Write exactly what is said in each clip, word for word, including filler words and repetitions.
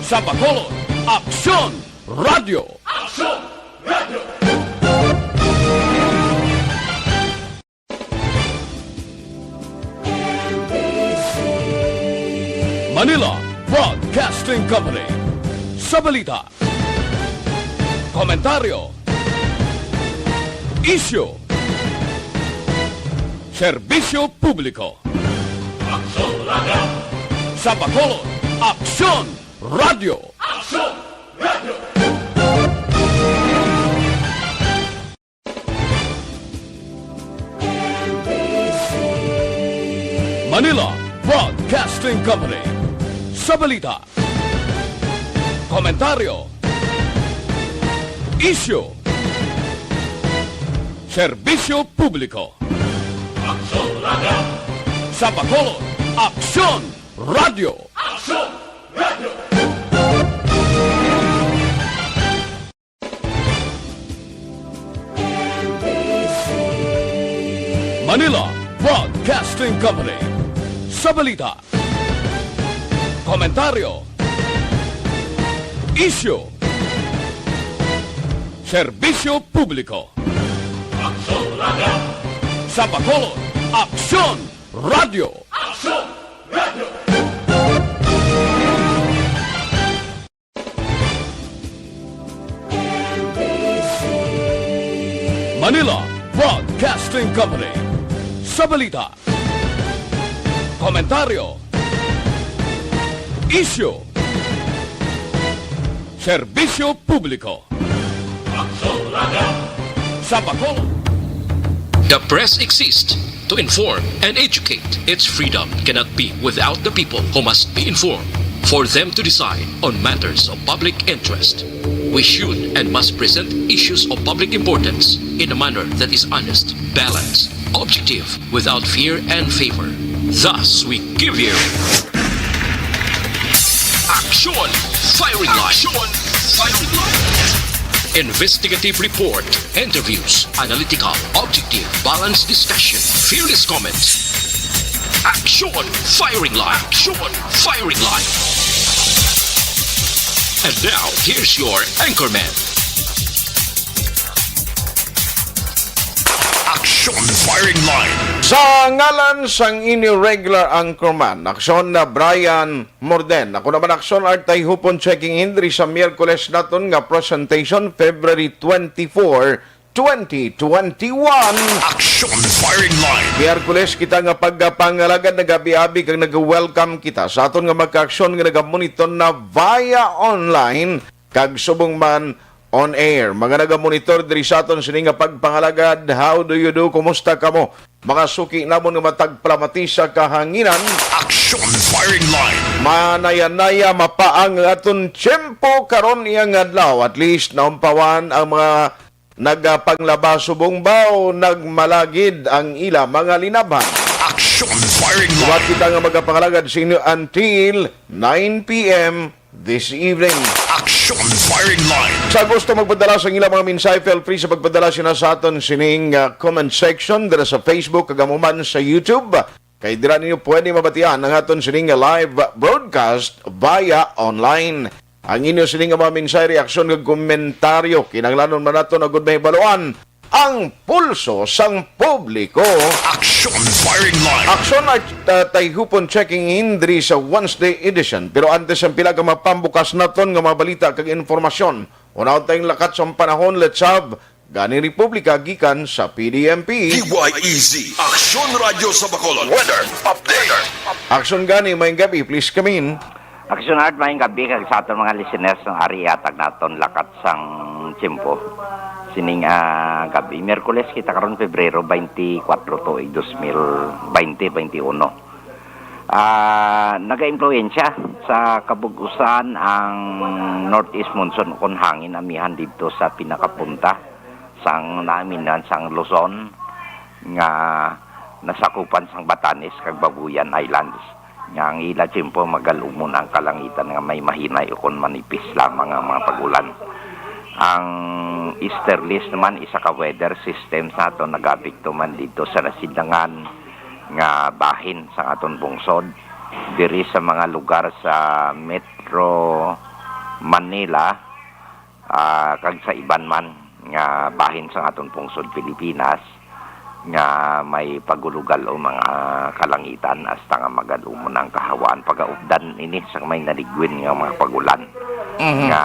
Sa Bacolod, Aksyon Radio. Aksyon Radio. Manila Broadcasting Company. Sa balita, komentaryo, isyu, serbisyo publiko. Aksyon Radio. Sa Bacolod, Aksyon Radio. Aksyon Radio. Manila Broadcasting Company. Sa balita, komentaryo, isyu, serbisyo publiko. Aksyon Radio. Sa Bacolod, Aksyon Radio. Aksyon Radio. Manila Broadcasting Company. Sa balita, komentaryo, isyu, serbisyo publiko. Aksyon Radio. Sa Bacolod, Aksyon Radio. Aksyon Radio. Manila Broadcasting Company. Sa balita, komentaryo, isyu, serbisyo publiko. Aksyon Radio. Sa Bacolod. The press exists to inform and educate. Its freedom cannot be without the people, who must be informed for them to decide on matters of public interest. We should and must present issues of public importance in a manner that is honest, balanced, objective, without fear and favor. Thus, we give you Aksyon Firing Line. Aksyon Firing Line. Investigative report, interviews, analytical, objective, balanced discussion, fearless comments. Aksyon Firing Line. Aksyon Firing Line. And now, here's your anchorman. Aksyon Firing Line. Sa ngalan sang inyo regular anchorman, Aksyon na Brian Morden. Ako naman, Aksyon Art Tayhupon, checking in diri sa Miyerkules naton nga presentation, February twenty-four, twenty twenty-one. Aksyon Firing Line. Miyerkules kita nga pagpangalagad, nagabi-abi kag nag-welcome kita sa aton nga magkaaksyon nga nagamonitor na via online kag subong man on air. Mga nagamonitor diri sa aton sini nga pagpangalagad, how do you do? Kumusta kamo? Mga suki namon nga matagpalamati sa kahanginan. Aksyon Firing Line. Manaya-naya mapaang ang aton tiyempo karon iyang adlaw. At least naumpawan ang mga nagapanglaba subong baw nagmalagid ang ila mga linabhan. Aksyon Firing Line. Buhat kita nga magapangalagad sa inyo until nine p m this evening. Aksyon Firing Line. Sa gusto magpadala sa ilang mga mensahe, feel free sa pagpadala sina sa aton sining, ah, comment section dira sa Facebook kag amo man sa YouTube. Kay dira ninyo pwede mabatian ang aton sining live broadcast via online. Ang inyo sining nga mga mensahe, reaksyon, kag komentaryo, kinahanglanon man naton agud mahibaluan ang pulso sang publiko. Aksyon Firing Line. Aksyon Art, uh, Tayhupon checking in diri sa Wednesday edition. Pero antes ang pila ka mapambukas naton nga mga balita kag informasyon. Unahon tayong lakat sang panahon, let's have Gani Republika gikan sa P D M P. D Y E Z, Aksyon Radyo sa Bacolod. Weather update. Aksyon Gani, maayong gabi, please come in. Aksyon Art, maayong gabi kag sa aton mga listeners nga ari ihatag naton lakat sang tiyempo. Sining, ah, gabi, Miyerkules kita karon, Pebrero twenty-four, tuig dos mil twenty, twenty-one. Ah, nagaimpluwensya sa kabug-usan ang northeast monsoon ukon hangin amihan didto sa pinakapunta sang naaminan sang Luzon nga nasakupan sang Batanes kag Babuyan Islands, nga ang ila tiyempo magalumon ang kalangitan nga may mahinay ukon manipis lamang ang mga pag-ulan. Ang easterlies naman, isa ka weather system sa aton nagaapekto man didto sa nasidangan nga bahin sa aton pungsod, diri sa mga lugar sa Metro Manila, ah, kag sa iban man nga bahin sa aton pungsod Pilipinas nga may pagulugal o mga kalangitan hasta nga magalumon ang kahawaan pagaupdan ini sa may naligwin nga mga pagulan Mhm. nga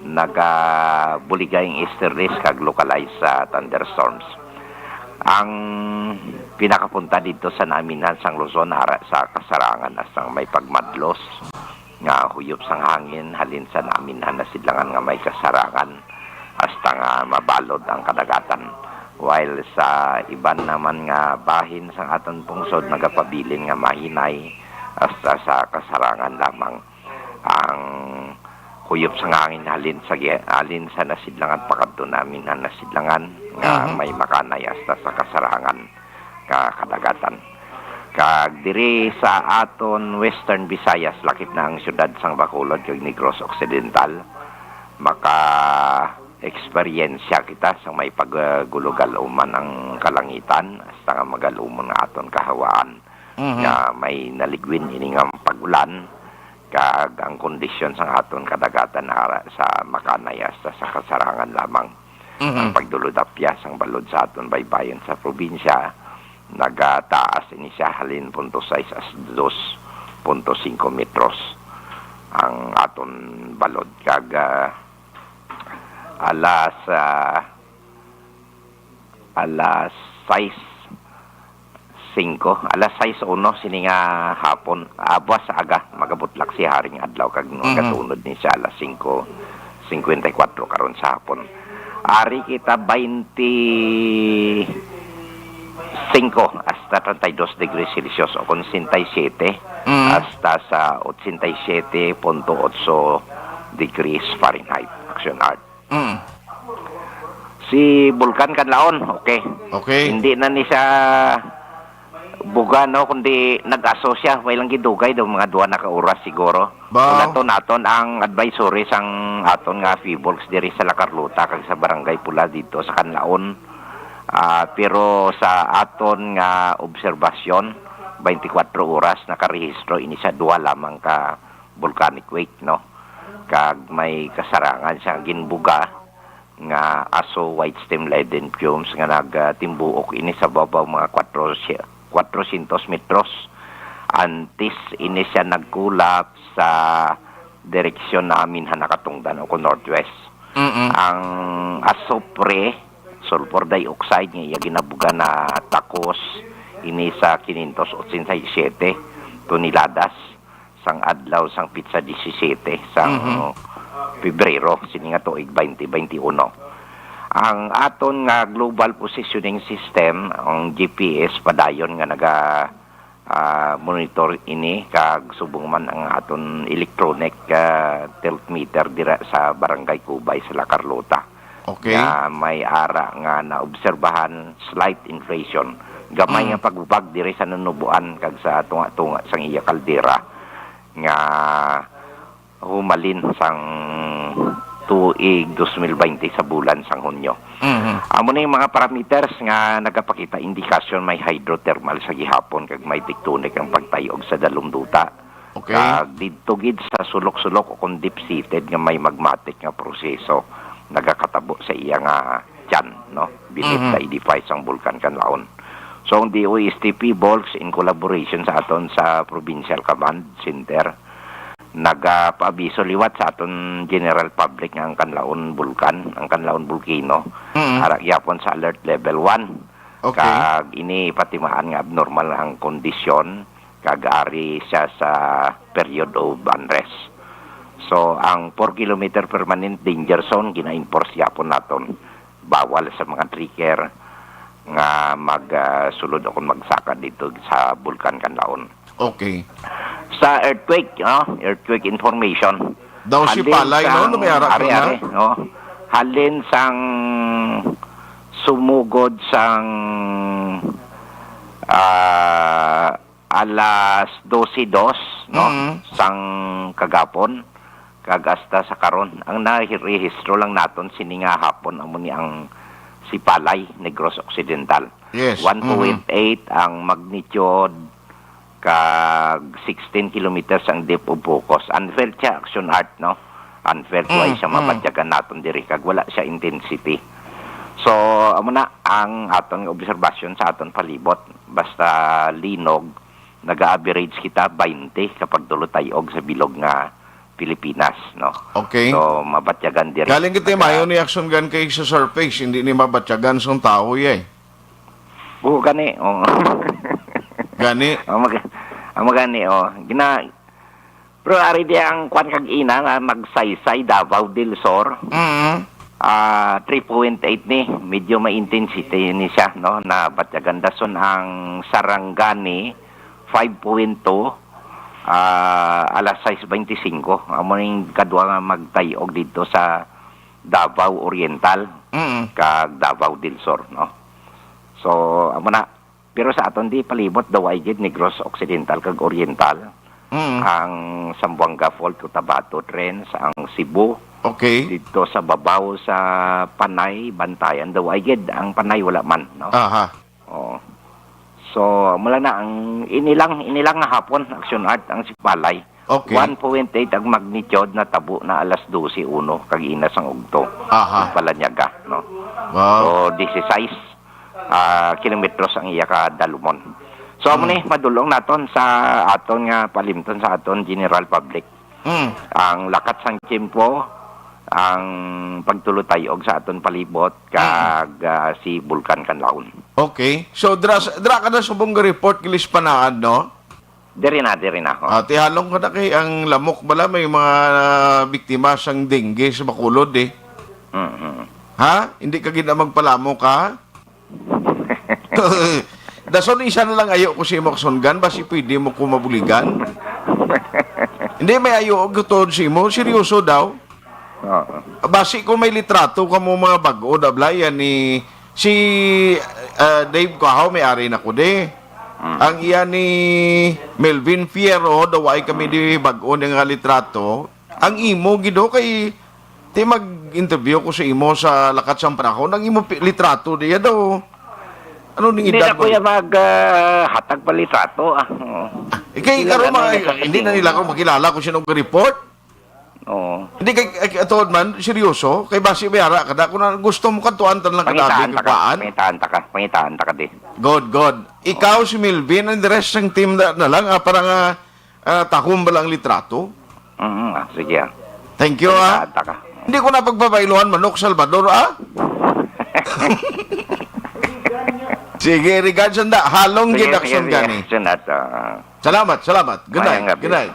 nagabuligay ang easterlies kag localized sa thunderstorms. Ang pinakapunta dito sa naminhan sang Luzon ara sa kasarangan hasta nga may pagmadlos nga huyop sang hangin halin sa naminhan na sidlangan nga may kasarangan hasta nga mabalod ang kadagatan. While sa iban naman nga bahin sang aton pungsod nagapabilin nga mahinay hasta sa kasarangan lamang ang huyop sang hangin halin sa gi-, halin sa nasidlangan pakadto naminhan nasidlangan nga Mhm. may makanay hasta sa kasarangan ka kadagatan. Kag diri sa aton Western Visayas, lakip na ang siyudad sang Bacolod kag Negros Occidental, maka-eksperyensya kita sa may pagulog-aloman ang kalangitan, hasta nga magalumon nga aton kahawaan Mhm. nga may naligwin ini nga pagulan, kag ang kondisyon sang aton kadagatan ara sa makanay hasta sa kasarangan lamang. Mhm. Ang pagdulod-apyas sang balod sa aton baybayon sa probinsya, nagataas ini siya halin punto sais as dos punto singko metros ang aton balod. Kag, ah, alas, ah, alas sais singko, alas sais uno sini nga hapon, ah, buwas sa aga, magabutlak si haring adlaw kag Mhm. magatunod ni siya alas singko singkwenta y kuwatro karon sa hapon. Ari kita baynte singko hasta treinta y dos degrees Celsius o kon sesenta y siete Mhm. hasta sa ochenta y siete punto otso degrees Fahrenheit. Action art. Mm. Si Bulkan Kanlaon, okay. Okay. Hindi na ni siya buga, no, kundi nag-aso siya. Way lang gidugay daw mga duha na ka oras siguro. Ba? Ulaton naton ang advisory sang aton nga PHIVOLCS diri sa La Carlota kag sa Barangay Pula dito sa Kanlaon. Ah, pero sa aton nga obserbasyon, twenty-four oras nakarehistro ini sa duha lamang ka volcanic wake, no? Kag may kasarangan sa ginbuga nga aso, white steam leaden fumes nga nagatimbuok ini sa babaw mga kwatro si-, kwatrosyentos metros. Antes ini siya nagkulap sa direksyon namin ha nakatungdan o kon northwest. Mm-mm. Ang asupre, sulfur dioxide, nga iya ginabuga na takos ini sa quinientos ochenta y siete toneladas sang adlaw sang pitsa disisyete sang Mhm. Pebrero sini nga tuig twenty twenty-one. Ang aton nga global positioning system, ang G P S, padayon nga naga, ah, monitor ini, kag subong man ang aton electronic, ah, tilt meter dira sa Barangay Cubay sa La Carlota. Okay. Nga may ara nga naobserbahan slight inflation. Gamay Mm. nga pagbubag diri sa nunuboan kag sa tunga-tunga sang iya kaldera nga humalin sang tuig dos mil baynte sa bulan sang Hunyo. Mhm. Amo na yung mga parameters nga nagapakita indikasyon may hydrothermal sa gihapon kag may tectonic ang pagtayog sa dalumduta. Okay. Kag didto gid sa sulok-sulok o kung deep-seated nga may magmatic nga proseso nagakatabo sa iya nga tiyan, no? Beneath Mhm. the edifice sang Bulkan Kanlaon. So, ang D O S T P PHIVOLCS in collaboration sa aton sa Provincial Command Center, nagapaabiso liwat sa aton general public nga ang Kanlaon Bulkan, ang Kanlaon Volcano, Mhm. ara gyapon sa alert level one. Okay. Kag ini patimaan nga abnormal ang kondisyon, kag ari siya sa period of unrest. So, ang four kilometer permanent danger zone, gina-enforce gyapon naton. Bawal sa mga trekker nga mag, ah, sulod o kung magsaka dito sa Bulkan Kanlaon. Okay. Sa earthquake, no? Earthquake information. Daw si Halin Palay, no? sang, Ano may ara ari, ka na? ari, no? Halin sang sumugod sang, ah, alas dose dos, no? Mm. Sang kagapon, kag hasta sa karon. Ang narehistro lang naton sini nga hapon, amo ni ang Sipalay, Negros Occidental. Yes. Mm. One point eight ang magnitude, kag sixteen kilometers ang depth of focus. Unfelt siya, Action Art, no? Unfelt, mm, way siya, mm, mabatyagan naton diri, kag wala siya intensity. So, amo na ang aton nga obserbasyon sa aton palibot. Basta linog, naga-average kita twenty kapag tulotay-og sa bilog nga Pilipinas, no? Okay. So, mabatyagan diri. Galing kita, naga- mayo ni Action Gun kay sa surface, hindi ni mabatyagan sang tawo, yay. Oo, gani, oo. Gani. Ang mag-, ang magani, oh. Gina-, pero ari di ang kwan kag ina nga magsaysay, Davao del Sur. Mm. Ah, three point eight ni, medyo may intensity ni siya, no? Nabatyagan dason ang Sarangani, five point two, ah, alas sais beintisinko. Amo ning kadwa nga magtay-og dito sa Davao Oriental, mm, kag Davao del Sur, no? So, amo na. Pero sa aton di palibot, daw ay gid Negros Occidental kag Oriental, mm, ang Zamboanga Fault, Cotabato Trench, ang Cebu. Okay. Dito sa babaw sa Panay, Bantayan, daw ay gid ang Panay, wala man, no? Aha. Oo. So, mula na ang inilang, inilang nga hapon, Action Art, ang Sipalay. Okay. One point eight ang magnitude, natabo na alas dose uno kag ina sang ugto. Aha. Ang Palanyaga, no? Wow. So, dieciséis, ah, kilometros ang iya ka dalumon. So, amo, hmm, ni, madulong naton sa aton nga palimton sa aton general public. Hmm. Ang lakat sang tiyempo, ang pagtulotay-og sa aton palibot, hmm, kag, ah, si Bulkan Kanlaon. Okay. So, dra, dra ka na subong report, Gilis Panaad, no? Diri na, diri na, ho. Ah, tihalong ko na kay ang Lamok bala, may mga biktima sang dengue sa Bacolod, eh. Mm-mm. Ha? Hindi ka gid na magpalamok, ha? Dason, isa na lang ayo ko sa imo, Action Gun, basi pwede mo ko mabuligan. Hindi, may ayo ko tuod sa imo, seryoso daw. Oo. Basi kung may litrato kamo mga bag-o, da, Blay, yan ni si, ah, Dave Kuahaw, may ari na ko di. Mm. Ang iya ni Melvin Fierro, daw ay kami di bag-o nga litrato. Ang imo, gido, kay ti mag-interview ko sa imo sa lakat sang panahon. Ang imo pi-, litrato diya daw. Ano ning edad mo? Hindi na ko ya mag, ah, hatag pa litrato, ah. Oo. Eh, kay karon, hindi na nila ko makilala kung sino ang report. Oo. Hindi kay, kay, atuod man, seryoso, kay basi may ara ka na, kung na, gusto mo kadtuan ta lang kadabi kag kuan. Pangitaan ta ka, pangitaan ta ka di. Good, good. Ikaw, si Melvin, and the rest ng team na, na lang, ah, para nga, ah, tahom ba lang litrato? Mm, ah, sige, ah. Thank you, ah. Pangitaan ta ka. Hindi ko na pagpabailuhan, Manok Salvador, ah. Sige, regards, anda. Halong gid, Action Gun, eh. Sige, sige, sige. Action at, ah, salamat, salamat. Good night. Mayang gabi. Good night.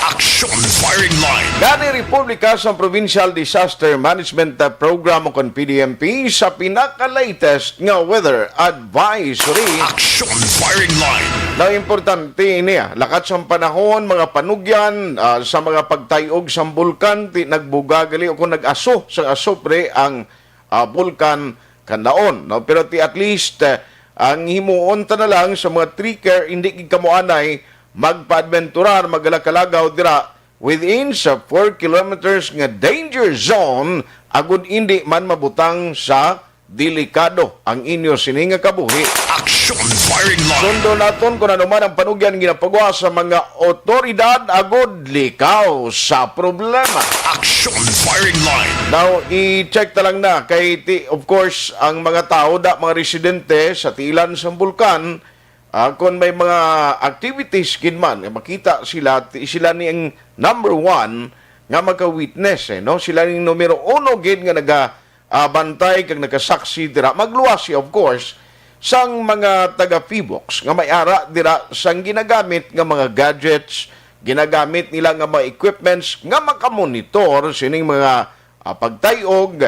Action Firing Line. Gani, Republika sa Provincial Disaster Management, uh, Program o kon P D M P sa pinaka-latest nga weather advisory. Action Firing Line. Na importante ini, ah, lakat sang panahon, mga panugyan, ah, sa mga pagtay-og sang bulkan, ti nagbuga gali o kung nag-aso sa asupre ang, ah, bulkan Kanlaon, no? Pero ti at least, ah, ang himuon ta na lang sa mga trekker, hindi gid kamo anay magpaadventurar, magalakalagaw dira within sa four kilometers nga danger zone, agud indi man mabutang sa delikado ang inyo sini nga kabuhi. Action Firing Line. Sundon naton kung ano man ang panugyan ginapagawa sa mga otoridad, agud likaw sa problema. Action Firing Line. Now, i-check ta lang na kay ti-, of course, ang mga tao da, mga residente sa tiilan sang bulkan, ah, kung may mga activities gid man, eh, makita sila, ti-, sila ni ang number one nga maka-witness, eh, no? Sila ni numero uno gid nga naga, ah, bantay kag nagasaksi dira. Magluwas siya, of course, sang mga taga-PHIVOLCS nga may ara dira sang ginagamit nga mga gadgets, ginagamit nila nga mga equipments nga makamonitor sining mga, ah, pagtay-og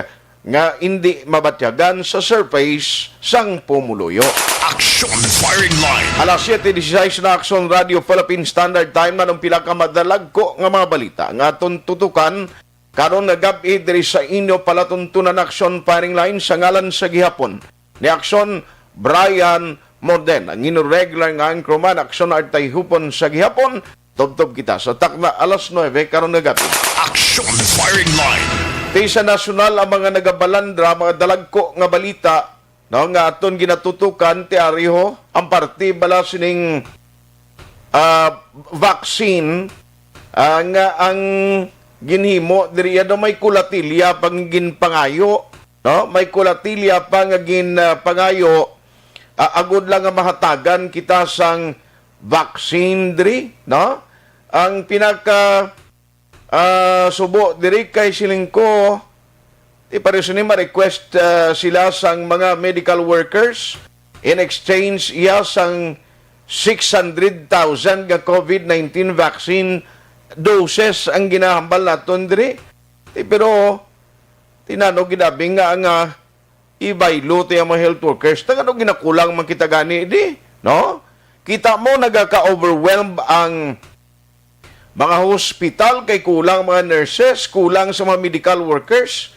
nga indi mabatyagan sa surface sang pumuluyo. Action Firing Line. Alas siete dieciséis na, Action Radio Philippine Standard Time, nanong pila ka madalagko nga mga balita nga aton tutukan karon nga gab-i diri sa inyo palatuntunan, Action Firing Line, sa ngalan sa gihapon ni Action Brian Morden, ang inyo regular nga anchorman, Action Artay Hupon sa gihapon. Tubtob kita sa takna alas nuebe karon nga gabi. Action Firing Line. Ti sa nasyonal ang mga nagabalandra, mga dalagko nga balita, no, nga aton ginatutukan, ti ari ho, ang parte bala sining ah, vaccine, ah, nga ang ginhimo diri, ano, may kulatilya pang ginpangayo, no? May kulatilya pa nga ginpangayo, ah, agud lang nga mahatagan kita sang vaccine diri, no? Ang pinaka, ah, subo diri kay siling ko, di pareho sini ma-request, ah, sila sang mga medical workers in exchange iya sang six hundred thousand nga covid nineteen vaccine doses ang ginahambal naton diri. Di, pero tinano ginabi nga nga ibaylo ti ang mga health workers. Nagano ginakulang man kita gani di, no? Kita mo, nagaka-overwhelm ang mga hospital kay kulang mga nurses, kulang sa mga medical workers.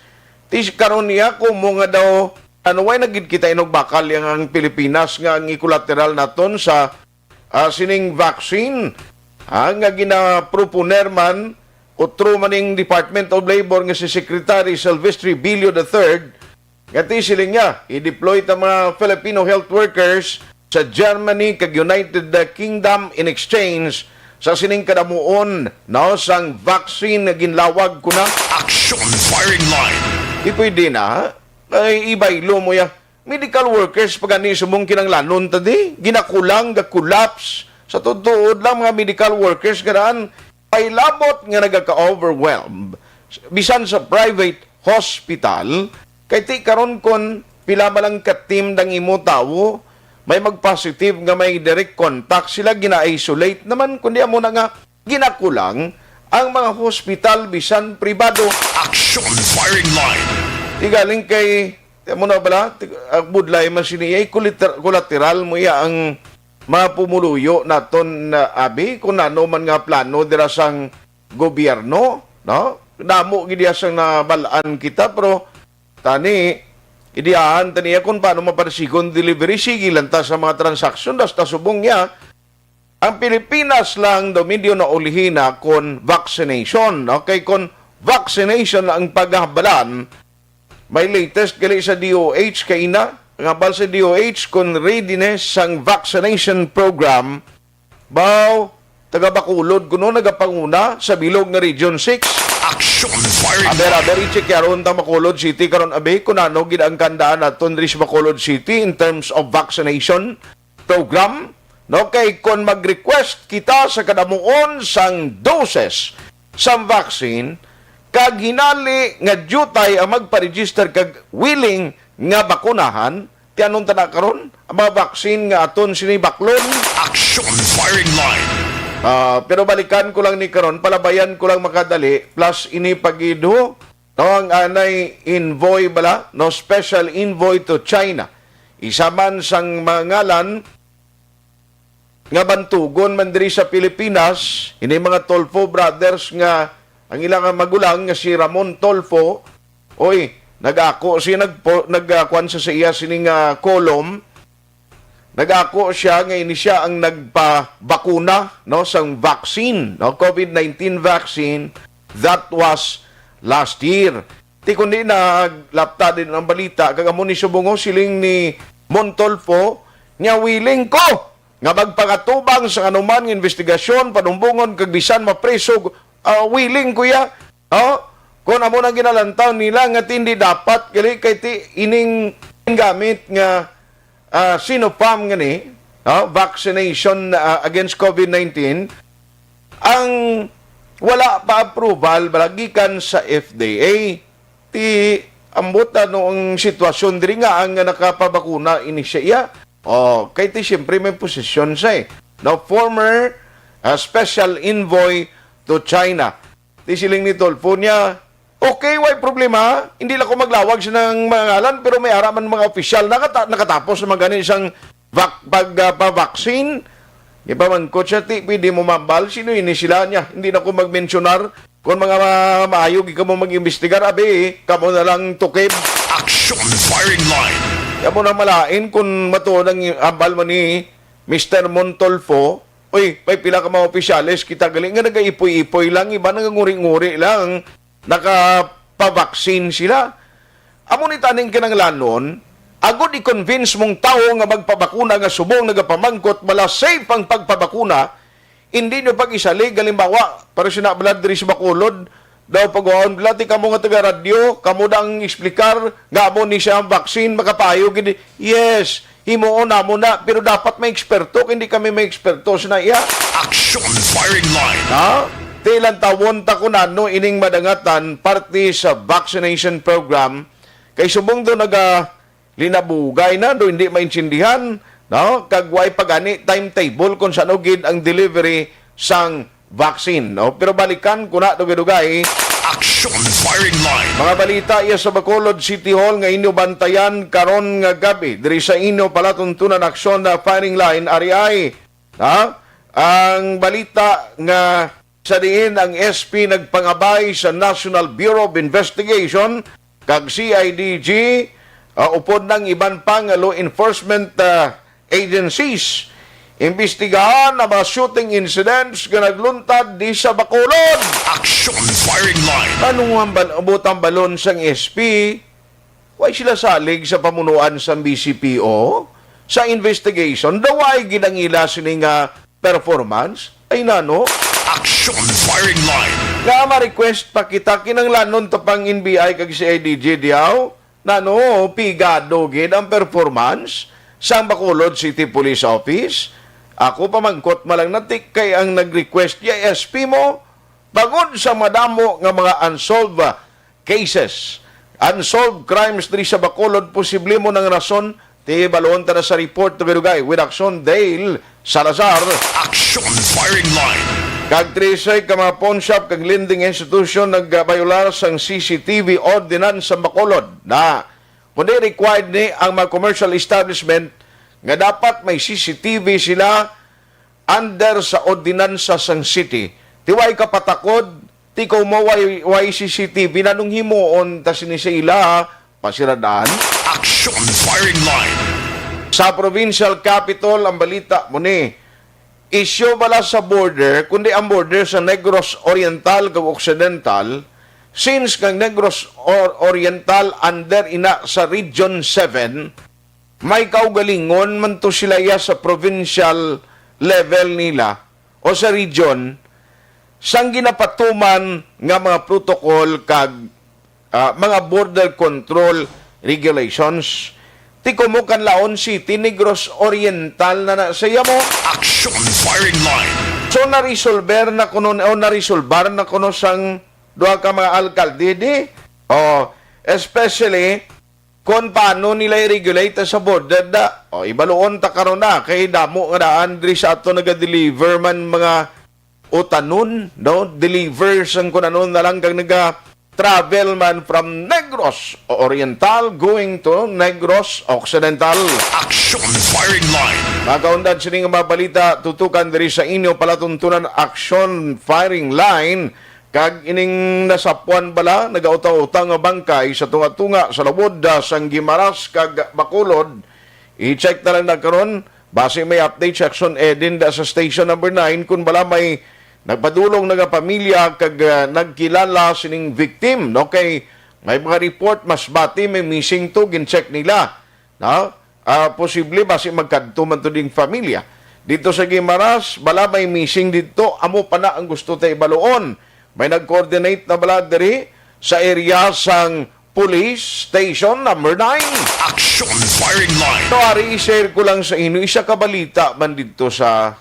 Ti karon niya, kung mo nga daw, ano, way na gid kita inugbakal yang ang Pilipinas nga ang ikolateral naton sa, ah, sining vaccine, ah, nga ginaproponer man utro maning Department of Labor nga si Secretary Silvestre Billo the third, nga ti siling niya, i-deploy ta mga Filipino health workers sa Germany kag United Kingdom in exchange sa sining kadamuon, no, sang vaccine nga ginlawag ko na. Action Firing Line. Di pwede na, ay ibaylo mo ya. Medical workers pa gani subong kinanglanon ta di, ginakulang, ga-collapse. Sa tuod lang, mga medical workers nga daan, pailabot nga nagaka-overwhelm. Bisan sa private hospital, kay ti karon kon pila man lang ka-team dang imo tawo, may mag-positive nga may direct contact, sila gina-isolate naman, kundi amo na nga ginakulang ang mga hospital bisan pribado. Action Firing Line. Di galing kay, amo na bala, ti-, ah, budlay man sini, ay kuliter-, kolateral mo iya ang mga pumuluyo naton na abi, kung ano man nga plano dira sang gobyerno, no? Damo gid iya sang nabalaan kita, pero tani, idiyahan tani iya kung paano mapansigon delivery, sige lang ta sa mga transaksyon, basta subong niya, ang Pilipinas lang daw medyo naulihina kon vaccination, no? Kay kon vaccination ang paghabalan, may latest gali sa D O H kaina, ang hambal sa D O H kon readiness sang vaccination program, baw, taga Bacolod kuno nagapanguna sa bilog nga Region six. Action Firing Aber, aber, i-check yaron ta Bacolod City karon, abi, kun ano gid ang kandaan naton diri sa Bacolod City in terms of vaccination program, no? Kay kon mag-request kita sa kadamuon sang doses sang vaccine, kag hinali nga diutay ang magpa-register kag willing nga bakunahan, ti anong tana karon? Ang mga vaccine nga aton sini baklon. Action Firing Line. Ah, pero balikan ko lang ni karon, palabayan ko lang makadali, plus ini pagido, no, ang anay envoy bala, no, special envoy to China. Isa man sang mga ngalan nga bantugon man diri sa Pilipinas, ini mga Tulfo brothers nga ang ilang magulang nga si Ramon Tulfo, oy, nag-ako siya, nagpo-, nag-, ah, kuwan sa, sa iya sini nga kolom, nag-ako siya nga ini siya ang nagpabakuna, no, sang vaccine, no, covid nineteen vaccine. That was last year. Ti kundi naglapta din ang balita, kag amo ni subong, oh, siling ni Montolfo, niya, "Willing ko nga magpangatubang sa anuman nga investigasyon, panumbongon, kag bisan mapriso, ah, willing ko ya." Oh, kung amo nang ginalantaw nila nga ti hindi dapat, gali kay ti ining gamit nga, ah, Sinopharm nga ni, oh, vaccination, ah, against covid nineteen, ang wala pa approval bala gikan sa F D A. Ti ambot na no ang sitwasyon diri nga ang nakapabakuna ini siya iya. Oh, kay ti siyempre may posisyon siya eh. No, former, ah, special envoy to China. Ti siling ni Tulfo niya, "Okay, way problema. Hindi lang ko maglawag sa nang mga ngalan, pero may ara man mga opisyal. Nakata-, nakatapos naman gani sang vac-, pag, ah, pa-vaccine." Di pa man ko siya, ti, pwede mo mambal. Sino ini sila niya? Hindi na ko magmensyonar. Kung mga ma-, maayo, di ka mo mag-imbestigar, abi, kamo na lang tukib. Action Firing Line. Kamo na malain kung matuod ang ambal man ni Mister Montolfo. Uy, may pila ka mga opisyales kita gali nga nagaipoy-ipoy lang, iba naganguri-nguri lang, nakapabaksin sila. Amo ni taning kinanglanon, agud i-convince mong tawo nga magpabakuna nga subong nagapamangkot bala safe ang pagpabakuna, Hindi nyo pag-isalig, halimbawa, para sina Vlad diri sa Bacolod, daw pagwaon, Vlad, di kamo nga taga-radyo, kamo da ang eksplikar, nga amo ni siya ang vaccine, makapayo gid. Yes, himuon namo na, pero dapat may eksperto, hindi kami may eksperto sa iya. Action Firing Line. Ha? Ti lantawon ta kung ano ining madangatan parte sa vaccination program, kay subong do naga linabugay na, do hindi maintindihan, no? Kag way pa gani timetable kung sano gid ang delivery sang vaccine, no? Pero balikan ko na dugay-dugay. Action Firing Line. Mga balita iya sa Bacolod City Hall nga inyo bantayan karon nga gabi diri sa inyo palatuntunan Action na Firing Line, ari ay, ha? Ang balita nga sa diin ang S P nagpangabay sa National Bureau of Investigation kag C I D G, ah, upod ng iban pa nga law enforcement, ah, agencies. Imbestigahan ang mga shooting incidents nga nagluntad di sa Bacolod. Action Firing Line. Ano nga bal-, butang balon sang S P? Why sila salig sa pamunuan sang B C P O sa investigation? Daw ay gid ang ila sini nga performance? Ay nano? Action Firing Line. Nga ma-request pa kita, kinahanglanon ta pang N B I kag C I D G diaw? Nano, pigado gid ang performance sang Bacolod City Police Office? Ako pamangkot man lang natik kay ang nag-request ya S P mo, bangod sa madamo nga mga unsolved, ah, cases, unsolved crimes diri sa Bacolod, posible mo nang rason, ti balon ta na sa report, dugay-dugay, with Action Dale Salazar. Action Firing Line. Kag trese ka mga pawn shop kag lending institution nagbayolar sang C C T V ordinance sa Bacolod na kundi required ni ang mga commercial establishment nga dapat may C C T V sila under sa ordinansa sang city. Ti way kapatakod, ti ko mo way, way C C T V, nanong himuon ta sini sa ila, ha? Pasiradaan. Action Firing Line. Sa provincial capital, ang balita mo ni, isyu bala sa border, kundi ang border sa Negros Oriental kag Occidental, since kang Negros Or-, Oriental under ina sa Region seven, may kaugalingon man to sila ya sa provincial level nila o sa region sang ginapatuman nga mga protocol kag, ah, mga border control regulations. Ti ko mo Canlaon City, Negros Oriental na na sa iya mo. Action Firing Line. So, na-resolver na kuno, o na-resolbar na kuno sang duha ka mga alkalde di. O, especially, kung paano nila i-regulate sa border da. O, ibaluon ta karon na, kay damo nga daan diri sa ato naga-deliver man mga utanon, no? Deliver sang kun ano na lang kag naga-travel man from Negros Oriental going to Negros Occidental. Action Firing Line. Mga kaundad, sini nga mga balita tutukan diri sa inyo palatuntunan Action Firing Line. Kag ining nasapuan bala, nagautaw-utaw nga bangkay sa tunga-tunga sa lawod, ah, sang Guimaras kag Bacolod. I-check na lang na karon, basi may update si Action Edin da sa station number nine kung bala may nagpadulong na nga pamilya kag, ah, nagkilala sining victim, no? Kay may mga report, masbati may missing to, gin-check nila. No? Ah, posible basi magkadto man to ding familia. Dito sa Guimaras, bala may missing dito, amo pa na ang gusto ta ibaluon. May nag-coordinate na bala diri sa area sang Police Station number nine. Action Firing Line. So, ari, i-share ko lang sa inyo, isa ka balita man dito sa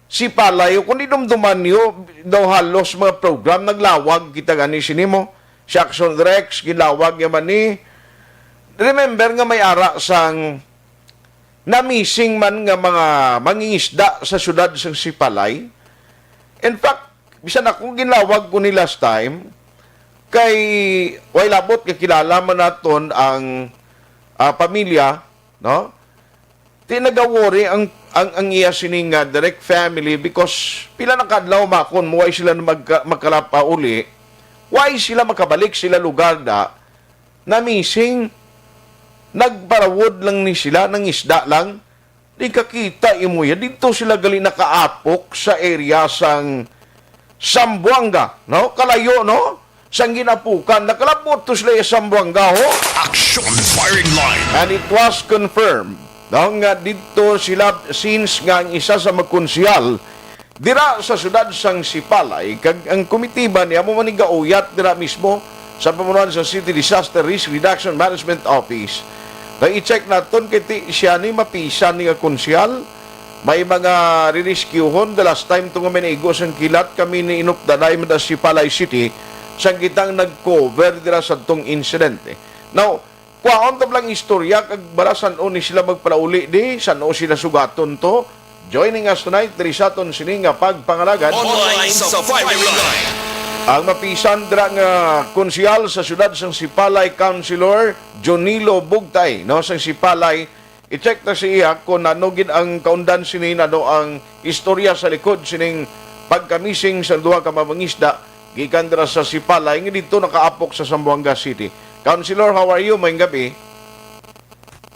Sipalay, o kung dinumduman niyo, daw halos mga program, naglawag kita gani sini mo. Si Action Rex, gilawag niya man ni. Remember nga may ara sang na-missing man nga mga mangingisda sa siyudad sa Sipalay. In fact, bisan ako, ginlawag ko ni last time, kay way labot nga kilala man naton ang, ah, pamilya, no? Ti nagaworry ang, ang, ang iya sini nga direct family because pila na kadlaw makon mo, way sila magka-, makalapauli, way sila makabalik sila lugar da, na missing, nagparawod lang ni sila, nangisda lang, di kakita imo ya, dito sila gali nakaapok sa area sang Zamboanga, no? Kalayo, no? Sang ginapukan, nakalabot to sila sa Zamboanga, ho? Action Firing Line. And it was confirmed, no, nga dito sila, since nga ang isa sa magkonsehal dira sa siyudad sang Sipalay, kag ang komitiba niya amo man ni gauyat dira mismo sa pamunuan sa City Disaster Risk Reduction Management Office. Na-i-check naton kay ti siya ni mapisan ni nga konsehal. May mga ririskyuhon. The last time to nga may naigo sang kilat, kami ni inupdanay man sa Sipalay City sang kitang nag-cover dira sa tong insidente. Now, kwaon ta lang istorya kag bala san-o ni sila magpalauli di, san-o sila sugaton to. Joining us tonight diri sa aton sini nga pagpangalagad, online sa Firing Line, ang mapisan dira nga konsehal sa siyudad sang Sipalay, Councilor Jonilo Bugtay, no, sang Sipalay. I-check ta sa iya kung ano gid ang kaundan sini, ano ang istorya sa likod sining pagkamising sa duha ka mamangisda gikan dira sa Sipalay nga didto nakaapok sa Zamboanga City. Councilor, how are you? Maayong gabi.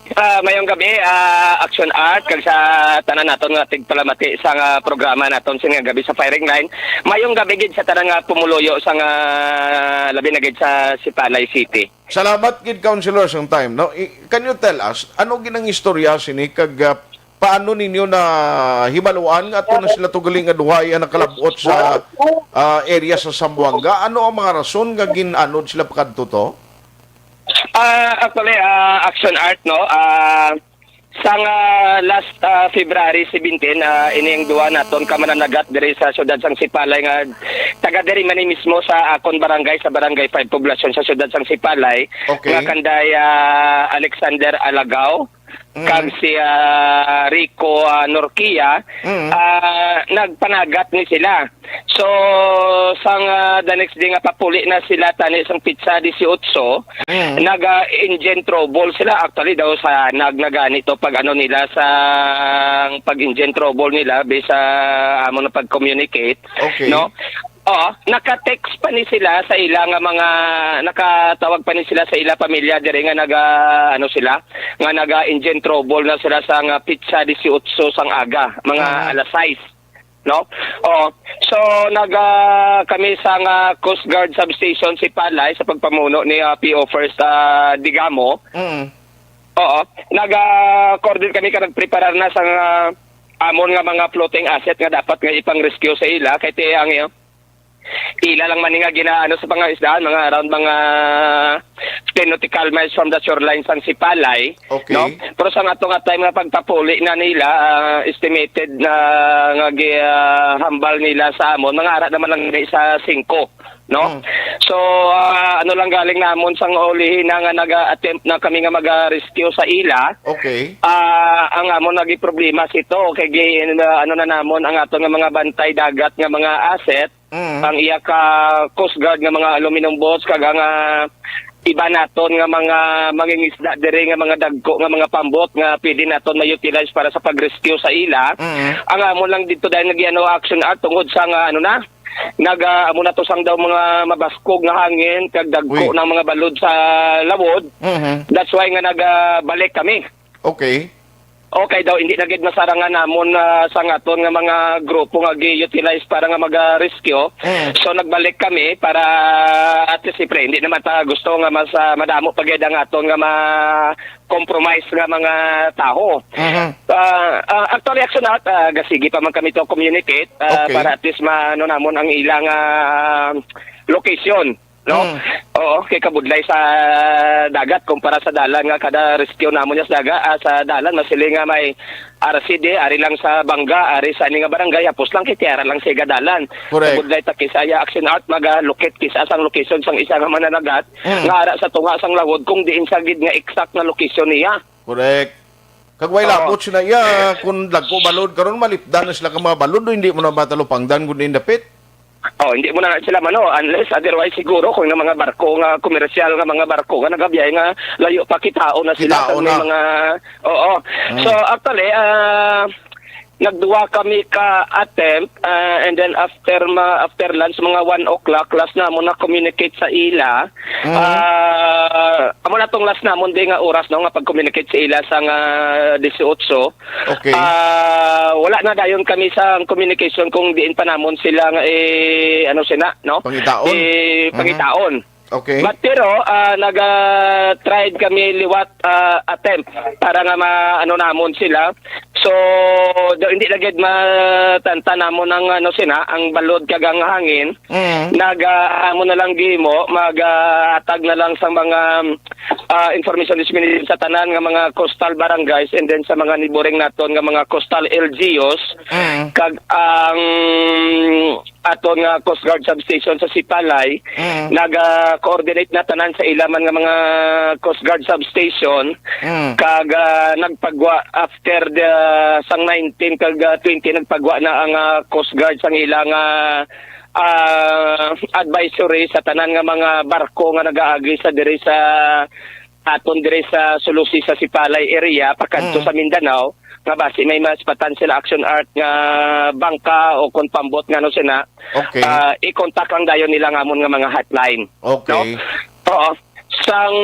Ah, mayong gabi, ah, Action Art, kag sa tanan naton nga tigpalamati sa nga programa naton sa nga gabi sa Firing Line. Mayong gabi gid sa tanan nga pumuluyo sa nga labi na gid sa Sipalay City. Salamat gid, Councilor, sang time, no? I-, can you tell us ano gid ang istorya sini kag, ah, paano ninyo na hibaluan nga ato na sila tugali nga duhay ang nakalabot sa, ah, area sa Zamboanga? Ano ang mga rason nga gin-anod sila pakadto to? Ah, actually, ah, Action Art, no? Ah, sang, ah, last, ah, February seventeen, ah, ini ang duha naton ka mananagat diri sa siyudad sang Sipalay nga taga diri man ni mismo sa akon barangay, sa Barangay five Poblacion sa siyudad sang Sipalay, Okay. nga kanday, ah, Alexander Alagaw, Mm. kag si, ah, Rico, ah, Norquia, Mm. ah, nagpanagat ni sila. So, sang, ah, the next day nga papuli na sila tani sang pitsa disiotso, Mm. naga-engine trouble sila. Actually, daw sa nag-, nagani to pag ano nila, sa pag-engine trouble nila, bisa amo na pag-communicate, Okay. no? Oo, naka-text pa ni sila sa ila nga mga, nakatawag pa ni sila sa ila pamilya diri nga naga, ano sila, nga naga-engine trouble na sila sa nga pitsa disiotso sang aga, mga Mhm. alas sais, no? Oo. So, naga, kami sa nga Coast Guard Substation Sipalay sa pagpamuno ni, ah, P O First, ah, Digamo. Mm. Oo. Naga-coordinate kami ka nagpreparar na sa nga amon nga mga floating asset nga dapat nga ipang-rescue sa ila kay ti ang, ila lang man ni nga ginaano sa pangaisdaan, mga around mga ten nautical miles from the shoreline sang Sipalay, Okay. no? Pero sa ato nga time nga pagpapuli na nila, ah, estimated na nga gi-, ah, hambal nila sa amon, mga ara naman lang ni sa singko, no? Mm. So, ah, ano lang galing namon sang ulihi na nga naga-attempt na kami nga maga-rescue sa ila. Okay. Ah, ang amon naging problema sito, kay gi-, ano na namon ang aton nga mga bantay dagat nga mga asset, Mm. ang iya ka Coast Guard nga mga aluminum boats, kag ang, ah, iba naton nga mga mangingisda diri nga mga dagko nga mga pambot nga pwede naton ma-utilize para sa pag-rescue sa ila. Mm. Ang amon lang dito dahil nag-ano Action Art tungod sa nga ano na, nag, ah, amo na to sang daw mga mabaskog nga hangin kag dagko Uy. ng mga balod sa lawod. Mhm. That's why nga nagbalik kami. Okay. Okay daw, hindi na gid masarangan namon, ah, sa ngaton nga mga grupo nga gi-utilize para nga mag-rescue. Mm. So, nagbalik kami para at least, siyempre, hindi naman ta gusto nga mas, ah, madamo pa gid ang aton nga ma-compromise nga mga tawo. Mhm. Ah, ah, actually, Action Art, ah, gasigi pa man kami to communicate, ah, Okay. para at least maano namon ang ilang, ah, location. No? Mm. Oo, kay kabudlay sa dagat kumpara sa dalan nga kada rescue namon niya sa daga-, ah, sa dalan, masiling nga may R C D, ari lang sa Banga, ari sa ini nga barangay, hapos lang kay tiara lang sa iga dalan. Correct. Kabudlay ta kisa iya Action Art, maga-locate kisa sang location sang isa nga mananagat, Mm. nga ara sa tunga sang lawod kung diin sa gid nga exact nga location niya. Correct. Kag way Oo. labot sila iya, kung dagko balod karon, malipdan na sila ka mga balod, o hindi mo na matalupangdan kung diin dapit? Oh, hindi mo na sila mano, unless otherwise siguro kung nga mga barko nga komersyal nga mga barko nga nagabiyahe nga layo pa, kitaon na sila Kitaon kag may na. mga, oo. Mm. So, actually, ah, nagduwa kami ka attempt, ah, and then after ma-, after lunch, mga one o'clock, last na mo na communicate sa ila. Mm. Ah, amo na tong last namon di nga oras, no, nga pag-communicate sa ila sa nga disiotso. Okay. Ah, wala na dayon kami sa communication kung diin pa namon sila nga, eh, ano sina, no? Pangitaon. Eh, Mhm. pangitaon. Okay. But pero, ah, naga-tried kami liwat, ah, attempt para nga ma-, ano namon sila. So, do, hindi na gid matantan namon ang, ano, sina, ang balod kag ang hangin. Mm. Nag, ah, amo na lang gihimo, mag, ah, hatag na lang sa mga, ah, information dissemination sa tanan nga mga coastal barangays and then sa mga neighboring naton nga mga coastal L G Us. Mm. Kag ang aton nga Coast Guard substation sa Sipalay, Mm. naga-coordinate na tanan sa ila man nga mga Coast Guard substation, Mm. kag, ah, nagpagwa after the, sang nineteen kag, ah, twenty, nagpagwa na ang, ah, Coast Guard sang ila nga, ah, advisory sa tanan nga mga barko nga nagaagi sa diri sa aton diri sa Sulusi sa Sipalay area pakadto Mm. sa Mindanao, nga basi may mas potential action art nga bangka o kon pambot nga ano sina, Okay. ah, i-contact lang dayon nila nga amon nga mga hotline. Okay. No? Oo. Sang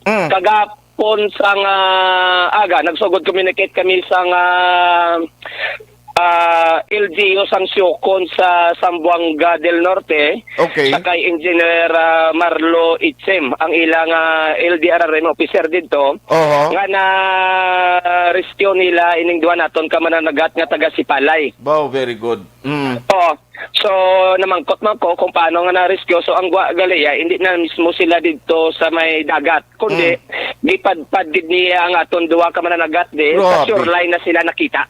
Mm. kagapon sang, ah, aga, nagsugod communicate kami sang, ah, ah, L G U sang Siocon sa Zamboanga del Norte, Okay. sa kay Engineer, ah, Marlo Itsim, ang ilang, ah, L D R R M officer didto, Oho. nga na-rescue nila ining duha naton ka mananagat nga taga Sipalay. Wow, very good. Mm. Oo. So, namangkot man ko kung paano nga na-rescue. So, ang gwa gali, ah, hindi na mismo sila didto sa may dagat, kundi Mm. gipadpad gid niya ang aton duha ka mananagat di sa Grabe. shoreline na sila nakita.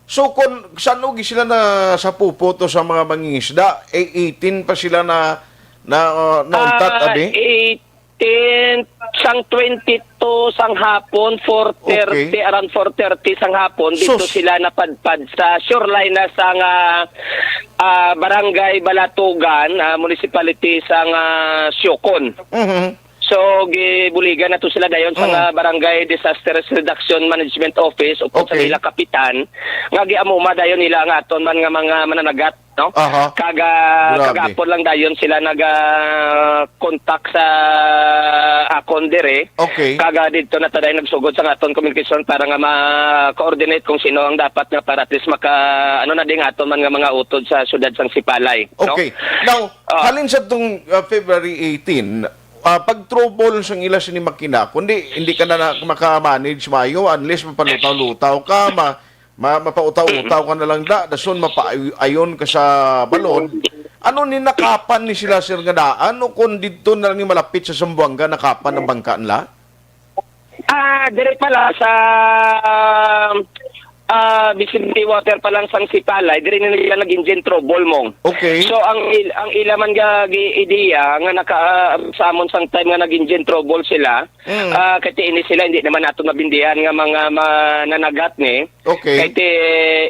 So, kung saan ugi sila na sa puputo sa mga mangingisda, eh, eighteen pa sila na, na, uh, nauntat, Ah, abi? eighteen, sang twenty-two sang hapon, four thirty, Okay. around four thirty sang hapon, dito Sus. sila napadpad sa shoreline na sa nga, ah, Barangay Balatugan, ah, Municipality sa nga Siocon. Mhm. So, gibuligan na to sila dayon sa Mm. nga Barangay Disaster Reduction Management Office o kung sa Okay. nila kapitan, nga giamuma dayon nila ang aton man nga mga mananagat, no? Aha. Kaga, Grabe. kagapon lang dayon sila naga-contact sa akon dire. Okay. Kaga didto na ta dayon nagsugod sa aton communication para nga ma-coordinate kung sino ang dapat nga para at least maka, ano na din aton man nga mga utod sa siyudad sang Sipalay, no? Okay. Now, Ah. halin sa tong, uh, February eighteen, ah, pag-trouble sang ila sini makina, kundi hindi ka na, na maka-manage maayo unless mapalutaw-lutaw ka, ma-, ma-, mapautaw-utaw ka na lang da, dason mapaayon ka sa balod. Ano ni nakapan ni sila, sir, nga daan? O kung didto na lang ni malapit sa Zamboanga, nakapan ang bangka nila? Ah, dire pala sa, ah, Vicente Water pa lang sang Sipalay, dire na nila nag-engine trouble, Mong. Okay. So, ang il-, ang ila man nga gi-, ideya nga naka, ah, sa amon sang time nga nag-engine trouble sila, Mm. ah, kay ti ini sila, hindi naman nato mabindihan nga mga mananagat ni. Okay. Kay ti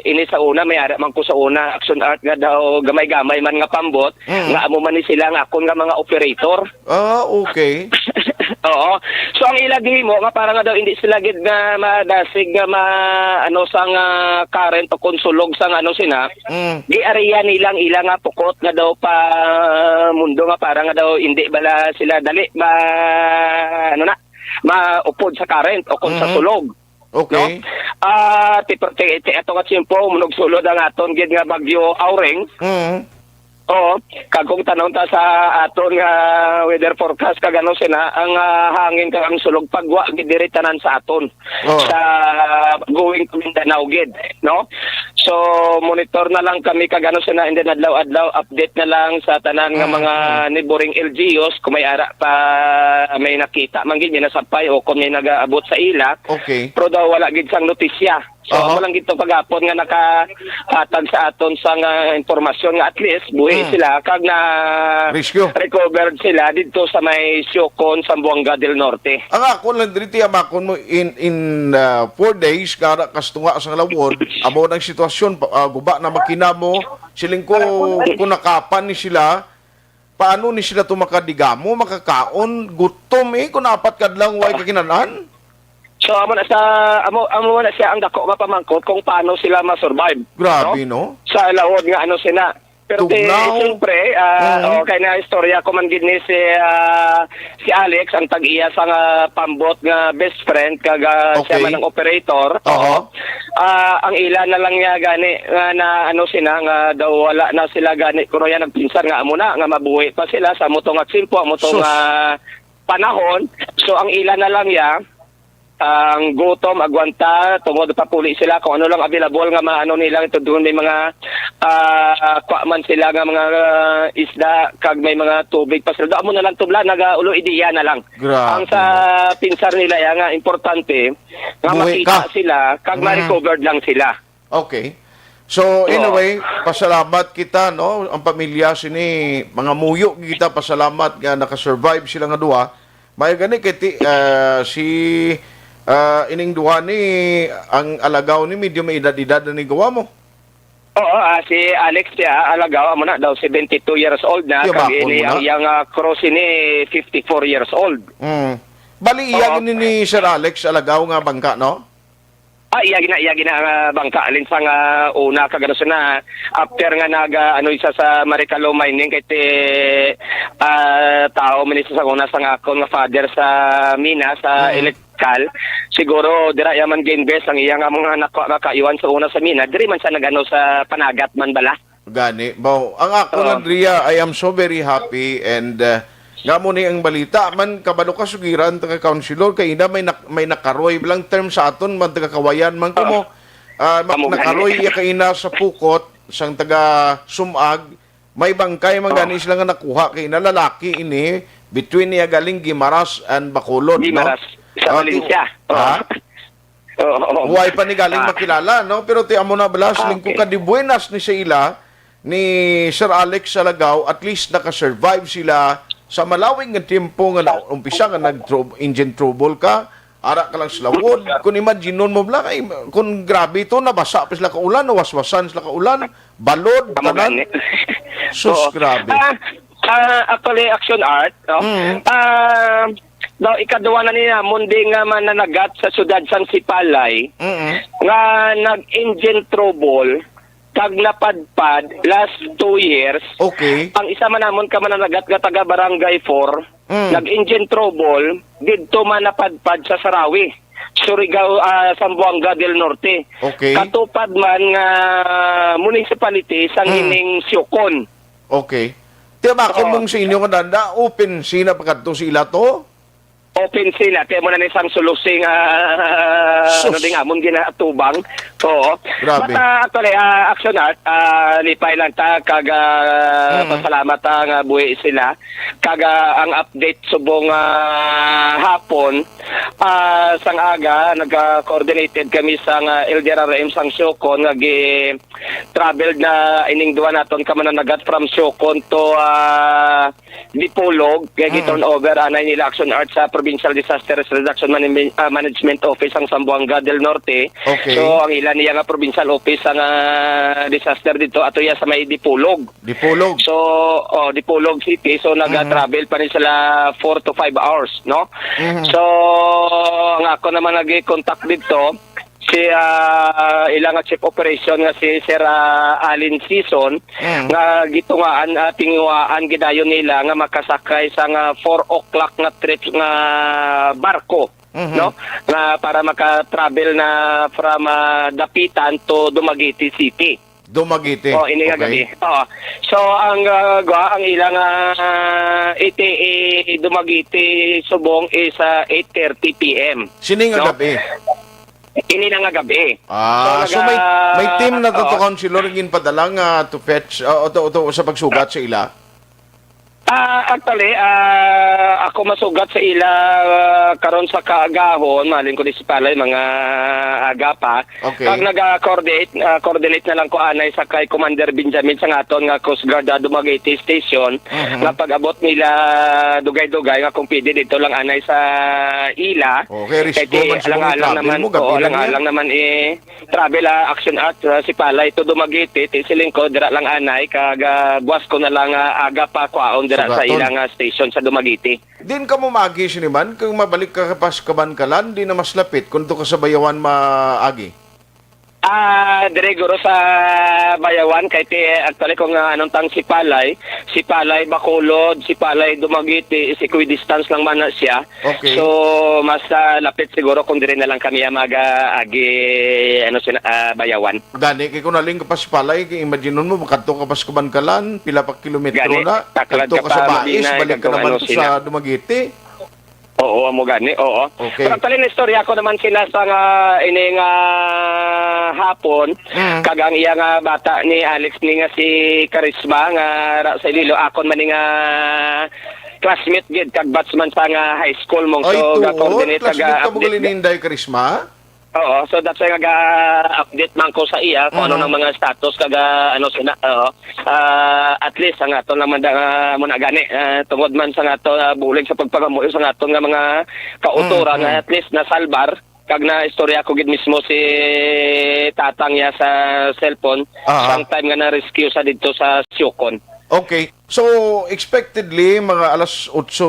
ini sa una, may ara man ko sa una, action art nga daw gamay-gamay man nga pambot, Mm. nga amo man ni sila nga akon nga mga operator. Ah, okay. Oo. So, ang ila gihimo nga para nga daw hindi sila gid nga madasig nga ma-, ano, sang, ah, current o kon sulog sang ano sina, Mm. giariya nila ang ila nga pukot nga daw pa mundo nga para nga daw hindi bala sila dali ma-, ano na, maupod sa current o kon sa Mm. sulog. Okay. No? Ah, ti, ti, ti, ato nga tiyempo, munog sulod ang aton gid nga bagyo Auring. Mm. Oo, kag kung tanawon ta sa aton nga weather forecast, kag ano sina, ang, ah, hangin kag ang sulog pagwa gid diri tanan sa aton, Oh. sa going to Mindanao gid, no? So, monitor na lang kami kag ano sina, and then adlaw-adlaw update na lang sa tanan nga Mm, mga mm. neighboring L G Us kung may ara pa may nakita man gid, may nasapay o kung may nagaabot sa ila. Okay. Pero daw wala gid sang notisya. So, Aha. amo lang gid to kagapon nga nakahatag sa aton sa nga impormasyon nga at least buhi Hmm. sila kag na Rescue. recovered sila didto sa may Siocon, Zamboanga del Norte. Ang ako lang diri, tiyamakon mo in, in, ah, four days, kara kas tunga sa lawod, amo nang sitwasyon, pa, ah, guba na makina mo, siling ko, kung nakapan ni sila, paano ni sila to makadigamo, makakaon, gutom eh, kung apat kadlaw way kakinan-an? So, amo na sa, amo, amo na siya ang dako nga pamangkot kung paano sila ma-survive, Grabe, no? no? Sa lawod nga ano sila. Pero ti, Tugnaw. siyempre, ah, Mm. okay na istorya ko man gid ni si, ah, si Alex, ang tag-iya sa nga pambot nga best friend, kag, ah, siya Okay. man ang operator. Oho. Ah, ang ila na lang niya gani nga na ano sila nga daw wala na sila gani kuno yan nagpinsan nga amo na nga mabuhi pa sila sa amo to nga tiyempo, amo to Sus. nga panahon. So ang ila na lang niya ang gutom, agwanta, tungod papuli sila kung ano lang available nga maano nila. Ito doon may mga, ah, kwa man sila nga mga, ah, isda, kag may mga tubig pa sila. Amo na lang tubla, nagaulo ideya na lang. Grabe, Ang sa no? pinsar nila, ya, nga importante, nga Buhi makita ka. sila, kag Mm. ma-recovered lang sila. Okay. So, Oo. anyway, pasalamat kita, no? Ang pamilya sini, mga muyo kita, pasalamat nga nakasurvive sila nga duha. May gani kay ti, ah, si, ah, ining duha ni, ang alagaw ni, medyo may edad-edad na ni gawa mo. Oo, ah, si Alex siya, alagaw, amo na daw, seventy-two years old na, Yung kag ako ini muna. ang iyang, ah, cross ini, fifty-four years old. Mm. Bali, iya Oo. gini ni Sir Alex, alagaw nga bangka, no? Ah, iya gina, iya gina nga bangka. Alin sa nga una, kag ano siya na, after nga nag, ah, ano, isa sa Maricalo Mining, kay ti, ah, tao man isa sa una sa nga akon nga father sa mina, sa Mm. electrical. Siguro, dira iya man ga-invest ang iya nga mga nakwa nga kaiwan sa una sa mina. Diri man siya nag-ano sa panagat man bala. Gani. Baw, ang ako Oo. lang, Ria, I am so very happy and, uh, nga mo ni ang balita man, kabalo ka, sugiran, taga councilor, kay ina may nak-, may nakaroy lang term sa aton, man taga Kawayan man ko Oo. mo. Ah, mak-, Amo gani. nakaroy iya kay ina sa pukot, sang taga Sumag, may bangkay man Oo. gani sila nga nakuha kay ina, lalaki ini, between niya galing Guimaras and Bacolod, no? Guimaras, sa Ah, ti-, Valencia. Oo. ha? Oo, oo. Huwag pa ni galing Ah. makilala, no? Pero ti amo na bala, Ah, siling ko okay. ka di buenas ni sa ila, ni Sir Alex Salagao, at least naka-survive sila sa malawig nga tiempo nga na-, umpisa nga nag-tro-, engine trouble ka, ara ka lang sa lawod. Kung imagine mo bala, kay, kung grabe to, nabasa pa sila ka ulan, nawaswasan sila ka ulan, balod, Amo tanan. gani. Sus, Oo. grabe. Ah, ah, actually, Action Art, no? Mm. Ah, daw ikaduha na niya, mundi nga mananagat sa siyudad sang Sipalay, Mm-mm. nga nag-engine trouble, kag napadpad last two years. Okay. Ang isa man namon ka mananagat nga taga Barangay four, Mm. nag-engine trouble, didto man napadpad sa Sarawi, Surigao, ah, Zamboanga del Norte. Okay. Katupad man nga municipality sang Mm. ining Siocon. Okay. Ti, amo akon Oo. mong sa inyo nga danda, open sina pa kadto sa ila to? Open sina, ti amo na ni sang solusi nga, Sus. ano ding amon ginaatubang. Oo. Grabe. But, ah, actually, ah, Action Art, ah, lipay lang ta, kag, ah, Mm. pasalamat ta nga buhi sila. Kag, ah, ang update subong, ah, hapon, ah, sang aga, nagka-coordinated kami sang, ah, L D R R M sang Siocon, nga gi-, traveled na ining duha naton ka mananagat from Siocon to, ah, Dipolog, kay Mm. gi-turn over anay nila Action Art sa Provincial Disaster Risk Reduction Management, ah, Management Office ang Zamboanga del Norte. Okay. So, ang ila niya nga provincial office ang, ah, disaster dito, ato iya sa may Dipolog. Dipolog. So, oh, Dipolog City. So, Mhm. naga-travel pa ni sila four to five hours, no? Mhm. So, ang ako naman nag-contact dito, si, ah, ilang chief operation nga si Sir, ah, Alin Sison, Mm. nga gitungaan, ah, tinguhaan gidayon nila nga makasakay sa nga four o'clock nga trip nga barko, Mhm. no? Nga para maka-travel na from, ah, Dapitan to Dumaguete City. Dumaguete. Oh, ini nga Okay. gabi. Oo. So, ang, ah, gwa-, ang ilang, ah, E T A Dumaguete subong is, ah, eight thirty P M. Sini nga No? gabi? Ini na nga gabi. Ah, So, so may, naga-, may team na to, to oo. Councilor, ang ginpadala nga to fetch, ah, o to, to, sa pagsugat sa ila? Ah, actually, ah, ako masugat sa ila, ah, karon sa kaagahon, malin ko di si Palay, mga aga pa. Okay. Pag naga-coordinate, ah, coordinate na lang ko anay sa kay Commander Benjamin sa ngaton nga Coast Guard, ah, Dumaguete Station, Mhm. nga pag-abot nila dugay-dugay nga kung pwede dito lang anay sa ila. Okay, Kay risgo ti man siguro alang-alang travel naman, mo, gabi oo, lang yan. alang-alang naman, eh, travel, ah, Action Art, ah, si Palay to Dumaguete, ti siling ko, dira lang anay, kag, ah, buwas ko na lang, ah, aga pa kwaon dira sa Sugaton. ilang, ah, station sa Dumaguete. Din ka mo maagi sini man, kung mabalik ka pas Kabankalan, di na mas lapit, kung to ka sa Bayawan maagi. Ah, dire guro sa Bayawan, kay ti, actually, kung, ah, anong tang si Palay, si Palay Bacolod, si Palay Dumaguete, is equidistance lang man na siya. Okay. So, mas, ah, lapit siguro kung dire na lang kami, ah, mag, ah, agi, ano, sina-, ah, Bayawan. Gani, kay kung naling ka pa sa Palay, kay imagine mo, makadto ka pa sa Kabankalan, pila pa kilometro Gani, na, taklad kadto ka ka sa pa, Bais, Mabinay, balik ka kadto naman ano to sila. sa Dumaguete. Oo, amo gani, oo. Okay. Pero actually, naistorya ko naman sila sa nga, ini nga hapon, Mm. kag ang iya nga bata ni Alex ni nga si Karisma, nga ra sa Iloilo, akon man ni nga classmate gid, kag batch man sa nga high school mong. Ay, So, tuod? Ga-coordinate, Classmate ka mo ga-update gali ni Inday Karisma? Oo, so that's why naga-update man ko sa iya kung ano Mm. nang mga status kag, ah, ano sina, oo. Ah, at least ang aton lang man da, ah, mo na gani, ah, tungod man sa nga to, ah, bulig sa pagpangamuyo sa nga aton nga mga kautoran, Mm, mm. At least nasalbar kag naistorya ko gid mismo si tatang niya sa cellphone Aha. sang time nga na-rescue sa didto sa Siocon. Okay. So, expectedly, mga alas otso,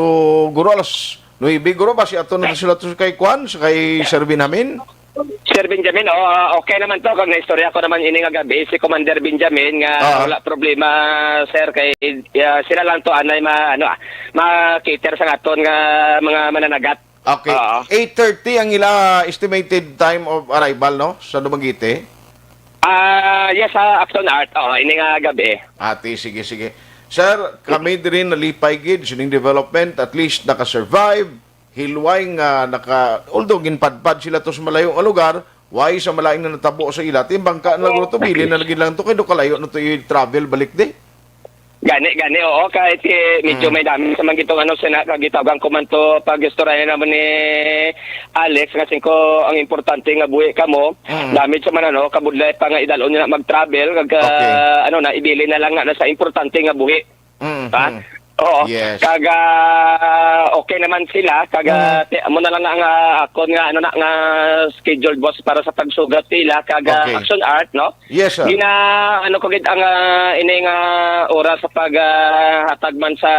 guro alas nuebe, guro ba si ato na sila to kay Kwan, sa kay Sir Benjamin? Sir Benjamin, oh, ah, okay naman to. Kag naistorya ko naman ini nga gabi, si Commander Benjamin, nga Ah. wala problema, sir, kay, ah, sila lang to anay ma-, ano, ah, ma-cater sa aton nga mga mananagat. Okay. Oo. Eight thirty ang ila estimated time of arrival, no? Sa Dumaguete? Ah, yes, sa Action Art. Oo, ini nga gabi. Ati, sige, sige. Sir, kami diri nalipay gid sining development, at least naka-survive. Hilway nga naka, although ginpadpad sila to sa malayo nga lugar, why sa malain na natabo sa ila, timbang ka na to, bilin na lagi lang to, kay do kalayo na to i-travel balik di. Gani, gani, oo, kahit, eh, medyo Mm. may dami sa man gitong ano, sina-, kagitawagan ko man to, pag-istorya naman ni Alex, nga singko, ang importante nga buhi kamo, Mm. dami sa man, ano, kabudlay pa nga idalon niya mag-travel, kag, ah, Okay. ano na, ibilin na lang na, na sa importante nga buhi. Mm, Ha? mm. Oo. Yes. Kag, ah, okay naman sila, kag, ah, Mm. ti-, amo na lang nga, nga akon nga, ano na, nga scheduled boss para sa pagsugat nila, kag, ah, Okay. Action Art, no? Yes, sir. Gina-, ano ko gid ang, ah, ini nga oras sa pag, ah, hatag man sa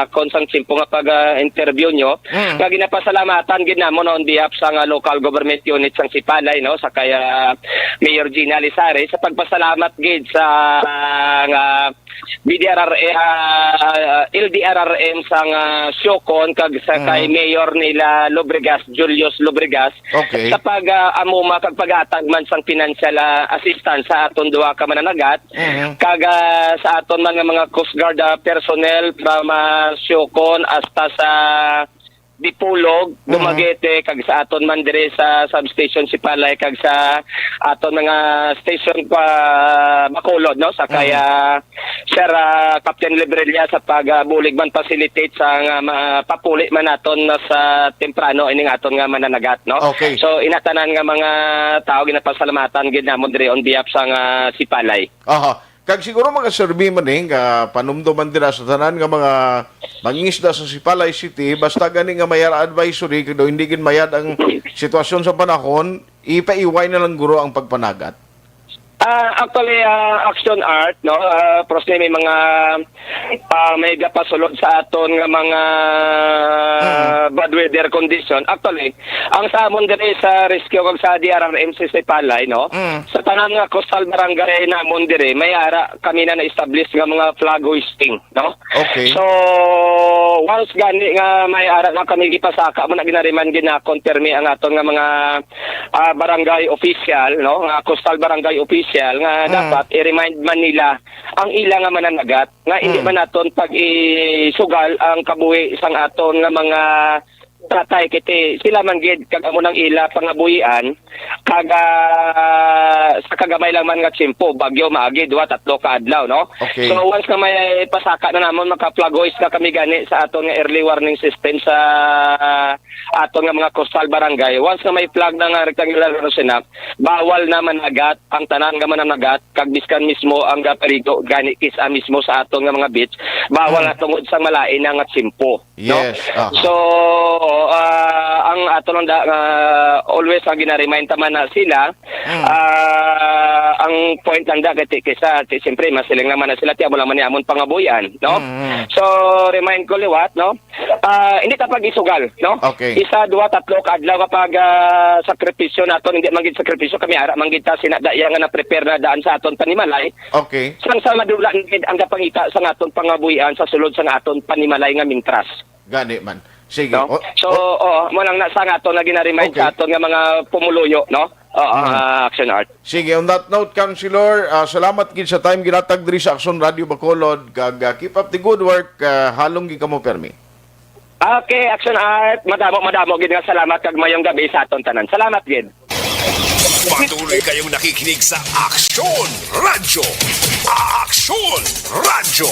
akon sang tiyempo nga pag, ah, interview nyo. Mm. Nga ginapasalamatan gid namon on behalf sa nga local government unit sang Sipalay, no, sa kay, ah, Mayor Gina Alizari, sa pagpasalamat gid sa, ah, nga B D R R A, ah, L D R R M sang, ah, Siocon kag sa kay Mm. Mayor nila Lobregas, Julius Lobregas, Okay. sa pag, ah, amuma kag paghatag man sang financial, ah, assistance sa aton duha ka mananagat, Mhm. kag, ah, sa aton man nga mga Coast Guard, ah, personnel from, ah, Siocon hasta sa Dipolog, Mhm. Dumaguete, kag sa aton man diri sa substation Sipalay, kag sa aton mga station pa Bacolod, no, sa kay, Mhm. ah, Sir, ah, Captain Librella sa pag, ah, bulig man facilitate sa nga ma-, papuli man naton na sa temprano ining aton nga mananagat, no? Okay. So, inatanan nga mga tao ginapasalamatan gid namon diri on behalf sa nga Sipalay. Aha. Kag siguro mga survey man eh, nga panumdo man dira sa tanan nga mga mangingisda sa Sipalay City, basta gani nga may advisory, kag daw hindi gid mayad ang sitwasyon sa panahon, ipaiway na lang guro ang pagpanagat. Ah, actually, ah, Action Art, no? Ah, pros ni may mga, ah, may gapasulod sa aton nga mga Mm. bad weather condition. Actually, ang sa amon diri sa rescue kag sa D R R M sa Sipalay, no? Mm. Sa tanan nga coastal barangay namon diri, may ara kami na na-establish nga mga flag hoisting, no? Okay. So, once gani nga may ara na kami gipasaka mo na ginariman gid na confirm ang aton nga mga, ah, barangay official, no? Nga coastal barangay official nga Mm. dapat i-remind man nila ang ila nga mananagat nga hindi Mm. man naton pag-isugal ang kabuhi sang aton nga mga tatay, kiti sila man gid kag amo nang ila pangabuhian, kag, ah, sa kagamay lang man nga tiyempo, bagyo maagi, duha, tatlo ka adlaw, no? Okay. So, once nga may pasaka na namon, maka-flag hoist na kami gani sa aton nga early warning system sa aton nga mga coastal barangay. Once nga may flag na nga rectangular, ano sina, bawal na managat ang tanan nga mananagat, kag biskan mismo ang gapaligo gani kis-a mismo sa aton nga mga beach, bawal Mm. na tungod sa malain na nga tiyempo, no? Yes, aha. So, ah, ang ato lang da, nga always ang gina-remind ta man na sila, Mm. ah, ang point lang da, kay ti-, kaysa, ti-, siyempre, masiling naman na sila, ti, amo lang man ni amon pangabuhian, no? Mm, mm. So, remind ko liwat, no? Ah, hindi ta pag-isugal, no? Okay. Isa, duha, tatlo ka adlaw nga pag, ah, sakripisyo naton, hindi man gid sakripisyo, kami ara man gid ta sina daya nga na-prepare na daan sa aton panimalay. Okay. Sang sa madula gid ang kapangita sa aton pangabuhian sa sulod sa aton panimalay nga mintras. Gani man. Sige. No? O, So, o, oo, mo lang na sa nga aton nga ginaremind Okay. sa aton nga mga pumuluyo, no? Oo, Mm. ah, Action Art. Sige, on that note, Councilor, ah, salamat gid sa time ginatag diri sa Action Radio Bacolod, kag, ah, keep up the good work, ah, halong gid kamo permi. Okay, Action Art, madamo, madamo gid nga salamat kag mayong gabi sa aton tanan. Salamat gid. Patuloy kayong nakikinig sa Aksyon Radyo. Aksyon Radyo.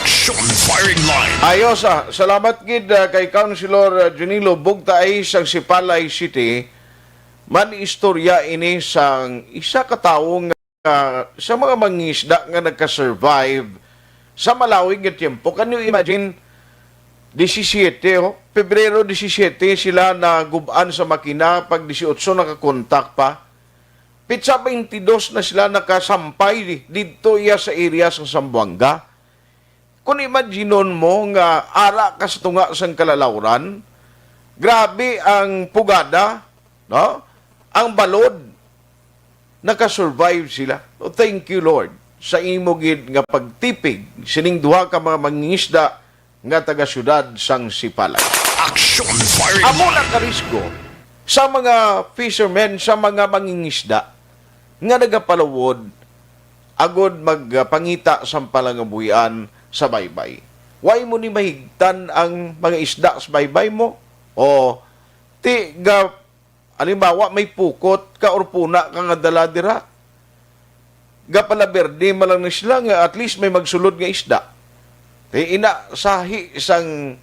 Aksyon Firing Line. Ayos, ah. Salamat gid, ah, kay Councilor, ah, Junilo Bugtaay sang Sipalay City. Man istorya ini sang isa ka tawo nga, ah, sa mga mangisda nga nagka-survive sa malawig nga tiyempo. Can you imagine? Disisiete, oh. Pebrero disisiete sila nagub-an sa makina, pag disiotso nakakontak pa. Pitsa twenty-dos na sila nakasampay didto iya sa area sa Zamboanga. Kung imaginon mo nga ara ka sa tunga sang kalalawran, grabe ang pugada, no? Ang balod, nakasurvive sila. Oh, thank you, Lord, sa imo gid nga pagtipig sining duha ka mga mangingisda nga taga-siyudad sang Sipalay. Action Firing Amo na Line. Ka risgo sa mga fishermen, sa mga mangingisda nga nagapaluwod agud magpangita sang palangabuhian sa baybay. Way mo ni mahigtan ang mga isda sa baybay mo? O ti ga Halimbawa, may pukot ka or puna ka nga dala dira. Gapalaberde man lang ni sila nga at least may magsulod nga isda. Kay ina, sahi sang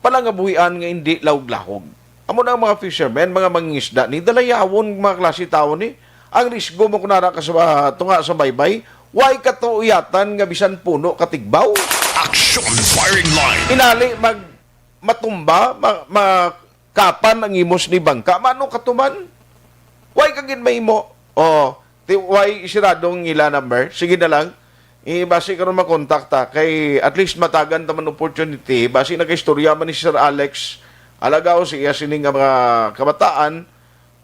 palangabuhian nga indi lahog-lahog. Amo na ang mga fishermen, mga mangingisda ni, dalayawon mga klase tawo ni. Ang risgo mo kung nara ka sa tunga sa baybay, way katuuyatan nga bisan puno katigbaw. Action Firing Line. Inali mag matumba, ma, ma kapan ang imo sini bangka? Mano ka tuman? Way ka gid mahimo. Oh, ti-, way siradong ila number. Sige na lang. Ibasi karon makontak ta kay at least matagan ta man opportunity. Basi nagaistorya man ni Sir Alex Alagao sa iya sini nga mga kabataan.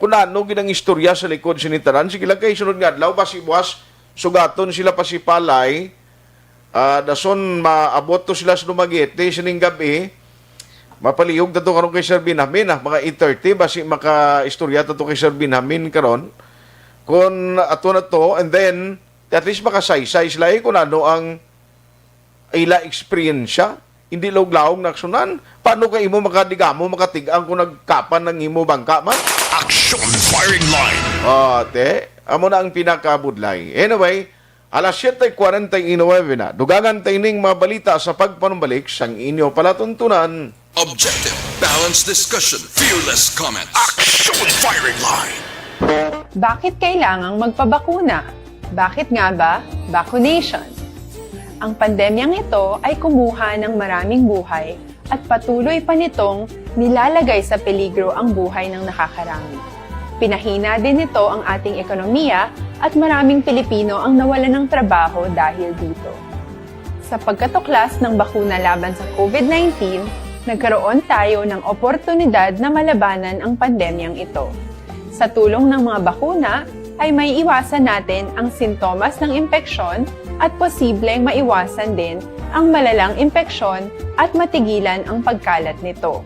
Kung ano gid ang istorya sa likod sini tanan, sige lang kay sunod nga adlaw, basi buwas, sugaton sila pa si Palay. Ah, dason maabot to sila sa Dumaguete sining gab-i. Mapalihog na to karon kay Sir Benjamin, ah, mga eight thirty, basi makaistorya ta to kay Sir Benjamin karon. Kung ato na to, and then, at least makasaysay sila, eh, kung ano ang ila eksperyensya. Hindi laog-laog na aksunan. Paano ka imo makadigamo, makatig-ang kung nagkapan ang imo bangka man? Action Firing Line. Ah, te, amo na ang pinakabudlay. Anyway, alas siyete kwarenta y nuwebe na. Dugangan ta ining mga balita sa pagpanumbalik sang inyo palatuntunan. Objective, balanced discussion, fearless comments. Action Firing Line. Bakit kailangang magpabakuna? Bakit nga ba vaccination? Ang pandemyang ito ay kumuha ng maraming buhay at patuloy pa nitong nilalagay sa peligro ang buhay ng nakakarami. Pinahina din nito ang ating ekonomiya at maraming Pilipino ang nawalan ng trabaho dahil dito. Sa pagkatuklas ng bakuna laban sa COVID nineteen, nagkaroon tayo ng oportunidad na malabanan ang pandemyang ito. Sa tulong ng mga bakuna, ay maiiwasan natin ang sintomas ng impeksyon at posibleng maiwasan din ang malalang impeksyon at matigilan ang pagkalat nito.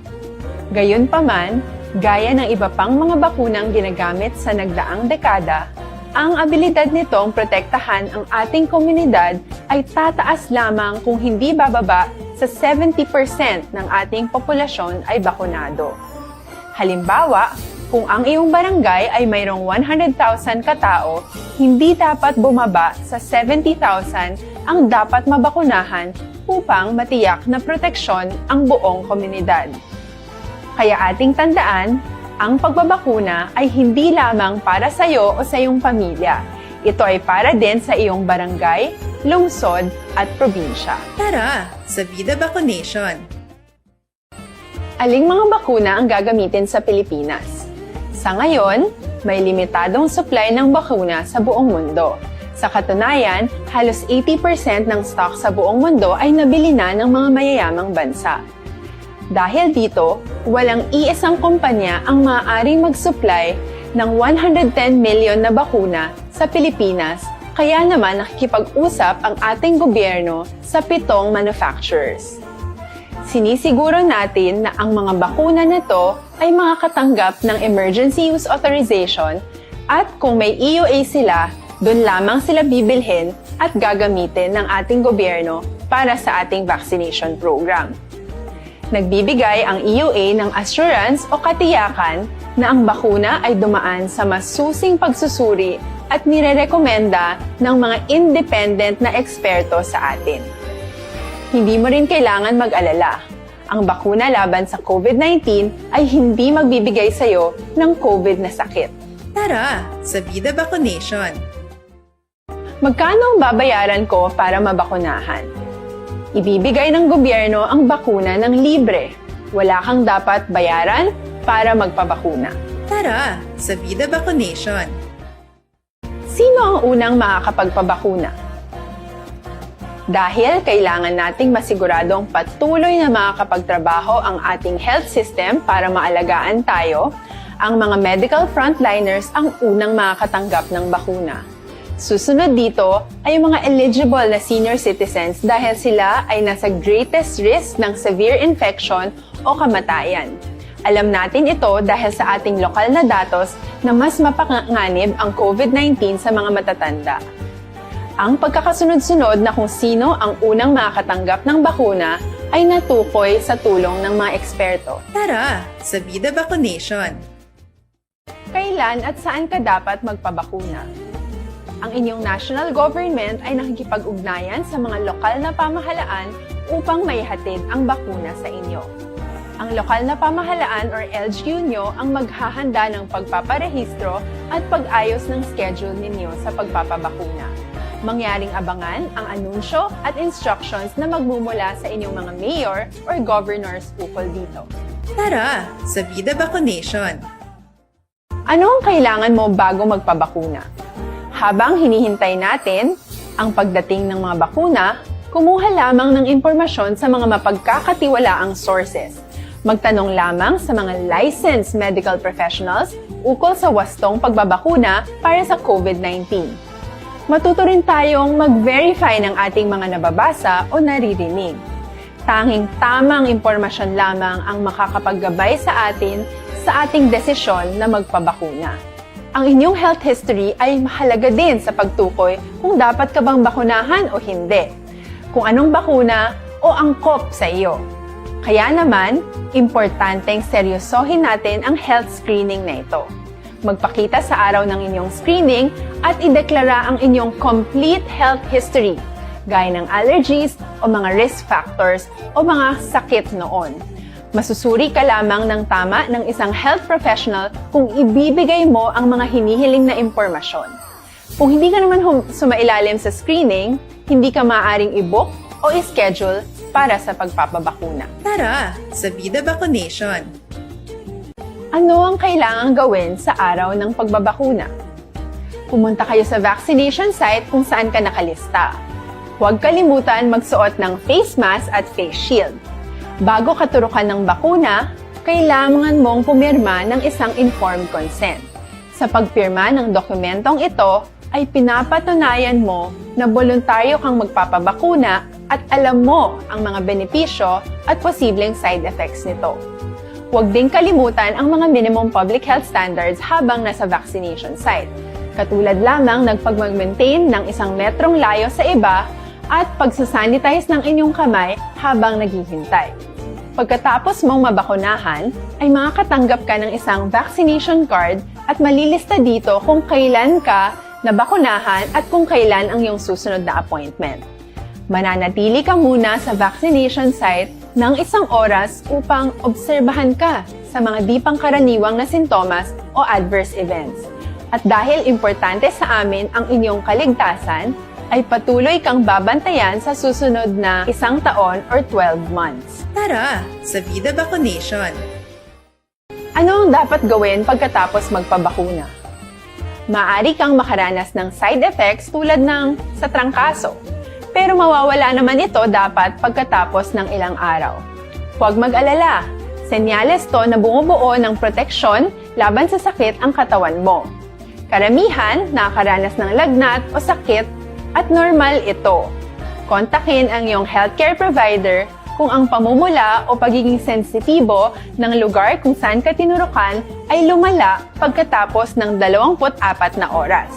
Gayunpaman, gaya ng iba pang mga bakunang ginagamit sa nagdaang dekada, ang abilidad nitong protektahan ang ating komunidad ay tataas lamang kung hindi bababa sa seventy percent ng ating populasyon ay bakunado. Halimbawa, kung ang iyong barangay ay mayroong one hundred thousand katao, hindi dapat bumaba sa seventy thousand ang dapat mabakunahan upang matiyak na proteksyon ang buong komunidad. Kaya ating tandaan, ang pagbabakuna ay hindi lamang para sa iyo o sa iyong pamilya. Ito ay para din sa iyong barangay, lungsod, at probinsya. Tara, sa Vida Vaccination! Aling mga bakuna ang gagamitin sa Pilipinas? Sa ngayon, may limitadong supply ng bakuna sa buong mundo. Sa katunayan, halos eighty percent ng stock sa buong mundo ay nabili na ng mga mayayamang bansa. Dahil dito, walang iisang kumpanya ang maaaring mag-supply ng one hundred ten million na bakuna sa Pilipinas, kaya naman nakikipag-usap ang ating gobyerno sa pitong manufacturers. Sinisiguro natin na ang mga bakuna na to ay makakatanggap ng emergency use authorization at kung may E U A sila, doon lamang sila bibilhin at gagamitin ng ating gobyerno para sa ating vaccination program. Nagbibigay ang E U A ng assurance o katiyakan na ang bakuna ay dumaan sa masusing pagsusuri at nirerekomenda ng mga independent na eksperto sa atin. Hindi mo rin kailangan mag-alala. Ang bakuna laban sa COVID nineteen ay hindi magbibigay sa iyo ng COVID na sakit. Tara sa Vida Vaccination! Magkano ang babayaran ko para mabakunahan? Ibibigay ng gobyerno ang bakuna ng libre. Wala kang dapat bayaran para magpabakuna. Tara sa Vida Vaccination! Sino ang unang makakapagpabakuna? Dahil kailangan nating masiguradong patuloy na makakapagtrabaho ang ating health system para maalagaan tayo, ang mga medical frontliners ang unang makakatanggap ng bakuna. Susunod dito ay ang mga eligible na senior citizens dahil sila ay nasa greatest risk ng severe infection o kamatayan. Alam natin ito dahil sa ating lokal na datos na mas mapanganib ang COVID nineteen sa mga matatanda. Ang pagkakasunod-sunod na kung sino ang unang makakatanggap ng bakuna ay natukoy sa tulong ng mga eksperto. Tara sa Vida Vaccination! Kailan at saan ka dapat magpabakuna? Ang inyong national government ay nakikipag-ugnayan sa mga lokal na pamahalaan upang maihatid ang bakuna sa inyo. Ang lokal na pamahalaan or L G U nyo ang maghahanda ng pagpaparehistro at pag-ayos ng schedule ninyo sa pagpapabakuna. Mangyaring abangan ang anunsyo at instructions na magmumula sa inyong mga mayor or governors ukol dito. Tara sa Vida Vaccination! Ano ang kailangan mo bago magpabakuna? Habang hinihintay natin ang pagdating ng mga bakuna, kumuha lamang ng impormasyon sa mga mapagkakatiwalaang sources. Magtanong lamang sa mga licensed medical professionals ukol sa wastong pagbabakuna para sa COVID nineteen. Matuto rin tayong mag-verify ng ating mga nababasa o naririnig. Tanging tamang impormasyon lamang ang makakapaggabay sa atin sa ating desisyon na magpabakuna. Ang inyong health history ay mahalaga din sa pagtukoy kung dapat ka bang bakunahan o hindi. Kung anong bakuna o angkop sa iyo. Kaya naman, importanteng seryosohin natin ang health screening na ito. Magpakita sa araw ng inyong screening at ideklara ang inyong complete health history, gaya ng allergies o mga risk factors o mga sakit noon. Masusuri ka lamang ng tama ng isang health professional kung ibibigay mo ang mga hinihiling na impormasyon. Kung hindi ka naman hum- sumailalim sa screening, hindi ka maaaring i-book o i-schedule para sa pagpapabakuna. Tara sa Vida Vaccination! Ano ang kailangang gawin sa araw ng pagbabakuna? Pumunta kayo sa vaccination site kung saan ka nakalista. Huwag kalimutan magsuot ng face mask at face shield. Bago katurukan ng bakuna, kailangan mong pumirma ng isang informed consent. Sa pagpirma ng dokumentong ito, ay pinapatunayan mo na boluntaryo kang magpapabakuna at alam mo ang mga benepisyo at posibleng side effects nito. Huwag ding kalimutan ang mga minimum public health standards habang nasa vaccination site, katulad lamang ng pagmag-maintain ng isang metrong layo sa iba at pagsasanitize ng inyong kamay habang naghihintay. Pagkatapos mong mabakunahan, ay makakatanggap ka ng isang vaccination card at malilista dito kung kailan ka nabakunahan at kung kailan ang iyong susunod na appointment. Mananatili ka muna sa vaccination site ng isang oras upang obserbahan ka sa mga di pangkaraniwang na sintomas o adverse events. At dahil importante sa amin ang inyong kaligtasan, ay patuloy kang babantayan sa susunod na isang taon or twelve months. Tara sa Vida Vaccination! Ano ang dapat gawin pagkatapos magpabakuna? Maaari kang makaranas ng side effects tulad ng sa trangkaso, pero mawawala naman ito dapat pagkatapos ng ilang araw. Huwag mag-alala, senyales to na bumubuo ng proteksyon laban sa sakit ang katawan mo. Karamihan nakakaranas ng lagnat o sakit at normal ito. Kontakin ang iyong healthcare provider kung ang pamumula o pagiging sensitibo ng lugar kung saan ka tinurukan ay lumala pagkatapos ng dalawampu't apat na oras.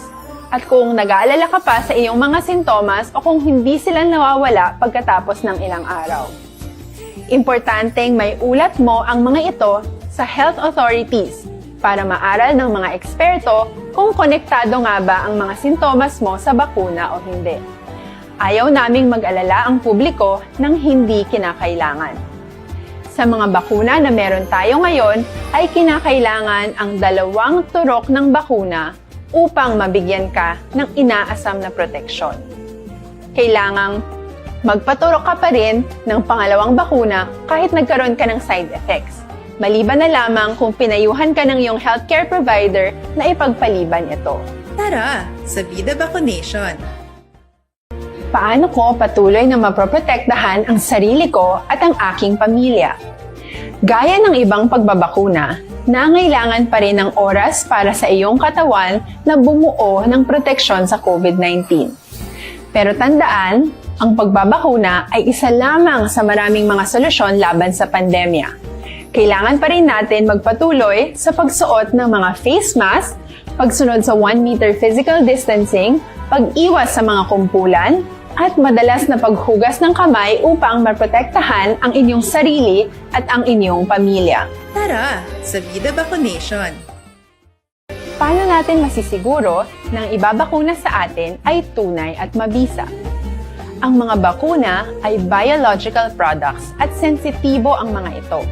At kung nag-aalala ka pa sa iyong mga sintomas o kung hindi sila nawawala pagkatapos ng ilang araw. Importanteng may ulat mo ang mga ito sa health authorities para maaral ng mga eksperto kung konektado nga ba ang mga sintomas mo sa bakuna o hindi. Ayaw naming mag-alala ang publiko ng hindi kinakailangan. Sa mga bakuna na meron tayo ngayon, ay kinakailangan ang dalawang turok ng bakuna upang mabigyan ka ng inaasam na proteksyon. Kailangang magpaturok ka pa rin ng pangalawang bakuna kahit nagkaroon ka ng side effects, maliban na lamang kung pinayuhan ka ng iyong healthcare provider na ipagpaliban ito. Tara sa Vida Vaccination! Paano ko patuloy na maproprotektahan ang sarili ko at ang aking pamilya? Gaya ng ibang pagbabakuna, nangailangan pa rin ng oras para sa iyong katawan na bumuo ng proteksyon sa COVID nineteen. Pero tandaan, ang pagbabakuna ay isa lamang sa maraming mga solusyon laban sa pandemya. Kailangan pa rin natin magpatuloy sa pagsuot ng mga face mask, pagsunod sa one meter physical distancing, pag-iwas sa mga kumpulan, at madalas na paghugas ng kamay upang maprotektahan ang inyong sarili at ang inyong pamilya. Tara sa Vida Vaccination! Paano natin masisiguro na ang ibabakuna sa atin ay tunay at mabisa? Ang mga bakuna ay biological products at sensitibo ang mga ito.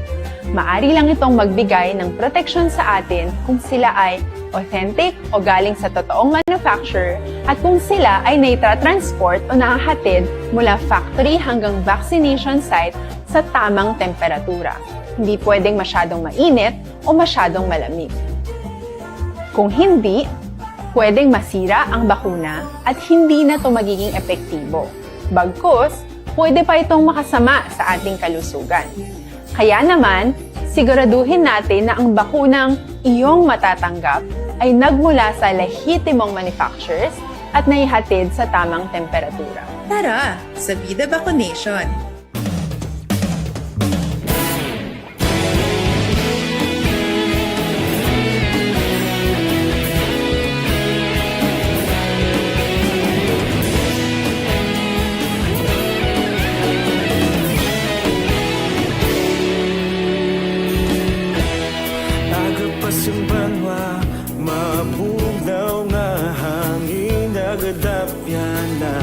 Maari lang itong magbigay ng proteksyon sa atin kung sila ay authentic o galing sa totoong manufacturer at kung sila ay naitatransport o nahahatid mula factory hanggang vaccination site sa tamang temperatura. Hindi pwedeng masyadong mainit o masyadong malamig. Kung hindi, pwedeng masira ang bakuna at hindi na ito magiging epektibo. Bagkus, pwede pa itong makasama sa ating kalusugan. Kaya naman, siguraduhin natin na ang bakunang iyong matatanggap ay nagmula sa lehitimong manufacturers at naihatid sa tamang temperatura. Tara sa Vida Vaccination! Aga pa sing banwa, mabugnaw nga hangin, nagadapyan na.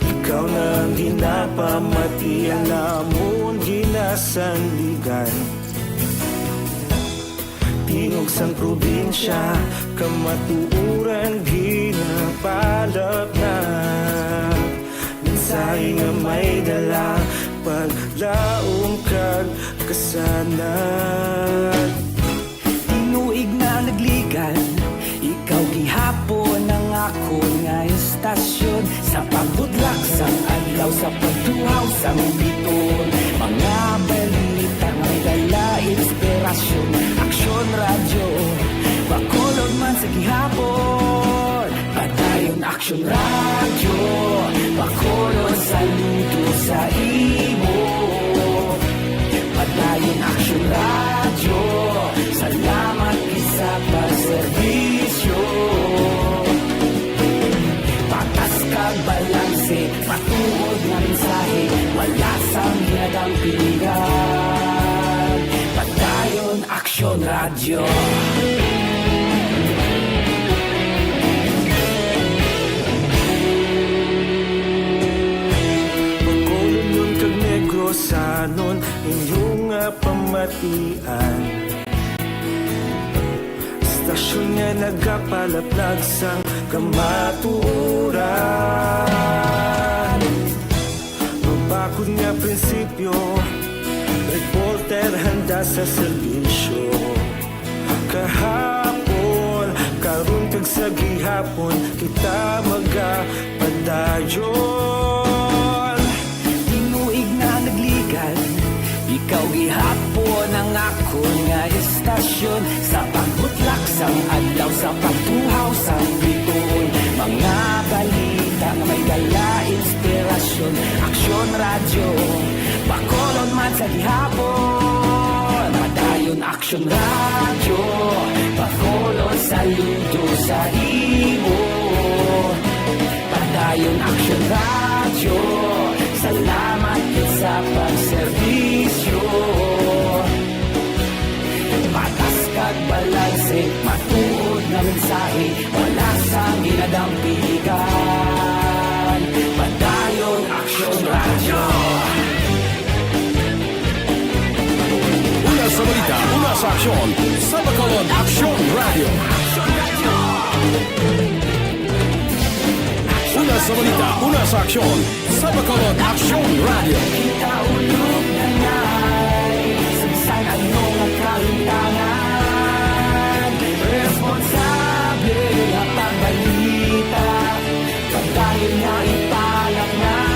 Ikaw na ang ginapamati, ang amon ginasandigan. Tingog sang probinsya, kamatuoran ginapalamnag. Mensahe nga may dala, paglaom kag kasanag. Tinuig na nagligan, ikaw gihapon ang akon nga istasyon. Sa pagbudlak sang adlaw, sa pagtuhaw sang biton, mga balita nga may dala inspirasyon. Aksyon Radyo, Bacolod man sa gihapon. Padayon Aksyon Radyo, Bacolod, saludo sa imo. Padayon Aksyon Radyo, salamat gid sa pagserbisyo. Patas kag balanse, matuod nga mensahe, wala sang ginadampingan. Padayon Aksyon Radyo. Bacolodnon kag Negrosanon, inyo nga pamatian. Istasyon nga nagapalaplag sang kamatuoran. Mabakod nga prinsipyo, reporter handa sa serbisyo. Kahapon, karon kag sa gihapon, kita magapadayon. Tinuig na nagligan, ikaw gihapon ang akon nga istasyon. Sa pagbutlak sang adlaw, sa pagtuhaw sang bituon, mga balita nga may dala inspirasyon. Aksyon Radyo, Bacolod man sa gihapon. Padayon Aksyon Radyo, Bacolod, saludo sa imo. Ayon Aksyon Radyo, salamat gid sa pagserbisyo. Patas kag balanse, matuod nga mensahe, wala sang ginadampigan. Padayon Aksyon Radyo. Una sa balita, una sa aksyon, sa Bacolod Aksyon Radyo. Una sa balita, una sa aksyon, sa Bacolod Aksyon Radyo. Kita ulog na ngay, sa bisan ano nga kahimtangan, responsable nga pagbalita. Pagdayon nga ipalaknag,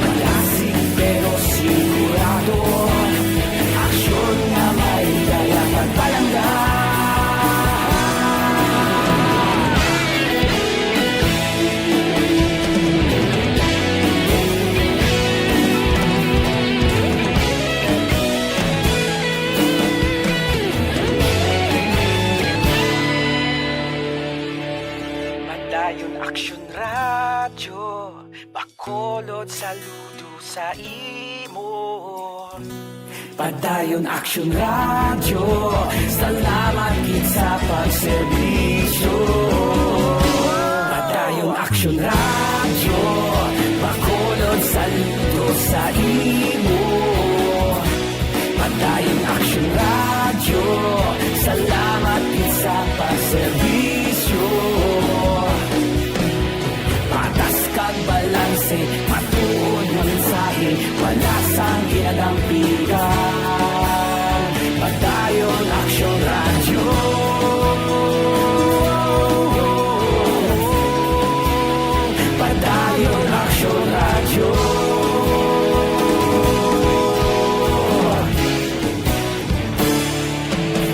malasig pero sigurado. Aksyon nga may dala kag palangga. Padayon Aksyon Radyo, Bacolod, saludo sa imo. Padayon Aksyon Radyo, salamat gid sa pagserbisyo. Padayon Aksyon Radyo, Bacolod, saludo sa imo. Padayon Aksyon Radyo, salamat gid sa pagserbisyo. Patas kag balanse, matuod nga mensahe, wala sang ginadampigan. Padayon Aksyon Radyo. Padayon Aksyon Radyo.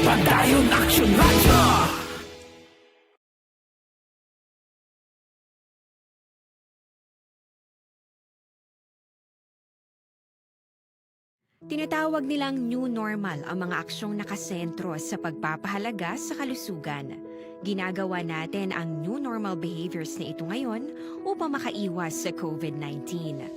Padayon Aksyon Radyo. Tinatawag nilang new normal ang mga aksyong nakasentro sa pagpapahalaga sa kalusugan. Ginagawa natin ang new normal behaviors na ito ngayon upang makaiwas sa covid nineteen.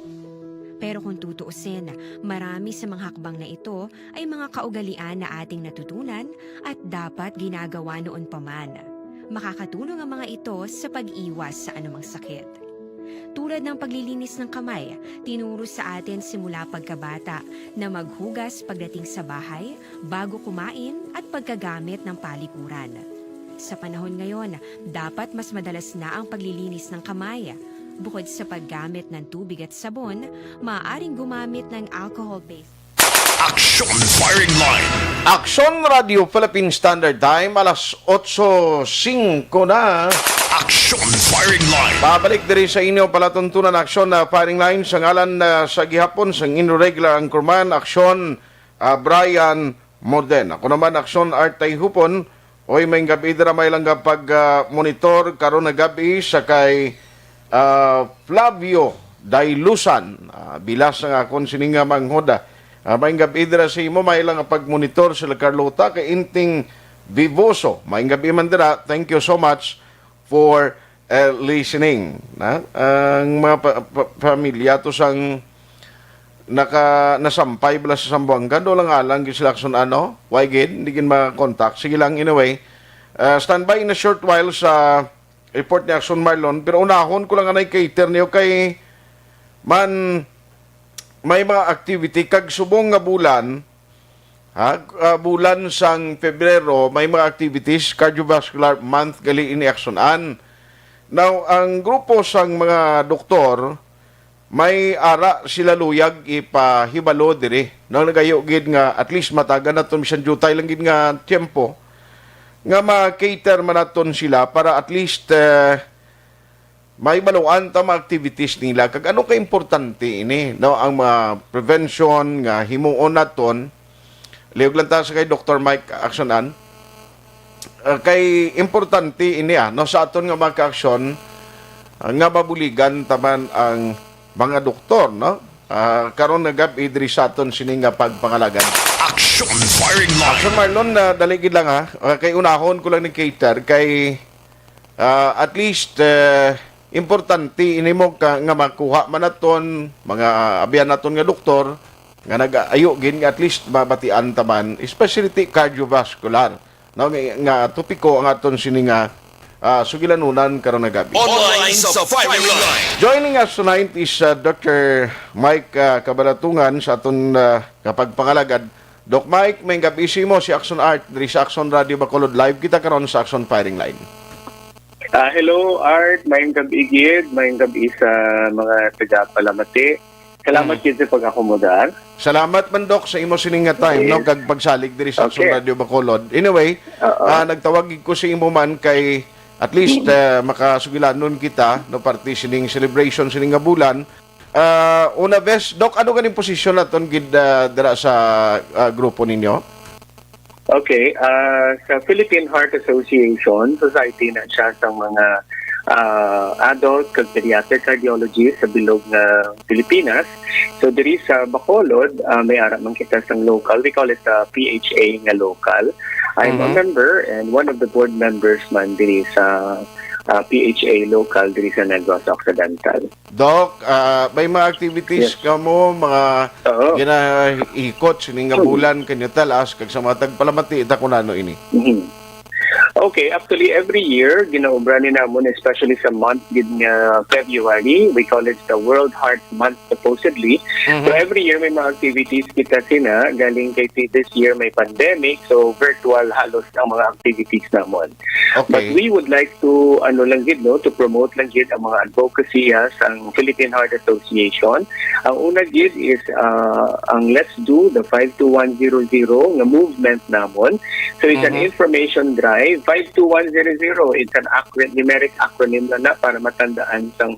Pero kung tutuusin, marami sa mga hakbang na ito ay mga kaugalian na ating natutunan at dapat ginagawa noon pa man. Makakatulong ang mga ito sa pag-iwas sa anumang sakit. Tulad ng paglilinis ng kamay, tinuro sa atin simula pagkabata na maghugas pagdating sa bahay, bago kumain, at pagkagamit ng palikuran. Sa panahon ngayon, dapat mas madalas na ang paglilinis ng kamay. Bukod sa paggamit ng tubig at sabon, maaaring gumamit ng alcohol-based Aksyon Firing Line. Aksyon Radio Philippine Standard Time, alas otso singko na. Aksyon Firing Line. Pabalik diri sa inyo palatuntunan, Aksyon na Firing Line, sa ngalan na sa gihapon sang inyo regular anchorman, Aksyon, ah, Brian Morden. Ako naman, Aksyon Art Tayhupon. Oy, may gabi dira, may lang pag, ah, monitor karon nga gabi sa kay, ah, Flavio Dailusan. Ah, bilas nga akon sini nga manghod, ah. Ah, may gabi dira sa imo, may lang pag monitor sila Carlota kay Inting Vivoso. May gabi man dira. Thank you so much for, eh, listening, na ang mga pa-, pa-, pamilya to sang naka-, nasampay bala sa Zamboanga, do lang alang gid sila akson ano, why gid, hindi gid ma-contact. Sige lang, anyway. Ah, standby in a short while sa report ni Akson Marlon, pero unahon ko lang anay cater niyo kay man may mga activity kag subong nga bulan, ha, ah, bulan sang Pebrero, may mga activities, cardiovascular month gali ini aksunan. Now, ang grupo sang mga doktor, may ara sila luyag ipahibalo diri. Nang nagayo gid nga at least matagan naton bisan diutay lang gid nga tiyempo nga ma-cater man naton sila para at least, eh, may baluan ta mga activities nila kag ano ka importante ini, no, ang mga prevention nga himuon naton. Liog lang ta sa kay Doktor Mike Aksonan. Ah, kay importante ini, ah, no, sa aton nga mga kaaksyon, ah, nga mabuligan taman ang mga doktor, no? Ah, karon nga gab-i diri sa aton sini nga pagpangalagan. Action Firing Line. Action Marlon, ah, dali gid lang, ha. Ah, kay unahon ko lang ni cater kay Ah, at least, eh, importante ini mo ka, nga makuha man naton, mga abyan naton nga doktor, nga nag-ayo gid nga at least mabatian ta man, especially ti cardiovascular, no, nga, nga topiko ang aton sini nga, ah, sugilanunan karon nga gabi. Online sa firing line. Joining us tonight is, uh, Doctor Mike, uh, Kabalatungan sa aton, uh, kapagpangalagad. Doc Mike, may gabi sa imo, si Axon Art diri sa Axon Radio Bacolod. Live kita karon sa Axon Firing Line. Ah, hello, Art. Mayong gabi gid. Mayong gabi sa mga taga-Palamati. Salamat Mm. gid sa pag-akomodar. Salamat man, Doc, sa imo sining nga time, Yes. no, kag pagsalig diri sa Axon Okay. Radio Bacolod. Anyway, Oo. ah, nagtawag gid ko sa imo man kay at least, ah, makasugilanon kita, no, parte sining celebration sining nga bulan. Ah, una bes, Doc, ano ganing posisyon naton gid, ah, dira sa, ah, grupo ninyo? Okay, ah, sa Philippine Heart Association, society na siya sa mga, ah, adult kag pediatric cardiologist sa bilog nga Pilipinas. So, diri sa Bacolod, ah, may ara man kita sang local. We call it the P H A nga local. I'm a Mhm. member and one of the board members man diri sa, ah, P H A local diri sa Negros Occidental. Doc, ah, may mga activities Yes. kamo, mga Oo. ginahikot sining nga Hmm. bulan kanyo talas, kag sa mga tagpalamati, ita ko nano ini. Mhm. Okay, actually, every year, ginaobra ni namon, especially sa month gid nga February, we call it the World Heart Month, supposedly. So, Mhm. every year, may mga activities kita sina, galing kay ti-, this year, may pandemic, so virtual halos ang mga activities namon. But Okay. we would like to, ano lang gid, no, to promote lang gid ang mga advocacy, ah, sang Philippine Heart Association. Ang una gid is, ah, ang Let's Do the five two one zero zero nga movement namon. So it's an Mhm. information drive. Five two one zero zero, it's an acro-, numeric acronym na na para matandaan sang,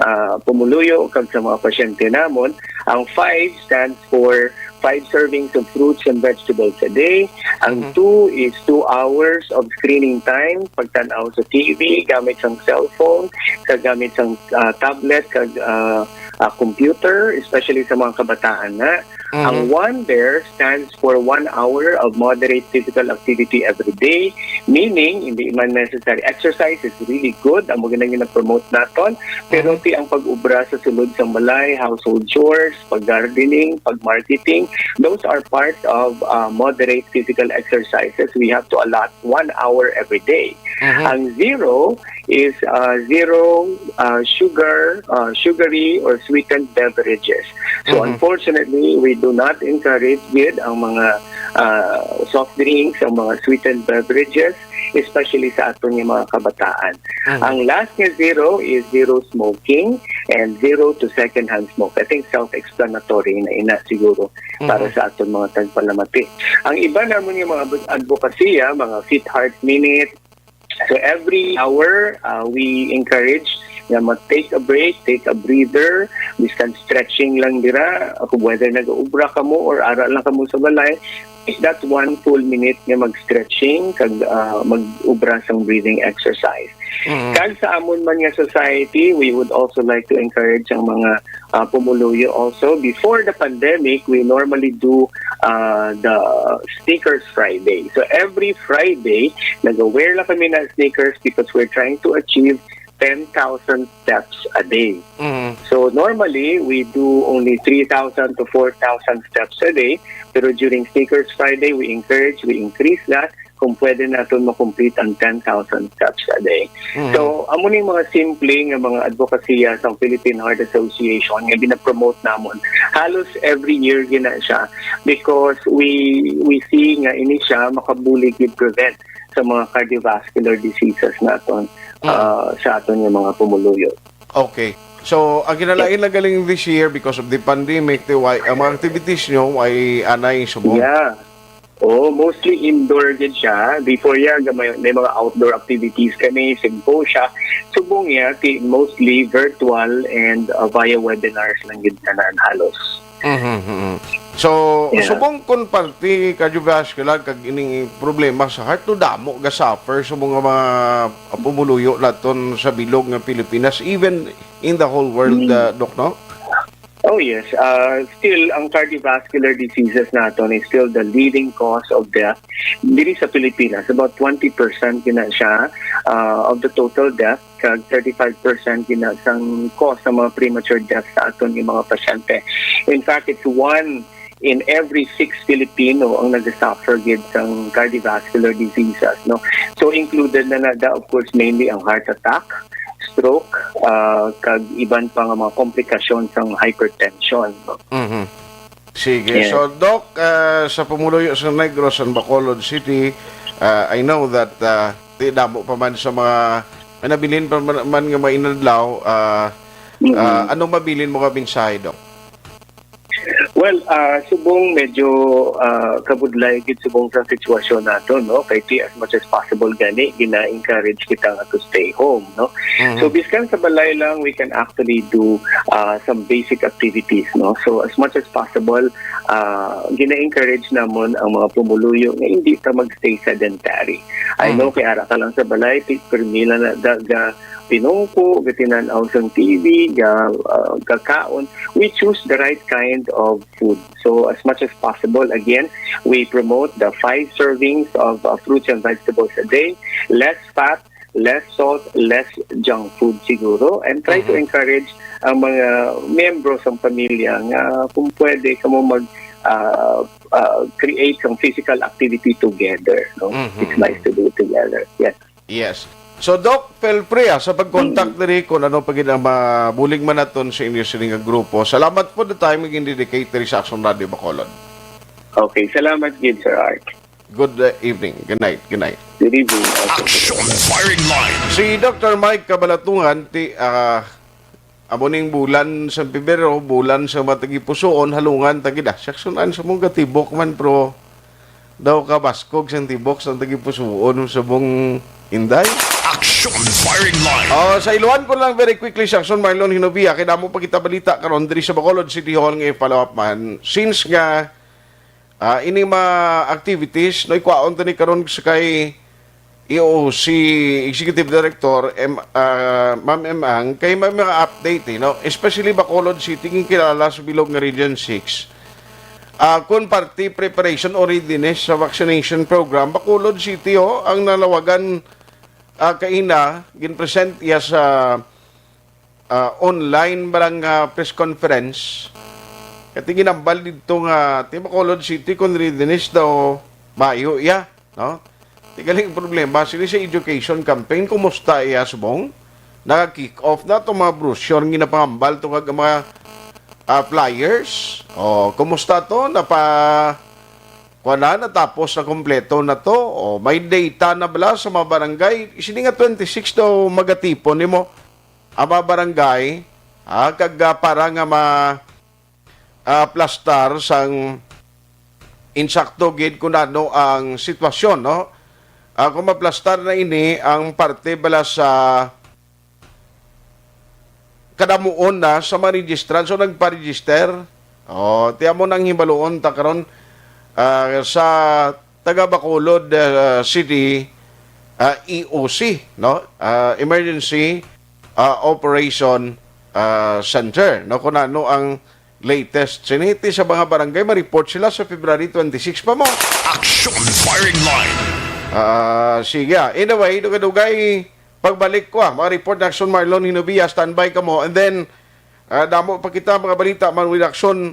ah, pumuluyo kag sa mga pasyente namon. Ang five stands for five servings of fruits and vegetables a day. Ang Mhm. two is two hours of screening time, pagtan-aw sa T V, gamit sang cellphone, kag gamit sang, ah, tablet, kag, ah, ah, computer, especially sa mga kabataan na. Ang Mhm. one there stands for one hour of moderate physical activity every day, meaning hindi man necessary. Exercise is really good, amo gid ang gina-promote naton, pero Mhm. ti ang pag-ubra sa sulod sang balay, household chores, pag-gardening, pag-marketing, those are part of, uh, moderate physical exercises. We have to allot one hour every day. Mhm. Ang zero is, uh, zero, uh, sugar, uh, sugary or sweetened beverages. So, Mhm. unfortunately, we do not encourage gid ang mga, uh, soft drinks, ang mga sweetened beverages, especially sa aton nga mga kabataan. Mhm. Ang last nga zero is zero smoking and zero to secondhand smoke. I think self-explanatory na ina siguro para Mhm. sa aton mga tagpalamati. Ang iba namon nga mga advo-, advokasya, mga Fit Heart Minute. So every hour, uh, we encourage nga mag-take a break, take a breather, bisan stretching lang dira, kung whether nag-ubra kamo or ara lang kamo sa balay, is that one full minute nga mag-stretching kag, uh, mag-ubra sang breathing exercise. Mhm. Kag sa amon man nga society, we would also like to encourage ang mga, uh, pumuluyo also. Before the pandemic, we normally do, uh, the Sneakers Friday. So every Friday, nag-wear lang kami ng sneakers because we're trying to achieve ten thousand steps a day. Mhm. So normally, we do only three thousand to four thousand steps a day. Pero during Sneakers Friday, we encourage, we increase that kung pwede naton ma-complete ang ten thousand steps a day. Mhm. So, amo ning mga simple nga mga advokasya sa Philippine Heart Association nga gina-promote namon. Halos every year gina siya because we we see nga ini siya makabulig gid prevent sa mga cardiovascular diseases naton, Mhm. ah, sa aton nga mga pumuluyo. Okay. So, ang kinalain lang galing this year because of the pandemic, the why, ang mga activities nyo ay anay subong. Yeah. Oh, mostly indoor gid siya. Before, yeah, may, may mga outdoor activities kami, symposia. Subong niya, ti-, mostly virtual and, uh, via webinars lang gid tanan halos. Mhm, mhm. So, Yeah. subong kon parte cardiovascular kag ining problema sa heart, no, damo ga suffer sa mga, mga pumuluyo naton sa bilog nga Pilipinas, even in the whole world, Mm. uh, Doc, no? Oh yes, uh, still ang cardiovascular diseases naton is still the leading cause of death diri sa Pilipinas. About twenty percent gina siya uh, of the total death, kag thirty-five percent gina sang cause sa mga premature death sa aton nga mga pasyente. In fact, it's one in every six Filipino ang nagasuffer gid sang cardiovascular diseases, no? So included na na da, of course, mainly ang heart attack, stroke, uh, kag iban pa nga mga komplikasyon sang hypertension, no? Mhm. Sige. Yes. So, Doc, uh, sa pumuluyo sa Negros and Bacolod City, uh, I know that uh, di damo pa man sa mga may nabilin pa man, man nga mga inadlaw, uh, uh, ano mabilin mo nga mensahe, Doc? Well, uh, subong medyo uh, kabudlay gid subong sa sitwasyon nato, no? Kay ti as much as possible gani gina-encourage kita nga to stay home, no? Mhm. So biskan sa balay lang, we can actually do uh, some basic activities, no? So as much as possible, uh, gina-encourage namon ang mga pumuluyo nga hindi ta magstay sedentary. I Mhm. know kay ara ka lang sa balay, pi- pirmi lang na daga pinungko, gatinan-aw sang T V, ga, uh, gakaon. We choose the right kind of food. So as much as possible, again, we promote the five servings of uh, fruits and vegetables a day, less fat, less salt, less junk food siguro, and try to Mhm. encourage ang mga miyembro sa pamilya nga kung pwede kamo mag uh, uh, create some physical activity together, no? Mhm. It's nice to do it together. Yes. Yes. So, Doc, feel free ah, sa pag-contact diri kung ano pa gid ang mabulig man naton sa inyo sini nga grupo. Salamat for the time nga gindedicate diri sa Action Radio Bacolod. Okay, salamat gid, Sir Art. Good uh, evening. Good night. Good night. Good evening. Okay. Action Firing Line. Si Doctor Mike Kabalatungan, ti, ah, amo ning bulan sa Pebrero, bulan sa mga tagipusoon, halungan ta gid ah. Shucks, an sa mong gatibok man, pero daw kabaskog sang tibok sang tagipusoon sa mong Inday. Action Firing Line. Oh, sa iluhan ko lang very quickly, Shucks, Marlon Hinovia, kay damo pa kita balita karon diri sa Bacolod City Hall nga i-follow up man. Since nga Ah, ini mga activities, no, ikwaon ta ni karon sa kay E O C Executive Director, M, ah, Ma'am M Ang, kay may mga update, eh, no? Especially Bacolod City, nga kilala sa bilog nga Region six. Ah, kun parte preparation o readiness sa vaccination program, Bacolod City, oh, ang nalawagan, ah, kaina, ginpresent iya sa ah, online ba lang nga press conference. Kati ginambal didto nga ti Bacolod City kon readiness daw maayo iya, no? Ti galing problema sini sa education campaign, kumusta iya subong? Naka-kick off na to mga brochure nga ginapangambal to kag mga ah, flyers. O, kumusta to? Napa kuha na, natapos na, kompleto na to. O, may data na bala sa mga barangay? Sini nga twenty-six daw magatipon nimo ang mga barangay, ah, kag, ah, para nga ma, ah, plastar sang insakto gid kung ano ang sitwasyon, no? Ah, kung maplastar na ini ang parte bala sa kadamuon na sa mga registrants o nagpa-register. O, ti amo nang hibaluon ta karon, ah, sa taga Bacolod, ah, City, ah, E O C, no? Ah, Emergency, ah, Operation, ah, Center, no? Kung ano ang latest sini ti sa mga barangay, ma-report sila sa February twenty-six pa mo. Action Firing Line. Ah, sige, ah. Anyway, dugay-dugay, pagbalik ko, ah, mga report na Action Marlon Hinubia, standby ka mo. And then, ah, damo pa kita mga balita man with Action.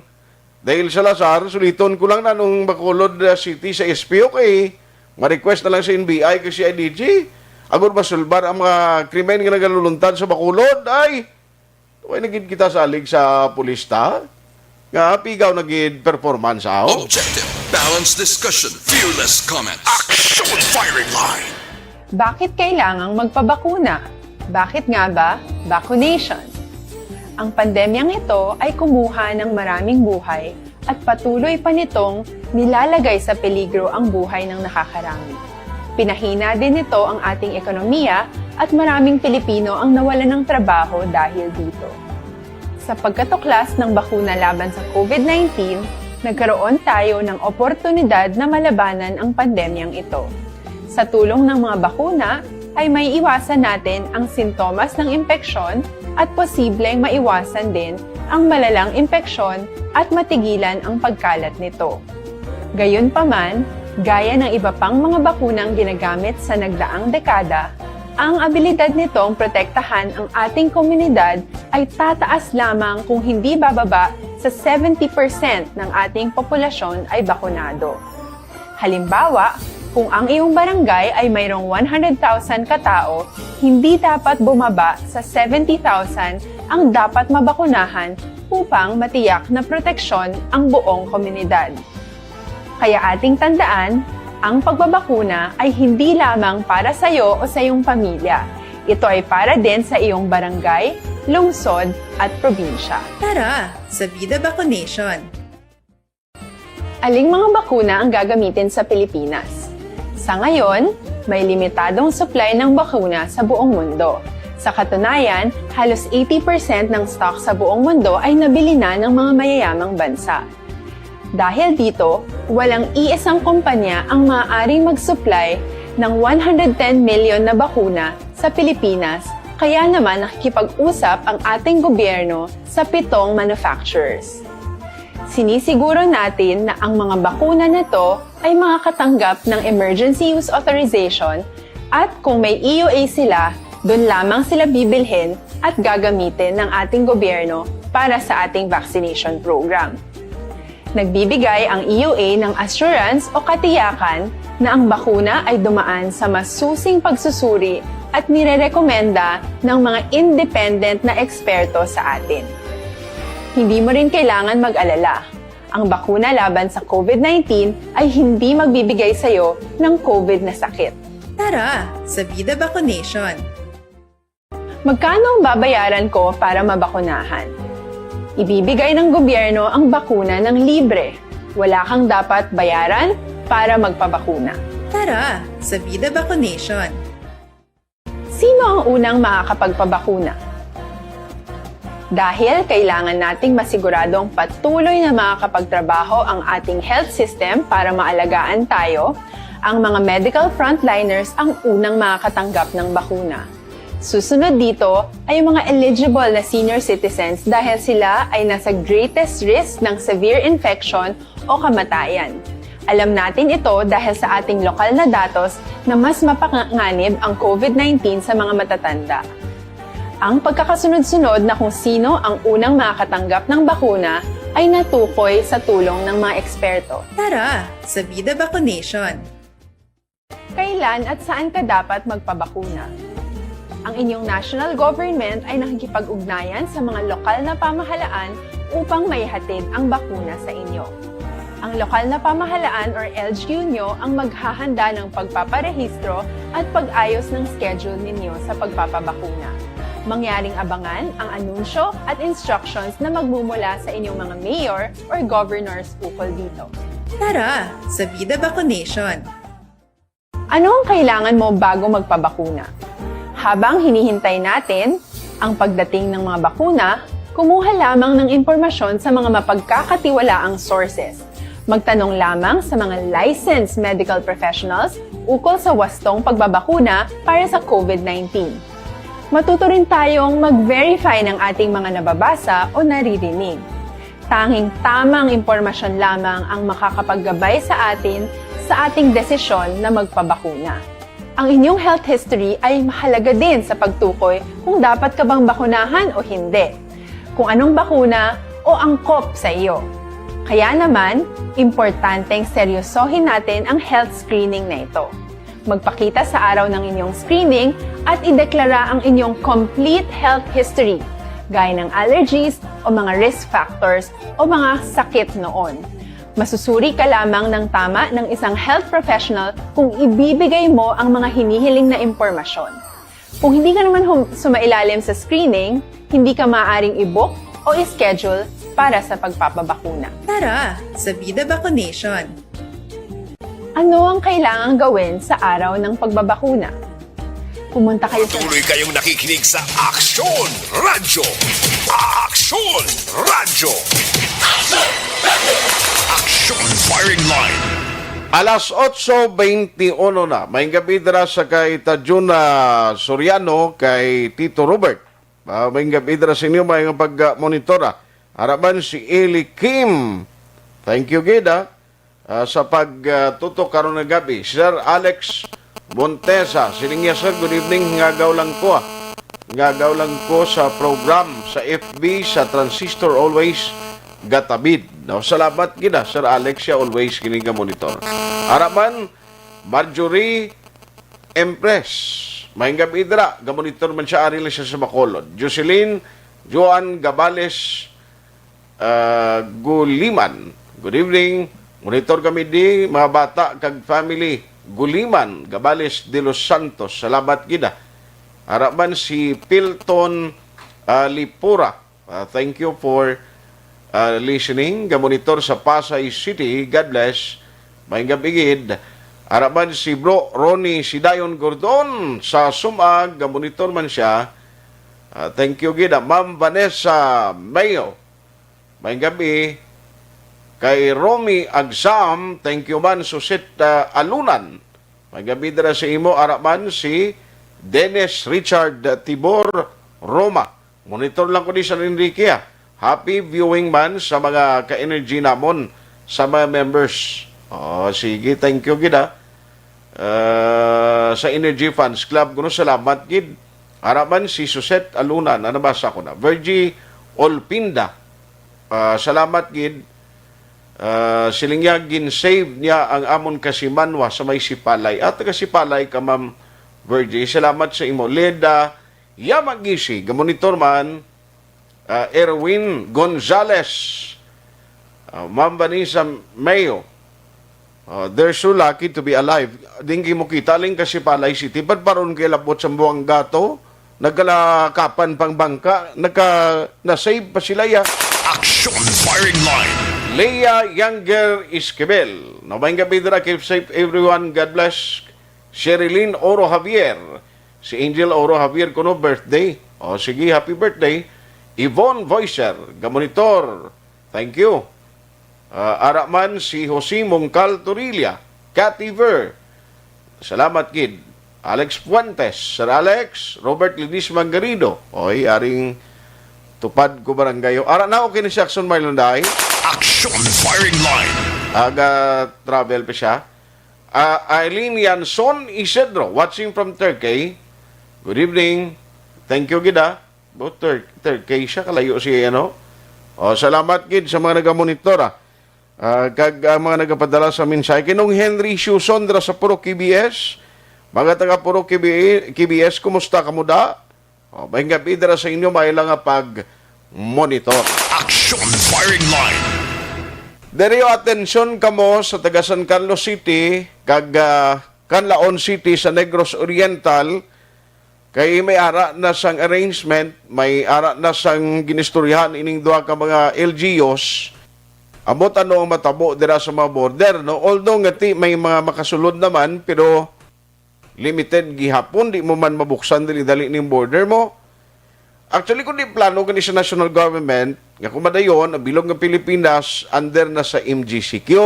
Dahil Salazar, suliton ko lang na nung Bacolod, ah, City sa S P O kay ma-request na lang sa N B I kay C I D G. Agod masulbar ang mga krimen nga nagaluluntad sa Bacolod, ay, way na gid kita salig sa pulis ta. Nga, pigaw na gid performance, aw? Objective, balanced discussion, fearless comments. Action Firing Line. Bakit kailangang magpabakuna? Bakit nga ba vaccination? Ang pandemyang ito ay kumuha ng maraming buhay at patuloy pa nitong nilalagay sa peligro ang buhay ng nakakarami. Pinahina din nito ang ating ekonomiya at maraming Pilipino ang nawalan ng trabaho dahil dito. Sa pagkatuklas ng bakuna laban sa COVID nineteen, nagkaroon tayo ng oportunidad na malabanan ang pandemyang ito. Sa tulong ng mga bakuna, ay may iwasan natin ang sintomas ng impeksyon at posibleng maiwasan din ang malalang impeksyon at matigilan ang pagkalat nito. Gayunpaman, gaya ng iba pang mga bakunang ginagamit sa nagdaang dekada, ang abilidad nitong protektahan ang ating komunidad ay tataas lamang kung hindi bababa sa seventy percent ng ating populasyon ay bakunado. Halimbawa, kung ang iyong barangay ay mayroong one hundred thousand katao, hindi dapat bumaba sa seventy thousand ang dapat mabakunahan upang matiyak na proteksyon ang buong komunidad. Kaya ating tandaan, ang pagbabakuna ay hindi lamang para sa iyo o sa iyong pamilya. Ito ay para din sa iyong barangay, lungsod, at probinsya. Tara, sa Vida Vaccination! Aling mga bakuna ang gagamitin sa Pilipinas? Sa ngayon, may limitadong supply ng bakuna sa buong mundo. Sa katunayan, halos eighty percent ng stock sa buong mundo ay nabili na ng mga mayayamang bansa. Dahil dito, walang iisang kumpanya ang maaaring mag-supply ng one hundred ten million na bakuna sa Pilipinas, kaya naman nakikipag-usap ang ating gobyerno sa pitong manufacturers. Sinisiguro natin na ang mga bakuna na to ay makakatanggap ng emergency use authorization, at kung may E U A sila, doon lamang sila bibilhin at gagamitin ng ating gobyerno para sa ating vaccination program. Nagbibigay ang E U A ng assurance o katiyakan na ang bakuna ay dumaan sa masusing pagsusuri at nirerekomenda ng mga independent na eksperto sa atin. Hindi mo rin kailangan mag-alala. Ang bakuna laban sa COVID nineteen ay hindi magbibigay sa iyo ng COVID na sakit. Tara, sa Vida Vaccination! Magkano ang babayaran ko para mabakunahan? Ibibigay ng gobyerno ang bakuna ng libre. Wala kang dapat bayaran para magpabakuna. Tara, sa Vida Vaccination! Sino ang unang makakapagpabakuna? Dahil kailangan nating masiguradong patuloy na makakapagtrabaho ang ating health system para maalagaan tayo, ang mga medical frontliners ang unang makakatanggap ng bakuna. Susunod dito ay ang mga eligible na senior citizens dahil sila ay nasa greatest risk ng severe infection o kamatayan. Alam natin ito dahil sa ating lokal na datos na mas mapanganib ang COVID nineteen sa mga matatanda. Ang pagkakasunod-sunod na kung sino ang unang makakatanggap ng bakuna ay natukoy sa tulong ng mga eksperto. Tara, sa Vida Vaccination! Kailan at saan ka dapat magpabakuna? Ang inyong national government ay nakikipag-ugnayan sa mga lokal na pamahalaan upang maihatid ang bakuna sa inyo. Ang lokal na pamahalaan or L G U nyo ang maghahanda ng pagpaparehistro at pag-ayos ng schedule ninyo sa pagpapabakuna. Mangyaring abangan ang anunsyo at instructions na magmumula sa inyong mga mayor or governors ukol dito. Tara, sa Vida Vaccination! Ano ang kailangan mo bago magpabakuna? Habang hinihintay natin ang pagdating ng mga bakuna, kumuha lamang ng impormasyon sa mga mapagkakatiwalaang sources. Magtanong lamang sa mga licensed medical professionals ukol sa wastong pagbabakuna para sa COVID nineteen. Matuto rin tayong mag-verify ng ating mga nababasa o naririnig. Tanging tamang impormasyon lamang ang makakapaggabay sa atin sa ating desisyon na magpabakuna. Ang inyong health history ay mahalaga din sa pagtukoy kung dapat ka bang bakunahan o hindi, kung anong bakuna o angkop sa iyo. Kaya naman, importanteng seryosohin natin ang health screening na ito. Magpakita sa araw ng inyong screening at ideklara ang inyong complete health history, gaya ng allergies o mga risk factors o mga sakit noon. Masusuri ka lamang ng tama ng isang health professional kung ibibigay mo ang mga hinihiling na impormasyon. Kung hindi ka naman hum- sumailalim sa screening, hindi ka maaaring i-book o i-schedule para sa pagpapabakuna. Tara, sa Vida Vaccination! Ano ang kailangang gawin sa araw ng pagbabakuna? Pumunta kayo sa Patuloy kayong nakikinig sa Aksyon Radyo. Aksyon Radyo. Aksyon Firing Line. Alas otso beintiuno na. Maayong gabi dira sa kay Tajuna Soriano, kay Tito Robert. Ah, maayong gabi dira sa inyo, maayong pag-, ah, monitor, ah. Ara man si Eli Kim. Thank you gid, ah, ah, sa pag, ah, tutok karon nga gabi. Sir Alex Montesa, siling niya, "Sir, good evening. Ngagaw lang ko, ah. Ngagaw lang ko sa program sa F B, sa Transistor, always gatabid." No, salamat gid, ah, Sir Alex, siya always kini nga monitor. Ara man, Marjorie Empress, maayong gabi dira. Gamonitor man siya, ari lang siya sa Bacolod. Jocelyn Joan Gabales, ah, Guliman. Good evening. Monitor kami di, mga bata kag family. Guliman, Gabales de los Santos. Salamat gid, ah. Ara man si Pilton, ah, Lipura. Ah, thank you for, ah, listening. Gamonitor sa Pasay City. God bless. Maayong gabi gid. Ara man si Bro Ronnie Sidayon Gordon sa Sumag. Gamonitor man siya. Ah, thank you gid, ah, Ma'am Vanessa Mayo. Maayong gabi. Kay Romy Agsam, thank you man, Susit, ah, Alunan. Maayong gabi dira sa imo, ara man si Dennis Richard Tibor Roma. Monitor lang ko di San Enrique, ah. Happy viewing man sa mga ka-energy namon, sa mga members. Oh, sige, thank you gid, ah. Ah, sa Energy Fans Club, kuno salamat gid. Ara man si Suset Aluna, na nabasa ko na. Virgie Olpinda, ah, salamat gid. Ah, siling niya, "Gin-save niya ang amon kasimanwa sa may Sipalay." At taga Sipalay ka, Ma'am Virgie. Salamat sa imo. Leda Yamagisi, gamonitor man. Ah, Erwin Gonzales, ah, Ma'am Vanessa Mayo, ah, "They're so lucky to be alive." Ding mo kita lang kasi Palay City. Padparon kay labot sa Buanggato, nagkalakapan pang bangka, nagka, na-save pa sila, ya. Action Firing Line. Leah Younger Esquivel. Maayong gabi dira, keep safe everyone. God bless. Sherilyn Oro Javier. Si Angel Oro Javier kuno birthday. O, sige, happy birthday. Yvonne Voicer, gamonitor. Thank you. Ah, ara man si Jose Mongcal Torilla, Cathy Ver. Salamat gid. Alex Fuentes, Sir Alex, Robert Ledesma Garrido. Oy, aring Tupad ko Barangay. Ara na, okay na si Action Marlon, day? Action Firing Line. Aga travel pa siya. Ah, Eileen Yanson Isidro, watching from Turkey. Good evening. Thank you gid, ah. Oh, Tur-, Turkey siya, kalayo si, ano. Oh, salamat gid sa mga nagamonitor, ah. Ah, kag ang mga nagapadala sa mensahe. Kinong Henry Siuson dira sa Purok K B S. Mga taga Purok K B, K B S, kumusta kamo da? Oh, maayong gabi dira sa inyo, maayo lang nga pag-monitor. Action Firing Line. Diri, atensyon kamo sa taga San Carlos City kag, ah, Canlaon City sa Negros Oriental, kay may ara na sang arrangement, may ara na sang ginistoryahan ining duha ka mga L G Us. Ambot ano ang matabo dira sa mga border, no? Although nga ti may mga makasulod naman, pero limited gihapon, di mo man mabuksan dali-dali ning border mo. Actually, kung di plano gani sa national government, nga kumadayon, ang bilog nga Pilipinas under na sa M G C Q.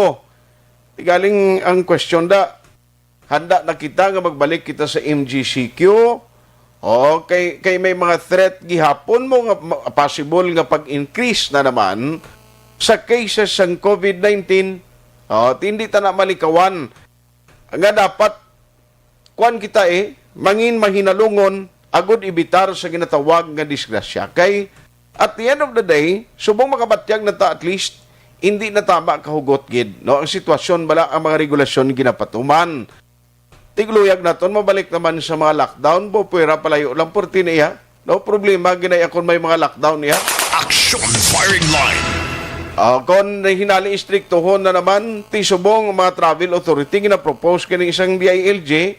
Di galing ang question da, handa na kita nga magbalik kita sa M G C Q? O, kay, kay may mga threat gihapon mo nga ma-, possible nga pag-increase na naman sa cases sang COVID nineteen. O, hindi ta na malikawan nga dapat kuan kita, eh, mangin mahinalungon agud ibitar sa ginatawag nga disgrasya. Kay, at the end of the day, subong makabatyag na ta, at least, hindi na tama kahugot gid, no? Ang sitwasyon bala, ang mga regulasyon ginapatuman. Tigluyag naton, mabalik naman sa mga lockdown, bo, pwera palayo lang, purti na iya. No problema, ginay akon may mga lockdown niya. Action Firing Line. Ah, kon hinali istriktuhon na naman, ti subong ang mga travel authority ginapropose kini isang D I L G.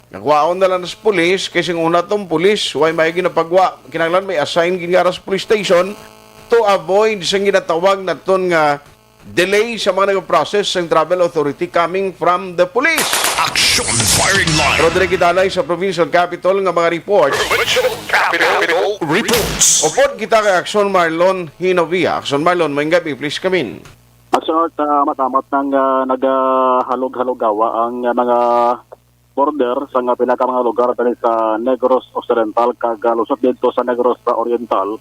Nagwaon na lang sa pulis, kay sing una tong pulis, way may ginapagwa, kinahanglan may assign gid nga sa police station to avoid sa ginatawag naton nga delay sa mga nag-process sang travel authority coming from the police. Action Firing Line. Pero diri gidalay sa provincial capital nga mga report. Provincial Capital Reports. Upod kita kay Action Marlon Hinovia. Action Marlon, maayong gabi, please come in. Action, ah, matamat nang, ah, nagahalog-halugawa ang, ah, mga border sa nga pila ka mga lugar dali sa Negros Occidental kag, ah, lusot didto sa Negros Oriental.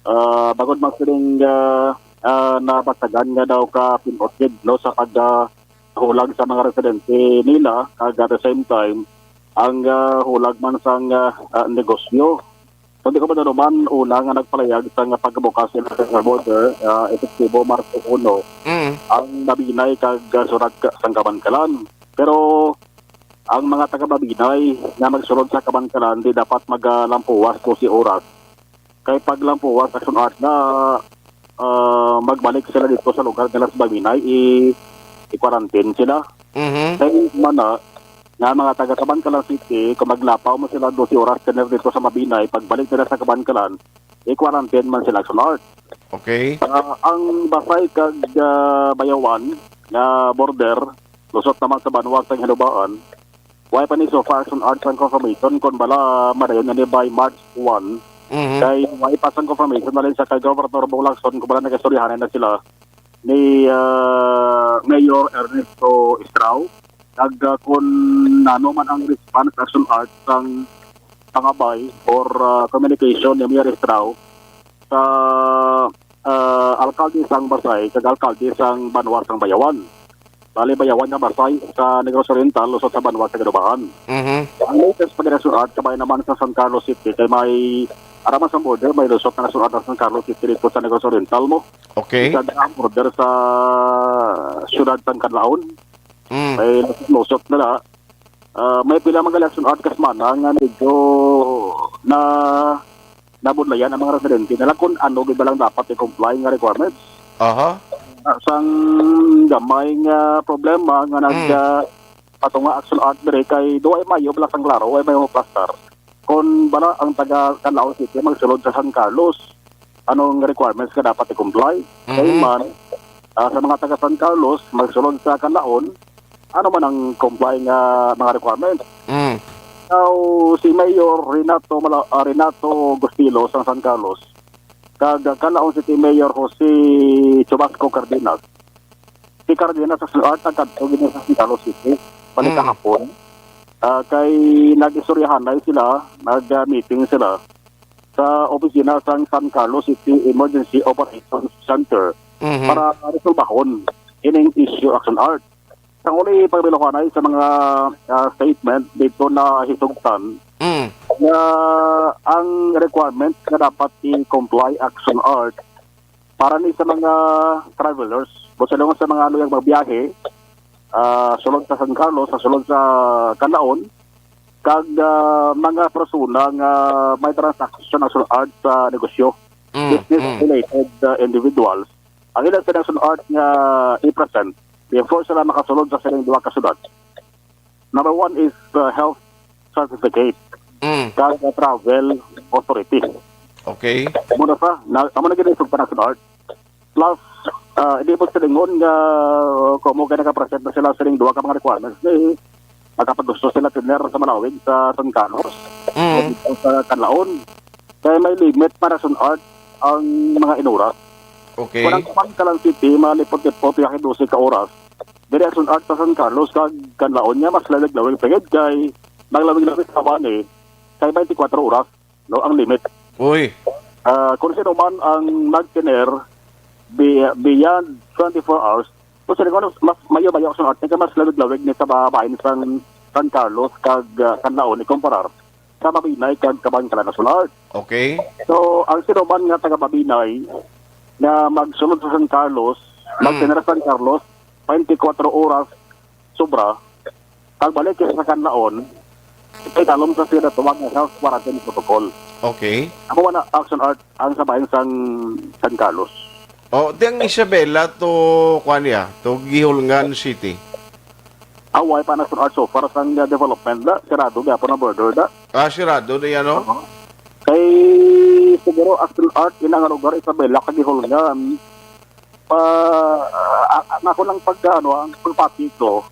Ah, bangod man sining, ah, ah, nabasagan nga daw ka pinot gid, no, sa pag, ah, hulag sa mga residente nila, kag at the same time, ang, ah, hulag man sang, ah, ah, negosyo. So, di ko man una nga nagpalayag sa nga pagbukas nila sa border, ah, epektibo Marso uno, Mm. ang Mabinay kag, ah, Surat ka-, sang Kabankalan. Pero ang mga taga Mabinay nga magsulod sa Kabankalan di dapat magalampuwas dose oras. Kay paglampuwas, Action Art, na, ah, magbalik sila dito sa lugar nila sa Mabinay, i-, i-quarantine sila. Mhm. Kay mana nga mga taga Kabankalan City, kung maglapaw man sila dose oras tener dito sa Mabinay, pagbalik nila sa Kabankalan, i-quarantine man sila, Action Art. Okay. Ah, ang Basay kag, ah, Bayawan nga border, lusot naman sa banwa sa Hinubaan, wala pa ni so far, Action Art, sang confirmation kon bala madayon na ni by March one. Mhm. Kay wala pa sang confirmation na rin sa kay Governor Bong Lacson kon bala nagastoryahan na sila ni, ah, Mayor Ernesto Estrao. Kag, ah, kung nano man ang response, Action Art, sang pangabay or, ah, communication ni Mayor Estrao sa, ah, alkalde sang Basay kag alkalde sang banwa sang Bayawan. Bali, Bayawan nga Basay sa Negros Oriental, lusot sa banwa sa Ginubaan. Mhm. Ang latest pa diri, Action Art, kabay naman sa San Carlos City, kay may, ara man sa border, may lusot na Action Art ang San Carlos City dito sa Negros Oriental mo. Okay. Sa ang border sa siyudad sang Canlaon, Mm. may lusot-lusot na la. Ah, may pila man gali, Action Art, ka semana nga medyo na nabudlayan ang mga residente nila kung ano gid ba lang dapat i-comply nga requirements. Aha. Ah, sang gamay nga problema nga nag, Mm. ah, patunga, Action Art, diri kay duwa ay mayo bala sang klaro, way mayo maplastar. Kung bala ang taga Canlaon City magsulod sa San Carlos, anong requirements nga dapat i-comply? Mhm. Kay man, ah, sa mga taga San Carlos magsulod sa Canlaon, ano man ang comply nga mga requirements? Mm. Now, si Mayor Renato Mala-, ah, Renato Gustilo sang San Carlos, kag Canlaon City Mayor Jose Chubasco Cardenas. Si Cardenas, Action Art, nagkadto gid sa San Carlos City, balik Mm. kahapon. Ah, kay nag-istoryahanay sila, nag-meeting sila sa opisina sang San Carlos City Emergency Operations Center Mhm. para resolbahon ining issue, Action Art. Sang uli pagbiluhanay sa mga, ah, statement dito na hisugtan Mm. nga ang requirements nga dapat i-comply, Action Art, para ni sa mga travelers, busa lang sa mga luyag magbiyahe, ah, sulod sa San Carlos, sa sulod sa Canlaon, kag, ah, mga persona nga may transaction, Action Art, sa negosyo, Mm, business mm. related, ah, individuals. Ang ila sila, Action Art, nga i-present before sila makasulod sa sining duha ka syudad. Number one is, uh, health certificate Mm. kag, uh, travel authority. Okay. Amo na sa, na, amo na gid ang sugpanason, Art. Plus, uh, hindi mo silingon nga, uh, kung mo kay nakapresent na sila sining duha ka mga requirements, eh, makapaggusto sila tener sa Malawig, sa San Carlos, Mm. o sa Canlaon. Kaya may limit para sa Art ang mga inuras. Okay. Kung ang Kabankalan City, malipot-lipot, yakin dose ka oras. Diri ang Art sa San Carlos, kag Canlaon niya, mas lawig-lawig pa gid kay maglawig-lawig sa Bani, kay twenty-four oras, no, ang limit. Uy. Ah, kung sino man ang nagtener bi-, beyond twenty-four hours, kung sino man, mas mayo-mayo ang Art, kay mas lawig-lawig ni sa babahin sang San Carlos kag, ah, Canlaon, ikumparar sa Mabinay kag Kabankalan, Action Art. Okay. So, ang sino man nga taga Mabinay nga magsulod sa San Carlos, Mm. magtener sa San Carlos, twenty-four oras sobra, kag balik sa Canlaon, kay talom sa sila tawag nga health quarantine protocol. Okay. Amo na, Action Art, ang sa bahin sang San Carlos. Oh, di ang Isabela to, kuan niya, to Guihulngan City. Away pa na, Action Art, so far sang, uh, development da, sirado gyapon ang border da. Ah, sirado na yan, no? Oo. Kay siguro, Action Art, ina nga lugar, Isabela kag Guihulngan. Pa, ah, ah, ako lang pag, ano, ang pagpati ko,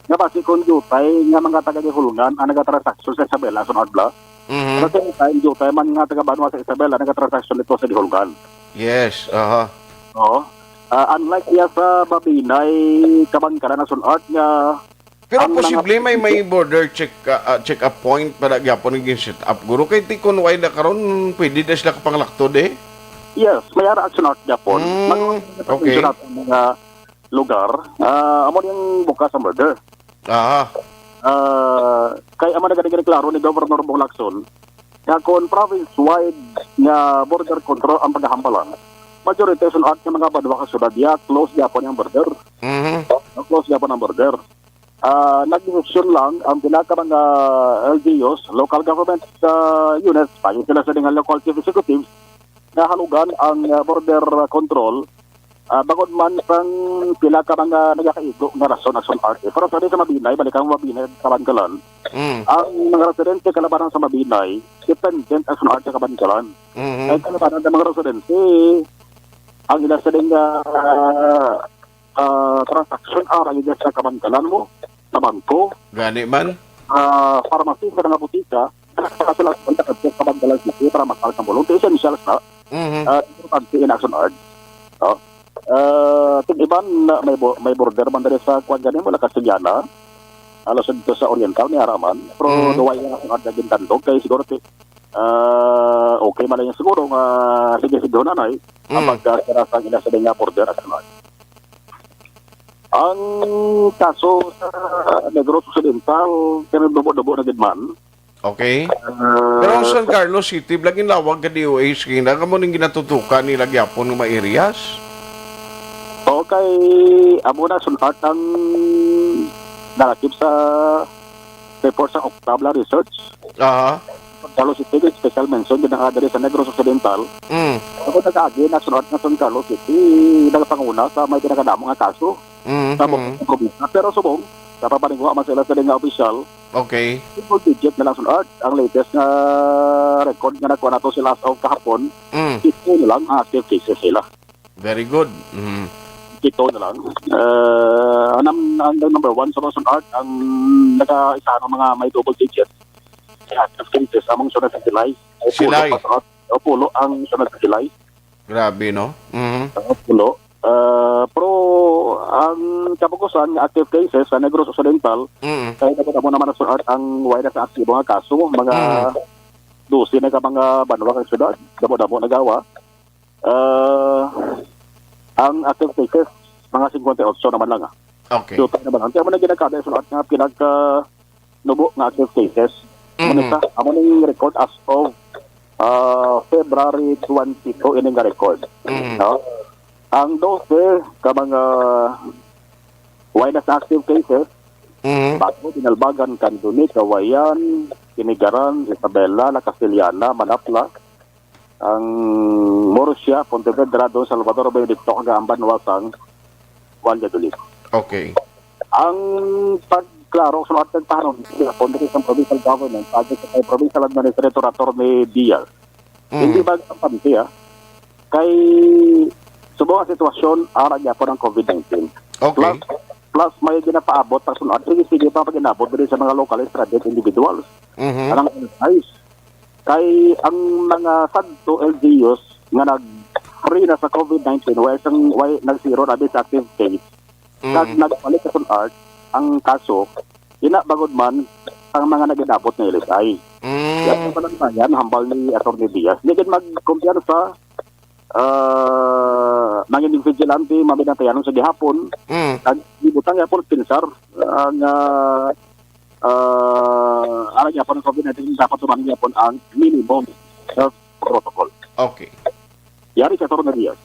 nga basi kung diutay nga mga taga Guihulngan ang nagatransaksyon sa Isabela, Action Art, bala. Mhm. Sa same time, diutay man nga taga banwa sa Isabela nagatransaksyon dito sa Guihulngan. Yes, aha. Oo. Ah, unlike iya sa Mabinay, Kabankalan, Action Art, nga Pero ang mga posible may, may border check, ah, ah, check-up point para gyapon ang set up. Guro, kay ti kun way na karon, pwede na sila kapanglakto, eh. Yes, may ara action art gyapon. Mm, okay. Mga lugar, ah, amo yung bukas ang border. Aha. Ah, kay amo na gani klaro ni Governor Bong Lacson nga kung province-wide nga border control ang paghahambalan, majority sa art nga mga banwa kag syudad, ya, close gyapon ang border. Mhm. Close gyapon ang border. Ah, nagdesisyon lang ang pila ka mga L G Us, local government, ah, units, payo sila sa mga local chief executives, nga halugan ang, ah, border control, ah, bangod man sang pila ka mga nagakaigo nga rason, action art. Pero sabi sa Mabinay, balikan mo Mabinay, Kabankalan, Mm. ang mga residente kalabanan sa Mabinay, dependent, action art, sa Kabankalan. Mhm. Ay kalabanan ng mga residente, ang ila siling, ah, ah, transaction, ah, ang ila sa Kabankalan mo, sa bangko, Gani man. ah, pharmacy, sa mga butika, sila sa Kabankalan City para makal sa mulong. Essentials na, Mhm. ah, importante in action art. No? Ah, ting iban na may bo-, may border man diri sa kuwan gani mo, la Castellana. Alas dito sa Oriental, may ara man. Pero Mhm. duway nga action art na gintandog. Kay siguro ti-, ah, okay man lang yung siguro nga sige, sige, hunanay. Mhm. Ang pagkasira sa ila sa nga border, action art. Ang kaso sa Negros Occidental, kaya dubo-dubo na gid man. Okay. Ah, Pero ang San Carlos City, laging lawag ka D O H, kaya na kamo ning ginatutukan nila gyapon nga mga areas? Okay, amo na, sunat ang nalakip sa report sa Octabla Research. Aha. San Carlos City, special mention, ginakadali sa Negros Occidental. Mm. Ako nag-agi na sunat nga San Carlos City, nagpanguna sa may pinakadamo nga kaso. Mhm. Sa buong probinsya. Pero subong, sa papanigwa man sila sa nga opisyal, Okay. triple digit na lang sunod. Ang latest nga record nga nakuha nato sila as of kahapon, Mm. pito na lang ang active cases sila. Very good. Mhm. Pito na lang. Eh, ang, ang number one sa mga sunod, ang nag-isa ng mga may double digit, active cases, among sunod sa Silay. Ay, Silay. Pulo pa sunod. O, Pulo ang sunod sa Silay. Grabe, no? Mhm. Ah, pulo. Ah, pero ang kapukusan nga active cases sa Negros Occidental, Mm. kay damo-damo naman ang sulat ang way na sa aktibo nga kaso, mga Mm. dose na ka mga banwa kag syudad, damo-damo nagawa. Ah, ang active cases, mga singkwenta y otso naman lang, ah. Okay. Duta naman. Ang kaya mo na ginakada yung sulat nga pinagka nubo nga active cases. Amo ni Mm. sa, amo ning record as of, ah, February twenty-two, ini nga record. Mm. No? Ang dose ka mga way na sa active cases, Mm. Bago, Binalbagan, Candoni, Cauayan, Kinigaran, Isabela, La Castellana, Manapla, ang Murcia, Pontevedra, Don Salvador, Benedicto, kag ang banwa sang Valladolid. Okay. Ang pagklaro sa mga tagtahanon, sa Ponte sa provincial government, sa ating sa provincial administrator, Attorney Diaz. Mm. Hindi ba kampante, ah? Kay subong ang sitwasyon, ara gyapon ang COVID nineteen. Okay. Plus, plus may ginapaabot ang sunod. Sige, sige pa pag-inabot diri sa mga local stranded individuals. Mhm. Anang size. Kay ang mga sadto L G Us nga nag-free na sa COVID nineteen, way sang, way nag-zero na sa active case, Mm. kag nagbalik sa Sun Art ang kaso, ina bagod man ang mga nag-inabot nga L S I. Mm. Yan ang panagbayan, hambal ni Attorney Diaz. Hindi gid magkumpiyansa, ah, mga vigilante, mga binantayanon sa gihapon. Mm. Kag gibutang gihapon, pinsar, ang, ah, ah, alang gihapon ang COVID nineteen, dapat tuman gihapon ang minimum health protocol. Okay. Yari sa Attorney Diaz.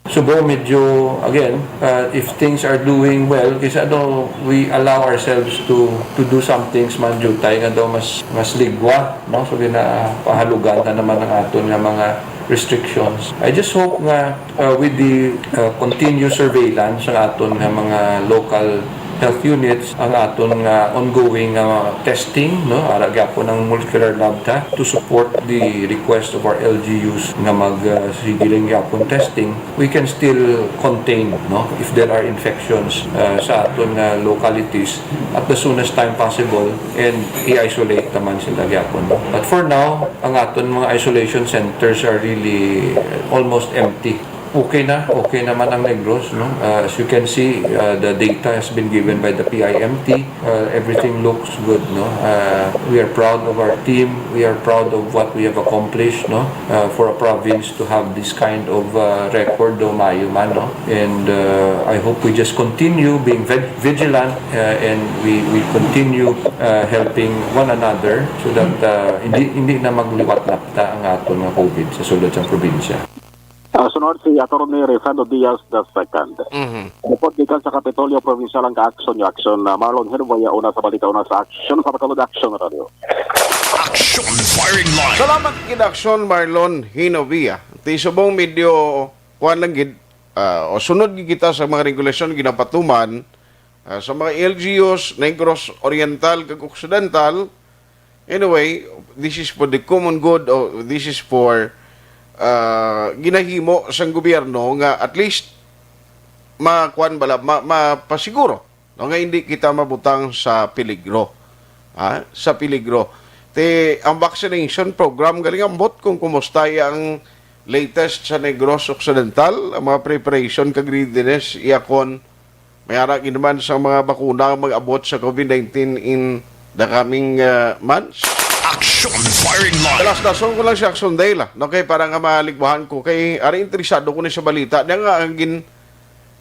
Subong medyo, again, uh, if things are doing well, kaysa ano, we allow ourselves to, to do some things man, jutay nga daw mas, mas ligwa, no? So, ginapahalugan na naman ang aton nga mga restrictions. I just hope nga, uh, with the, uh, continuous surveillance sa aton nga mga local health units, ang aton nga ongoing nga testing, no? Ara gyapon ang molecular lab ta to support the request of our L G Us nga mag, uh, sige lang gyapon testing. We can still contain, no, if there are infections, uh, sa aton nga localities at the soonest time possible, and i-isolate naman sila gyapon, no? But for now, ang aton mga isolation centers are really, uh, almost empty. Okay na, okay naman ang Negros, no? Uh, as you can see, uh, the data has been given by the P I M T. Uh, everything looks good, no? Uh, we are proud of our team. We are proud of what we have accomplished, no? Uh, for a province to have this kind of uh, record, do maayo man, no? And uh, I hope we just continue being vig- vigilant uh, and we we continue uh, helping one another so that uh, hindi hindi na magliwat lapta ang aton nga COVID sa sulod sang probinsya. Ah, sunod si Attorney Rifando Diaz the second. Mhm. Report gikan sa Kapitolyo Provincial ang ka-action ni Action na Marlon Hinuboya una sa balita una sa Action sa Bacolod Action Radio. Action firing line. Salamat gid Action Marlon Hinovia. Ti subong medyo kuan lang gid ah, o sunod gid kita sa mga regulasyon ginapatuman ah, sa mga L G Us, Negros Oriental kag Occidental. Anyway, this is for the common good o this is for ah, ginahimo sang gobyerno nga at least makuan bala ma, mapasiguro no nga hindi kita mabutang sa peligro. Ha? Sa peligro. Ti ang vaccination program gali nga ambot kung kumusta ang latest sa Negros Occidental, ang mga preparation kag readiness iya kon may ara gid naman sa mga bakuna nga mag-abot sa COVID nineteen in the coming uh, months. Action firing line. Kalasdason ko lang si Action Dale, ah. No, kay para nga maligwahan ko kay ari interesado ko ni sa balita niya nga ang gin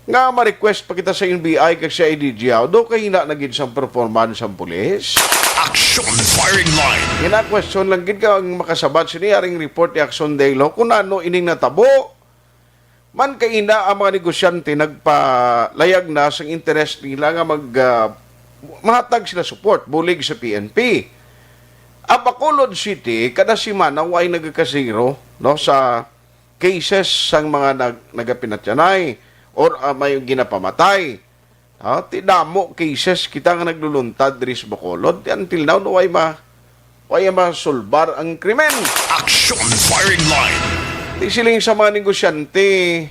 nga ma-request pa kita sa N B I kag sa I D G, ah, do kay hina na gid sang performance sang pulis. Action firing line. Ina question lang gid kang makasabat sini aring report ni Action Dale kung ano ining natabo. Man kaina ang mga negosyante nagpalayag na sang interes nila nga mag ah, mahatag sila support bulig sa P N P. Ang Bacolod City kada semana way nagakasiro no sa cases sang mga nag nagapinatyanay or ah, may ginapamatay. Ah, ti damo cases kita nga nagluluntad diri sa Bacolod. Ti until now no way ma way masulbar ang krimen. Action firing line. Ti siling sa mga negosyante,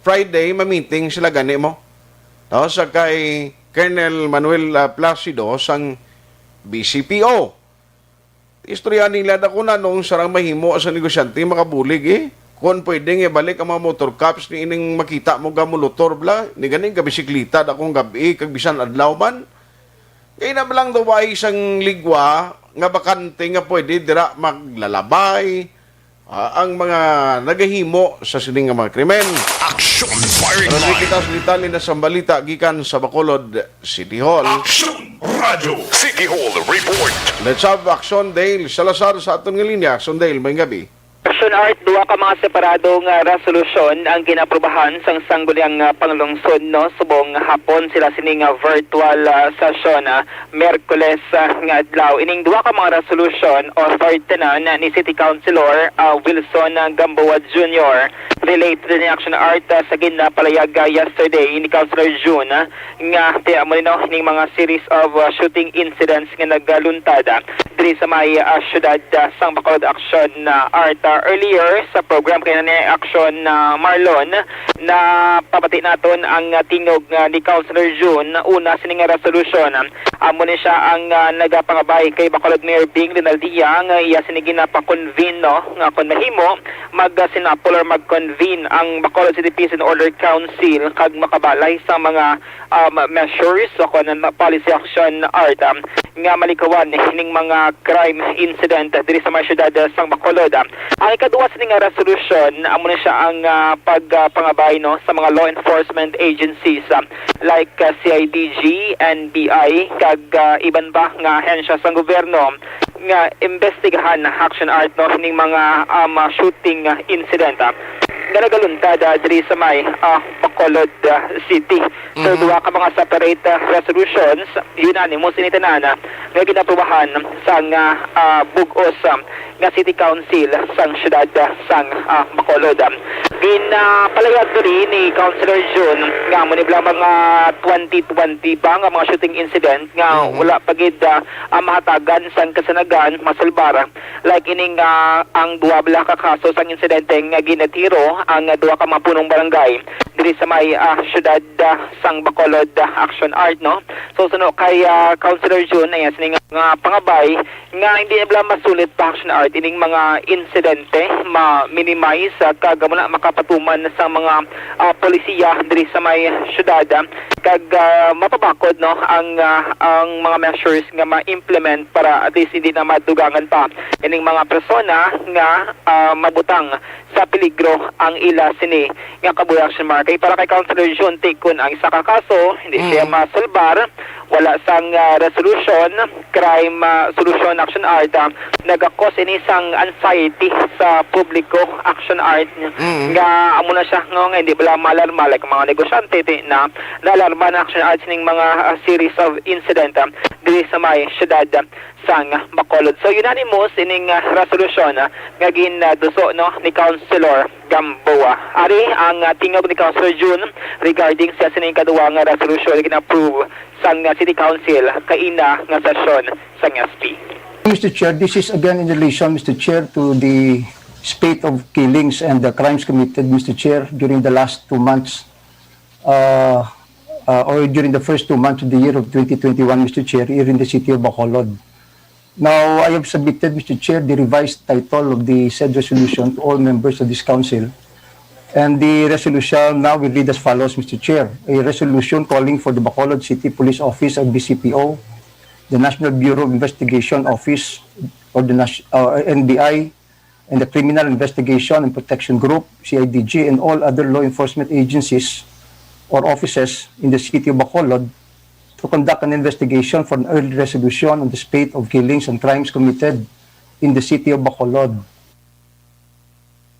Friday ma-meeting sila gani mo. No, sa kay Colonel Manuel ah, Placido sang B C P O. Istorya nila na kung anong sarang mahimo sa negosyante makabulig eh. Kung pwede nga ibalik ang mga motor cops ni ining makita mo gamulutor bla, ni ganing kabisiklita da kung gabi kag bisan adlaw man. Kay na lang daw ay isang ligwa nga bakante nga pwede dira maglalabay ah, ang mga nagahimo sa sini nga mga krimen. Action firing Pero di line. Kita sa detalye na sa balita gikan sa Bacolod City Hall. Action Radio City Hall Report. Let's have Action Dale Salazar sa aton nga linya. Action Dale, may gabi. Action Art, duha ka mga separado nga resolusyon ang ginaaprubahan sang Sangguniang ah, Panglungsod, no, subong hapon sila sini nga virtual ah, session ah, Miyerkules ah, nga adlaw. Ining duha ka mga resolusyon authored tanan ni City Councilor ah, Wilson ah, Gamboa Junior. Related ni Action Art ah, sa ginapalayag ah, yesterday ni Councilor June ah, nga ti amo ni, no, ning mga series of ah, shooting incidents nga nagaluntad ah, diri sa may ah, syudad ah, sang Bacolod. Action ah, Art ah, earlier sa program kay ni Action ah, Marlon, napabati naton ang ah, tingog ah, ni Councilor June. Una sini nga resolusyon, ah, amo ni siya ang ah, nagapangabay kay Bacolod Mayor Bing Rinaldia nga iya sini ginapa-convene, no, nga kon mahimo mag-sinapol or mag-convene ang Bacolod City Peace and Order Council kag makabalay sa mga um, measures o kon policy action, Art, um, nga malikawan ning mga crime incident diri sa mga syudad sang Bacolod. Ang ikaduha sini nga resolusyon amo na siya ang ah, pagpangabay, no, sa mga law enforcement agencies ah, like ah, C I D G, N B I kag ah, iban pa nga ahensya sang gobyerno nga imbestigahan, Action Art, no, ning mga um, ah, shooting ah, incident ah, nga nagaluntad ah, diri sa may ah, Bacolod ah, City. So, Mhm. duha ka mga separate ah, resolutions, unanimous ini tanan ah, nga ginaaprubahan sang ah, ah, bug-os ah, nga City Council sang siyudad ah, sang ah, Bacolod. Ginapalayag diri ni Councilor June nga amo ni bala mga twenty twenty pa nga mga shooting incident nga Mhm. wala pa gid ah, ah, mahatagan sang kasanagan masulbar, like ining ah, ang duha bala ka kaso sang insidente nga ginatiro ang, ah, duha ka mga punong barangay diri sa may, ah, siyudad, ah, sang Bacolod, ah, Action Art, no? So, suno kay, ah, Councilor Jun, ayan, sini nga, nga pangabay nga hindi na bala masulit pa, Action Art, ining mga insidente ma-minimize, ah, kag amo na makapatuman sa mga, ah, polisiya diri sa may siyudad, ah, kag, ah, mapabakod, no, ang, ah, ang mga measures nga ma-implement para at least hindi na madugangan pa ining mga persona nga, ah, mabutang sa peligro ang ila sini nga kabuhi, Action Mark. Kay para kay Councilor Jun, ti kun ang isa ka kaso hindi siya Mm. masulbar, wala sang, ah, resolution, crime, ah, solution, Action Art, ah, nagakos ini sang anxiety sa publiko, Action Art, Mm. nga amo na siya nga, nga hindi bala maalarma, like, mga negosyante, ti na naalarma na, Action Art, sining mga, ah, series of incident, ah, diri sa may syudad, ah, sang Bacolod. So, unanimous ining, ah, resolusyon, ah, nga gin, ah, duso, no, ni Councilor Gamboa. Ari ang, ah, tingog ni Councilor Jun regarding sa sining kaduwa nga resolusyon nga gin-approve sang, ah, City Council kaina nga sesyon sang S P. Mister Chair, this is again in relation, Mister Chair, to the spate of killings and the crimes committed, Mister Chair, during the last two months, uh, uh, or during the first two months of the year of twenty twenty-one, Mister Chair, here in the city of Bacolod. Now, I have submitted, Mister Chair, the revised title of the said resolution to all members of this council. And the resolution now will read as follows, Mister Chair. A resolution calling for the Bacolod City Police Office or B C P O, the National Bureau of Investigation Office or the Nas-, uh, N B I, and the Criminal Investigation and Protection Group, C I D G, and all other law enforcement agencies or offices in the city of Bacolod to conduct an investigation for an early resolution on the spate of killings and crimes committed in the city of Bacolod.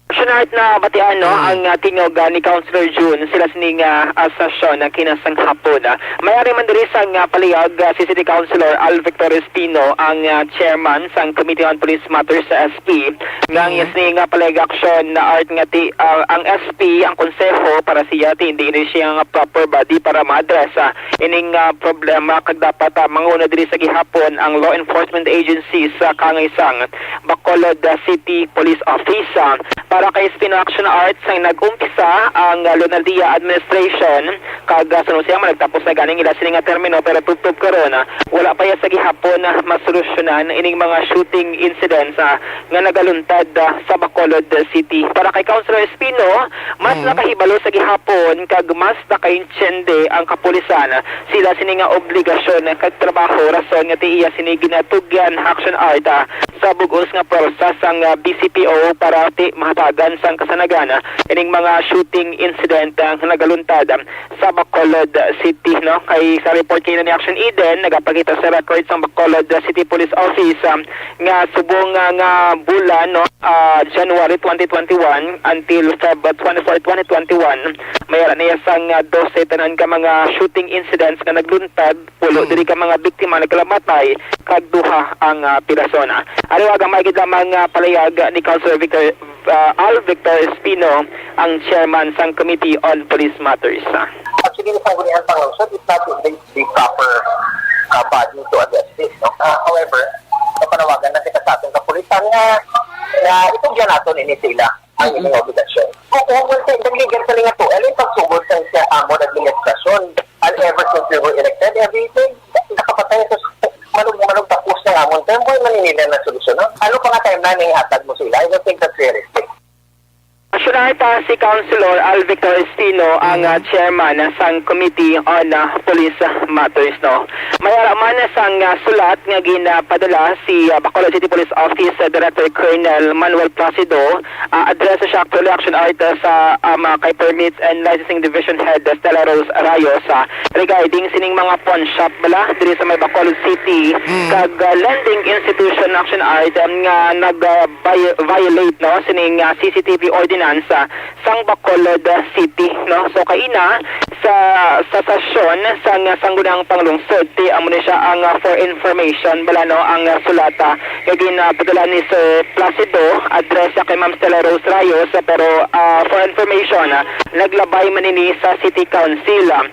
Action Art, na batian, no, Mm. ang, ah, tingog, ah, ni Councilor Jun, sila sini nga, ah, sesyon na kinasang hapon, ah. May ari man diri sang, ah, palihog, ah, si City Councilor Al Victor Espino, ang, ah, chairman sang Committee on Police Matters sa S P, nga ang Mm. iya sini nga palihog, Action Art, nga ti, ah, ang S P, ang konseho para siya, ti hindi ini siya nga proper body para ma-address, ah, ining, ah, problema, kag dapat, ah, manguna diri sa gihapon ang law enforcement agencies sa kaangay sang Bacolod, ah, City Police Office. Ah, para kay Espino, Action Art, sang nag-umpisa ang, ah, Lunaldia administration, kag, ah, suno siya man nagtapos na ganing ila sini nga termino, pero tubtob karon, ah, wala pa iya sa gihapon, ah, masolusyonan ining mga shooting incidents, ah, nga nagaluntad, ah, sa Bacolod City. Para kay Councilor Espino, mas Mm. nakahibalo sa gihapon kag mas nakaintiende ang kapulisan. Sila sini nga obligasyon kag trabaho, rason nga ti iya sini ginatugyan, Action Art, ah, sa bug-os nga pwersa sang, ah, B C P O para ti mahatagan sang kasanagan, ah, ining mga shooting incident, ah, nga nagaluntad, ah, sa Bacolod City, no? Kay sa report kini ni Action Eden, nagapakita sa record sang Bacolod City Police Office, ah, nga subong nga, nga bulan, no, ah, January twenty twenty-one until Feb twenty-four, twenty twenty-one, may ara niya sang, ah, dose tanan ka mga shooting incidents nga nagluntad, pulo Mm. diri ka mga biktima nagkalamatay, kag duha ang, ah, pirason. Ari wa gamay gid lamang, ah, palayag ni Councilor Victor, ah, Al Victor Espino, ang chairman sang Committee on Police Matters. Actually, sa Sangguniang Panglungsod, it's not the, the proper, uh, body to address this, no? Uh, however, napanawagan na kita sa ating kapulisan nga, nga itugyan naton ini sila ang Mm-mm. ilang obligasyon. Oo, well, sa, nagligan sa lingato, ano yung pagsugod sa, sa amon administrasyon? And ever since we were elected, everything, nakapatay sa malug-, malug tapos na amon term, wala man nila na solusyon, no? Ano pa nga timeline ang ihatag mo sila? I don't think that's realistic. Asyonada si Councilor Al Victor Espino ang, Mhm. ah, chairman, ah, sang Committee on, ah, Police Matters, no? May ara man sang, ah, sulat nga ginapadala si, ah, Bacolod City Police Office, ah, Director Colonel Manuel Placido, ah, address siya actually, Action Art, ah, sa, um, ah, kay Permits and Licensing Division Head, ah, Stella Rose Rayos, ah, regarding sining mga pawn shop bala diri sa may Bacolod City, Mm. kag, ah, lending institution, Action Art, um, nga nag, ah, vi-, violate, no, sining, ah, C C T V ordinance, ah, sang Bacolod, ah, City, no. So kaina sa, sa sesyon sang, ah, Sangguniang Panglungsod, ti amo ni siya ang, ah, for information bala, no, ang, ah, sulata nga ginapadala ni Sir Placido, address sa kay Ma'am Stella Rose Rayos, ah, pero, ah, for information, ah, naglabay man ini sa City Council, ah.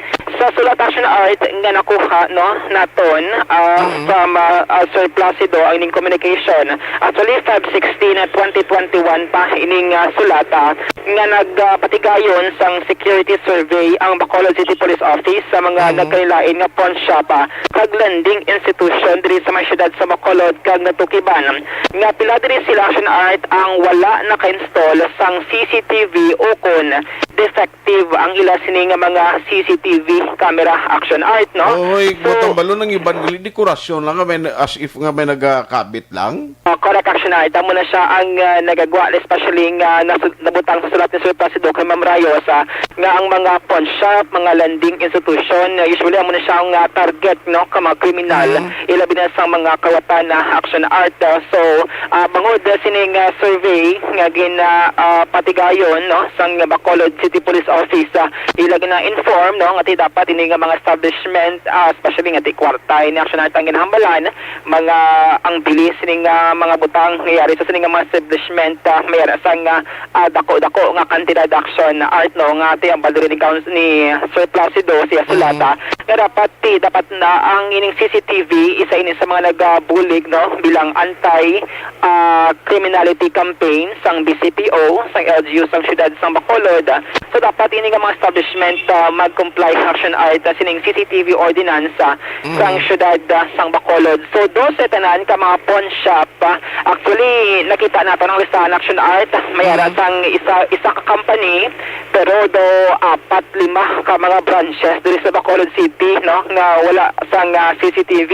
Sa sulat, Action Art, nga nakuha, no, naton, ah, Mm. from, ah, ah, Sir Placido ang ining communication. Actually, five sixteen na twenty twenty-one pa ining, ah, sulat, ah, nga nag, ah, patigayon sang security survey ang Bacolod City Police Office sa mga Mm. nagkalain-lain nga pawn shop, ah, kag lending institution diri sa may siyudad sa Bacolod kag Natukiban, nga pila diri sila, Action Art, ang wala naka-install sang C C T V ukon defect active ang ila sini nga mga C C T V camera, Action Art, no? Oy, So, matambalon ang iban gali dekorasyon lang nga may, as if nga may nagakabit lang. Ah, correct, Action Art. Amo na siya ang, ah, nagagwa, especially nga nasu-, nabutang sa sulat ni Sir Placido kay Ma'am Rayos, ah, nga ang mga pawn shop, mga lending institution, ah, usually amo na siya ang, ah, target, no, ka mga kriminal, Mm. ilabi na sa mga kawatan na, Action Art. Ah, so, ah, bangod, ah, sining, ah, survey nga gin, ah, ah, patigayon, no, sang Bacolod City Police Office, ah, ila gina-inform, no, nga ti dapat ini nga mga establishment, ah, especially nga ti kwarta ini, Action Art, ang ginahambalan, mga ang bili sining, ah, mga butang nga yari sa sining nga mga establishment, ah, may ara sang, ah, ah, dako-dako nga kantidad, Action Art, no, nga ti ang baldiri ni Couns-, ni Sir Placido siya Mm. sulata, nga dapat ti dapat na ang ining C C T V isa ini sa mga nagabulig, no, bilang anti, ah, criminality campaign sang B C P O, sang L G U, sang siyudad sang Bacolod. So, dapat ini nga mga establishment, ah, mag-comply, Action Art, ah, sining C C T V ordinance, ah, Mm. sang siyudad, ah, sang Bacolod. So, dose tanan ka mga pawn shop, ah, actually, nakita nato ang listahan, Action Art. May ara Mm. sang isa, isa ka company, pero do apat, lima ka mga branches diri sa Bacolod City, no, nga wala sang, ah, C C T V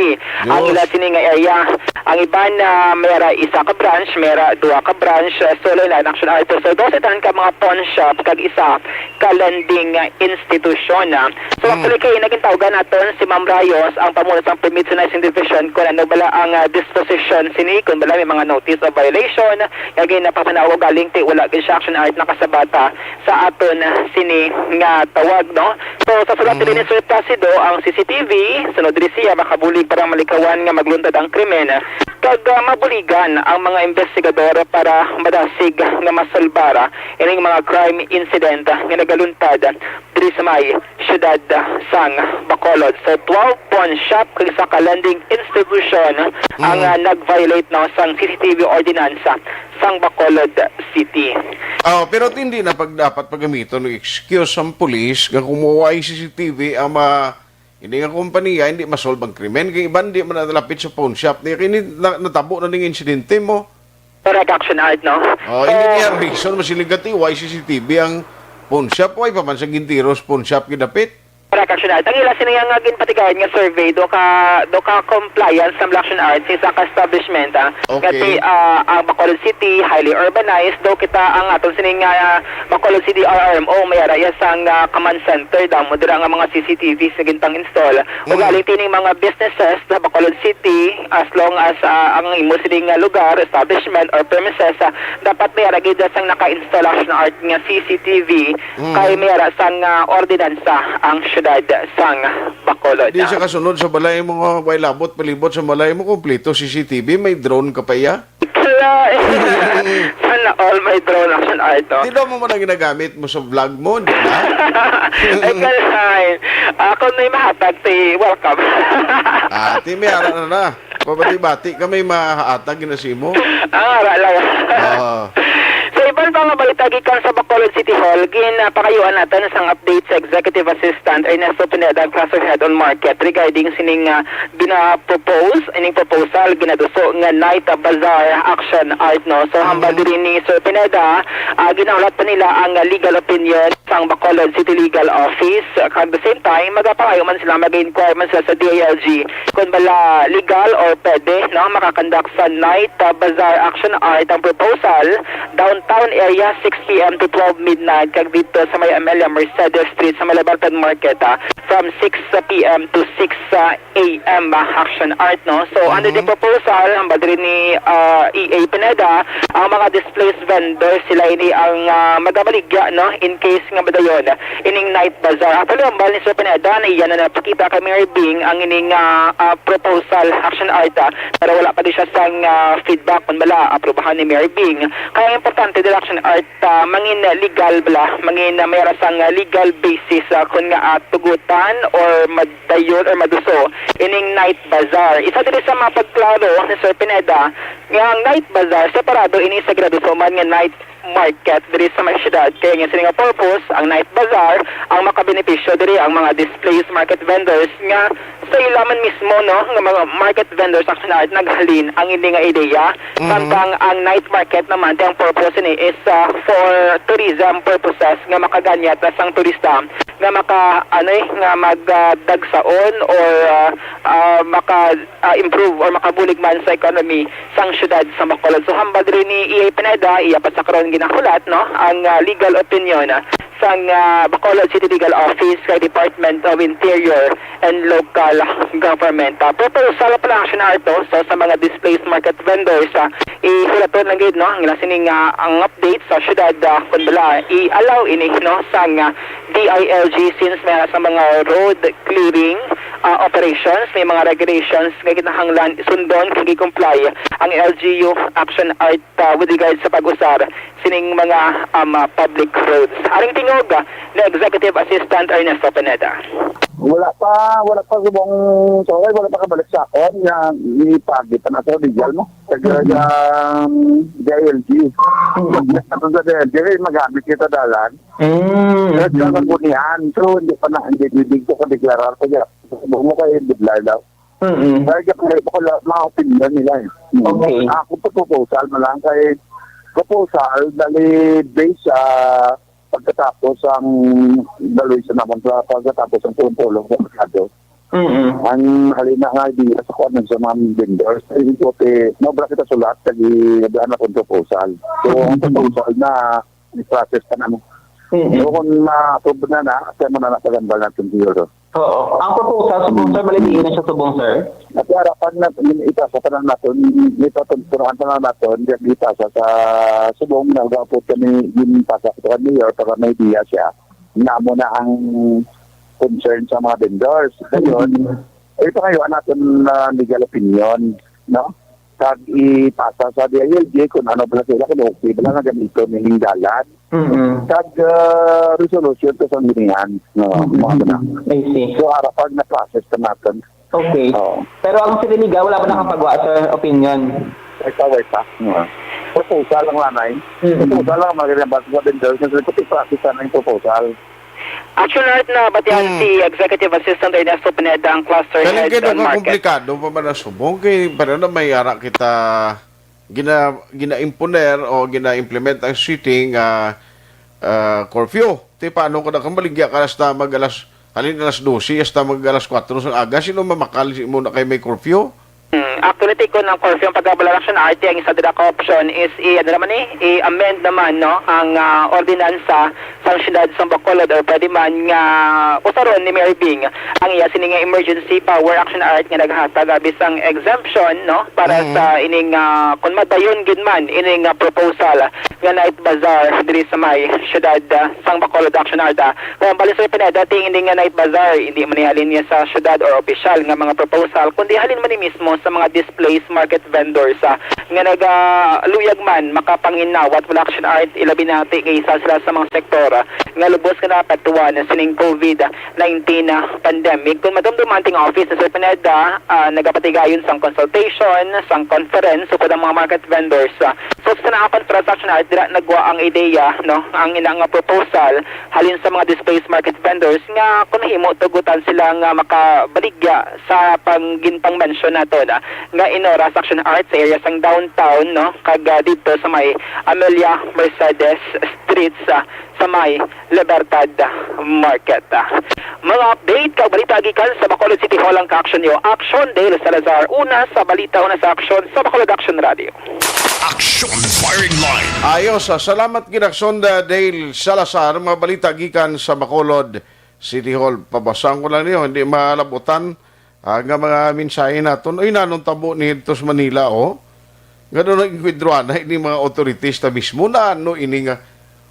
ang Yos. ila sini nga area. Ang iban, ah, may ara isa ka branch, may ara duha ka branch, ah, so lain-lain, Action Art. So, dose tanan ka mga pawn shop kag isa ka lending, ah, institusyon, ah. So, Mm. actually, kay naging tawgan naton si Ma'am Rayos, ang pamuno sang Permits and Licensing Division, kung ano bala ang, ah, disposition sini, kung bala may mga notice of violation nga ginapapanawag galing ti wala gid siya, Action Art, nakasabata sa aton, ah, sini nga tawag, no? So, sa sulat diri ni Mm. Sir Placido, ang C C T V, sunod diri siya, makabulig para malikawan nga magluntad ang krimen, kag, ah, mabuligan ang mga investigador para madasig nga masolbar, ah, ining mga crime incident, ah, nga nagaluntad diri sa may siyudad, ah, sang Bacolod. So, twelve pawn shop kag isa ka lending institution ang, Mm. ah, nag-violate, no, sang C C T V ordinance, ah, sang Bacolod City. Oh, pero hindi na pag dapat pagamiton ng excuse ang pulis nga kung wala C C T V ang ma-, hindi nga kompanya, hindi masolve ang krimen. Kay iban di man nalapit sa pawn shop. Niya kini na-, natabo na ning insidente mo. Correct, Action Art, no? Oh, So, hindi niya reason, masiling ka ti, why C C T V ang pawn shop? Why pa man sa gintiro sa pawn shop gidapit? Correct, Action Art. Ang ila sini nga ginpatigayon nga survey, do ka, do ka compliance sa Action Art sa isa ka establishment, ah, Okay. nga ti, ah, ang Bacolod City, highly urbanized, do kita ang aton sini nga, ah, Bacolod City R R M O, may ara iya sang, ah, command center, damo dira nga mga C C T V sa gintang install. Mm. Ugaling tining mga businesses sa Bacolod City, as long as, ah, ang imo sini nga lugar, establishment, or premises, ah, dapat may ara gid sang naka-install, Action Art, nga C C T V, Mm. kay may ara sang, ah, ordinansa ang siyudad sang Bacolod. Di siya kasunod sa balay mo nga way labot, palibot sa balay mo, kompleto C C T V, may drone ka pa iya? Wala eh. Sana all may drone, Action Art, no? Di daw mo man ang ginagamit mo sa vlog mo, di ba? Ay, kalay. Ako may mahatag, ti welcome. Ah, ti may ara na na. Pabati-bati ka, may mahatag na simo. Ah, ara lang. Oo. Sa iban pa nga balita gikan sa Bacolod City Hall, ginapangayuan naton sang update sa Executive Assistant Ernesto Pineda, Classroom Head on Market, regarding sining, ah, gina-propose, ining proposal, ginaduso nga night, ah, bazaar, Action Art, no? So, hambal Mhm. diri ni Sir Pineda, ah, ginahulat pa nila ang, ah, legal opinion sang Bacolod City Legal Office. Kag the same time, magapangayo man sila, mag-inquire man sila sa D I L G kung bala legal or pwede, no, makakonduct sa night, ah, bazaar, Action Art ang proposal, downtown area, six P M to twelve midnight, kag dito sa may Amelia Mercedes Street, sa may Libertad Market, ah, from six P M to six, ah, A M, ah, Action Art, no? So, under the Mhm. proposal, hambal diri ni, ah, E A Pineda, ang mga displaced vendors, sila ini ang, ah, magabaligya, no? In case nga madayon ining night bazaar. Actually, hambal ni Sir Pineda na iya na napakita kay Mayor Bing ang ining, ah, ah, proposal, Action Art, ah, pero wala pa di siya sang, ah, feedback kung bala aprubahan ni Mayor Bing. Kaya importante dira, Art, ah, mangin legal bala, mangin, ah, may ara sang, ah, legal basis, ah, kun nga, ah, tugutan or madayon or maduso ining night bazaar. Isa diri sa mga pagklaro ni Sir Pineda nga ang night bazaar separado ini sa ginaduso man nga night market diri sa may syudad. Kaya nga sini nga purpose, ang night bazaar ang makabenepisyo diri ang mga displaced market vendors nga sa ila man mismo, no, nga mga market vendors, Action Art, naghalin ang ini nga ideya. Mhm. Samtang ang night market naman, ti ang purpose ini is, ah, for tourism purposes, nga makaganyat na sang turista nga maka, ano eh, nga mag, ah, dagsaon or, ah, ah, maka, ah, improve or makabulig man sa economy sang syudad sa Bacolod. So, hambal diri ni E A Pineda, iya pa sa karon ginahulat, no, ang, ah, legal opinion, ah, sang, ah, Bacolod City Legal Office kay Department of Interior and Local Government. Ah, proposal pa lang, Action Art, no? So, sa mga displaced market vendors, ah, ihulaton lang gid, no, ang ila sining, ah, ang update sa syudad, ah, kun bala i-allow ini, no, sang, ah, D I L G, since may sa mga road clearing, ah, operations, may mga regulations nga kinahanglan sundon kag i-comply ang L G U, Action Art, ah, with regards sa pag-usar sining mga, um, ah, public roads. Aring tingog, ah, ni Executive Assistant Ernesto Pineda. Wala pa, wala pa subong, sorry, wala pa kabalik sa akon nga ipagi pa na sa legal mo. Taga, Mhm. um, D I L G. Mhm. Yes, ako sa D I L G, eh, magamit kita dalan. Mm, Pero mhm. sa Sanggunian, so hindi pa na, hindi, hindi ko ka-deklarar pa dyan. Subong mo kay Budlay daw. Mm-mm. Dahil ka pala, baka la-, mga opinion nila eh. Mm. Okay. Ako pa proposal na lang kay proposal, dali based sa pagkatapos ang evaluation naman sa pagkatapos ang pulong-pulong sa merkado. Mm-mm. Ang halina nga idea sa kuwan sa mga vendors, ay ito ti, no, bra kita sulat, kag i-, na akong proposal. So, ang Mm-hmm. proposal na i-process pa naman. Mm-mm. So, kung ma-approve na na, kaya mo na napagambal natin siguro. Oo. Ang proposal, subong, Mm. sir, malidiin na siya, subong, sir? At harapan na, yun, ipasa pa lang natin, ipatuturuan pa lang natin, yung ipasa sa subong na gapot kami, yung ipasa ko sa mayor para may idea siya. Namo na ang concern sa mga vendors. Ngayon, Mm. ito ngayon natin na legal opinion, no? Kag ipasa sa D I L G kung ano pala sila, kung okay ba lang nga gamiton nining dalan. Mm-mm. Kag, ah, resolution to sa Sanggunian. No, Mm-mm. mga na. I see. So, ara pag na-process na natin. Okay. Oo. Pero ang City Legal, wala pa nakapagawa, sir, opinion? Wait pa, wait pa. Oo. Proposal lang, lanay. Mm-mm. Proposal lang, mga ganyan, bago sa vendors, kasi process na yung proposal. Action Art, nabatian Hmm. si Executive Assistant Ernesto Pineda, ang cluster Kaya head kaya on market. Komplikado pa ba na subong? Kay, pero na may ara kita gina-, gina-imponer o gina-implement ang city nga, ah, curfew. Ti paano kung nakabaligya ka hasta mag alas, halin alas dose hasta mag alas kuwatro sa aga, sino mamakal si mo na kay may curfew? Hmm, actually, tikon ang curfew ang pagkabala ng Action Art, ang isa dira ka option is i-, ano naman eh, i-amend naman, no, ang, ah, ordinansa sang siyudad sang Bacolod, or pwede man nga usaron ni Mayor Bing ang iya sini nga emergency power, Action Art, nga naghatag abi sang exemption, no, para Mm. sa ining, ah, kung madayon gid man ining, ah, proposal nga night bazaar diri sa may siyudad, ah, sang Bacolod, Action Art, ah. Kaya bali, Sir Pineda, ti ini nga night bazaar, hindi man ni halin niya sa siyudad or opisyal nga mga proposal, kundi halin man ni mismo sa mga displaced market vendors, ah, nga nagaluyag man makapanginawat wala Action Art, ilabi na ti kay isa sila sa mga sektor, ah, nga lubos nga naapektuhan sining COVID nineteen, ah, pandemic. Kung madumduman, ti ang office ni Sir Pineda, ah, nagapatigayon sang consultation, sang conference, sukod ang mga market vendors, ah, So, sa naapan para sa Action Art, dira nagwa ang ideya, no, ang ina nga proposal halin sa mga displaced market vendors nga kung mahimo tugutan sila nga makabaligya sa pang-, ginpang-mention nato na nga in oras, Action Art, sa area sang downtown, no, kag, ah, didto sa may Amelia Mercedes Street sa, sa may Libertad Market. Mga update kag balita gikan sa Bacolod City Hall ang ka-action niyo. Action, Dale Salazar. Una sa balita, una sa aksyon sa Bacolod Action Radio. Action Firing Line. Ayos, ah, salamat gid, Aksyon, ah, Dale Salazar. Mga balita gikan sa Bacolod City Hall. Pabasang ko lang niyo, hindi malabutan, ah, nga mga mensahe naton. Ay, nanong tabo ni didto sa Manila, oh. Nga doon ang inkwidroan na ini mga authorities na mismo na ano ini nga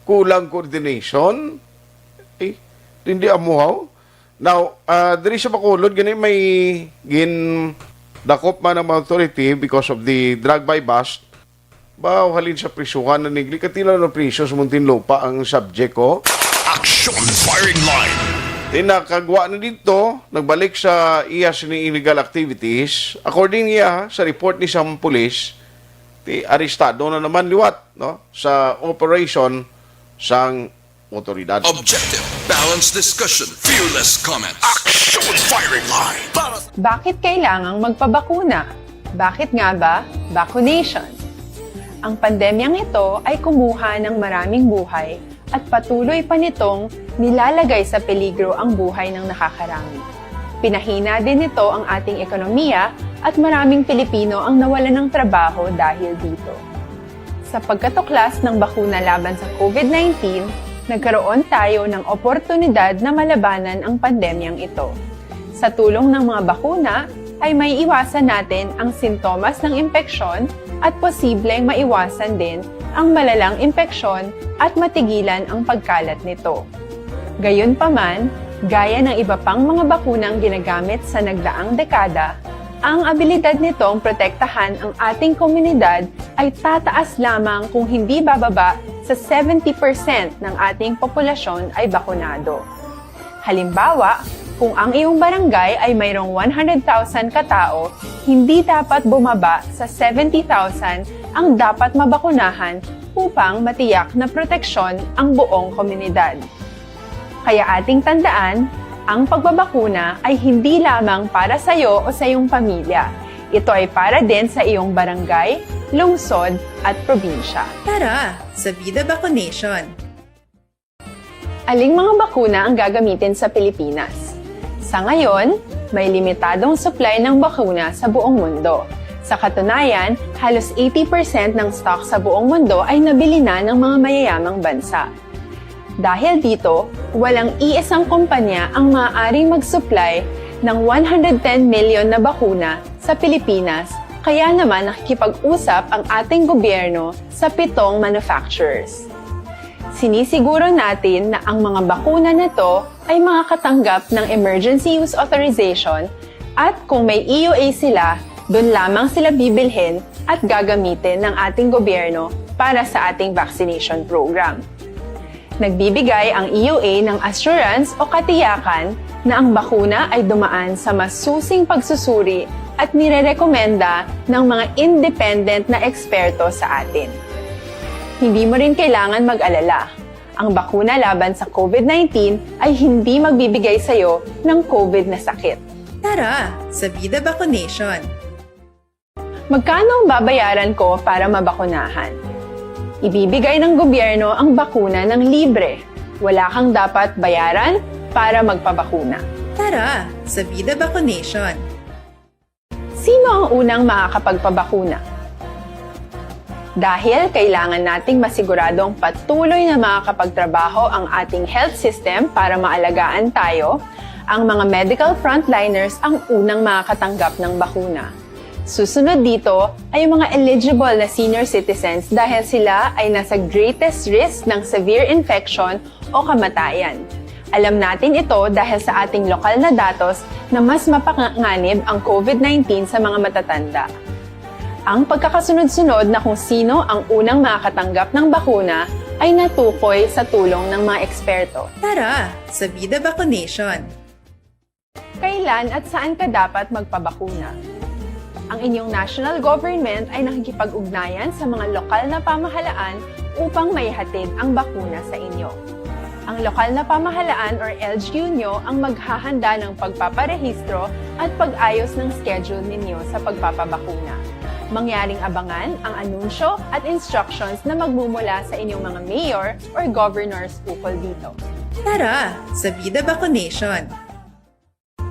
kulang coordination. Eh, hindi amuhaw. Now, ah, diri sa Bacolod, gani may gin-dakop man ang mga authority because of the drug buy bust. Baw halin sa prisuhan na nigli katilaw ng presyo sa Muntinlupa ang subject ko. Action Firing Line. Di nakagwa na dito, nagbalik sa iya sini illegal activities. According niya sa report ni sang pulis, ti arestado na naman liwat, no, sa operation sang otoridad. Objective, balanced discussion, fearless comments. Action Firing Line. Para sa Bakit kailangang magpabakuna? Bakit nga ba vaccination? Ang pandemyang ito ay kumuha ng maraming buhay at patuloy pa nitong nilalagay sa peligro ang buhay ng nakakarami. Pinahina din nito ang ating ekonomiya at maraming Pilipino ang nawalan ng trabaho dahil dito. Sa pagkatuklas ng bakuna laban sa COVID nineteen, nagkaroon tayo ng oportunidad na malabanan ang pandemyang ito. Sa tulong ng mga bakuna, ay may iwasan natin ang sintomas ng impeksyon at posibleng maiwasan din ang malalang impeksyon at matigilan ang pagkalat nito. Gayunpaman, gaya ng iba pang mga bakunang ginagamit sa nagdaang dekada, ang abilidad nitong protektahan ang ating komunidad ay tataas lamang kung hindi bababa sa seventy percent ng ating populasyon ay bakunado. Halimbawa, kung ang iyong barangay ay mayroong one hundred thousand ka tao, hindi dapat bumaba sa seventy thousand ang dapat mabakunahan upang matiyak na proteksyon ang buong komunidad. Kaya ating tandaan, ang pagbabakuna ay hindi lamang para sa iyo o sa iyong pamilya. Ito ay para din sa iyong barangay, lungsod, at probinsya. Tara, sa Vida Vaccination! Aling mga bakuna ang gagamitin sa Pilipinas? Sa ngayon, may limitadong supply ng bakuna sa buong mundo. Sa katunayan, halos eighty percent ng stock sa buong mundo ay nabili na ng mga mayayamang bansa. Dahil dito, walang iisang kumpanya ang maaaring mag-supply ng one hundred ten million na bakuna sa Pilipinas, kaya naman nakikipag-usap ang ating gobyerno sa pitong manufacturers. Sinisiguro natin na ang mga bakuna na to ay makakatanggap ng emergency use authorization at kung may E U A sila, doon lamang sila bibilhin at gagamitin ng ating gobyerno para sa ating vaccination program. Nagbibigay ang E U A ng assurance o katiyakan na ang bakuna ay dumaan sa masusing pagsusuri at nirerekomenda ng mga independent na eksperto sa atin. Hindi mo rin kailangan mag-alala. Ang bakuna laban sa COVID nineteen ay hindi magbibigay sa iyo ng COVID na sakit. Tara, sa Vida Vaccination! Magkano ang babayaran ko para mabakunahan? Ibibigay ng gobyerno ang bakuna ng libre. Wala kang dapat bayaran para magpabakuna. Tara, sa Vida Vaccination! Sino ang unang makakapagpabakuna? Dahil kailangan nating masiguradong patuloy na makakapagtrabaho ang ating health system para maalagaan tayo, ang mga medical frontliners ang unang makakatanggap ng bakuna. Susunod dito ay ang mga eligible na senior citizens dahil sila ay nasa greatest risk ng severe infection o kamatayan. Alam natin ito dahil sa ating lokal na datos na mas mapanganib ang COVID nineteen sa mga matatanda. Ang pagkakasunod-sunod na kung sino ang unang makakatanggap ng bakuna ay natukoy sa tulong ng mga eksperto. Tara, sa Vida Vaccination! Kailan at saan ka dapat magpabakuna? Ang inyong national government ay nakikipag-ugnayan sa mga lokal na pamahalaan upang maihatid ang bakuna sa inyo. Ang lokal na pamahalaan or L G U nyo ang maghahanda ng pagpaparehistro at pag-ayos ng schedule ninyo sa pagpapabakuna. Mangyaring abangan ang anunsyo at instructions na magmumula sa inyong mga mayor or governors ukol dito. Tara, sa Vida Vaccination!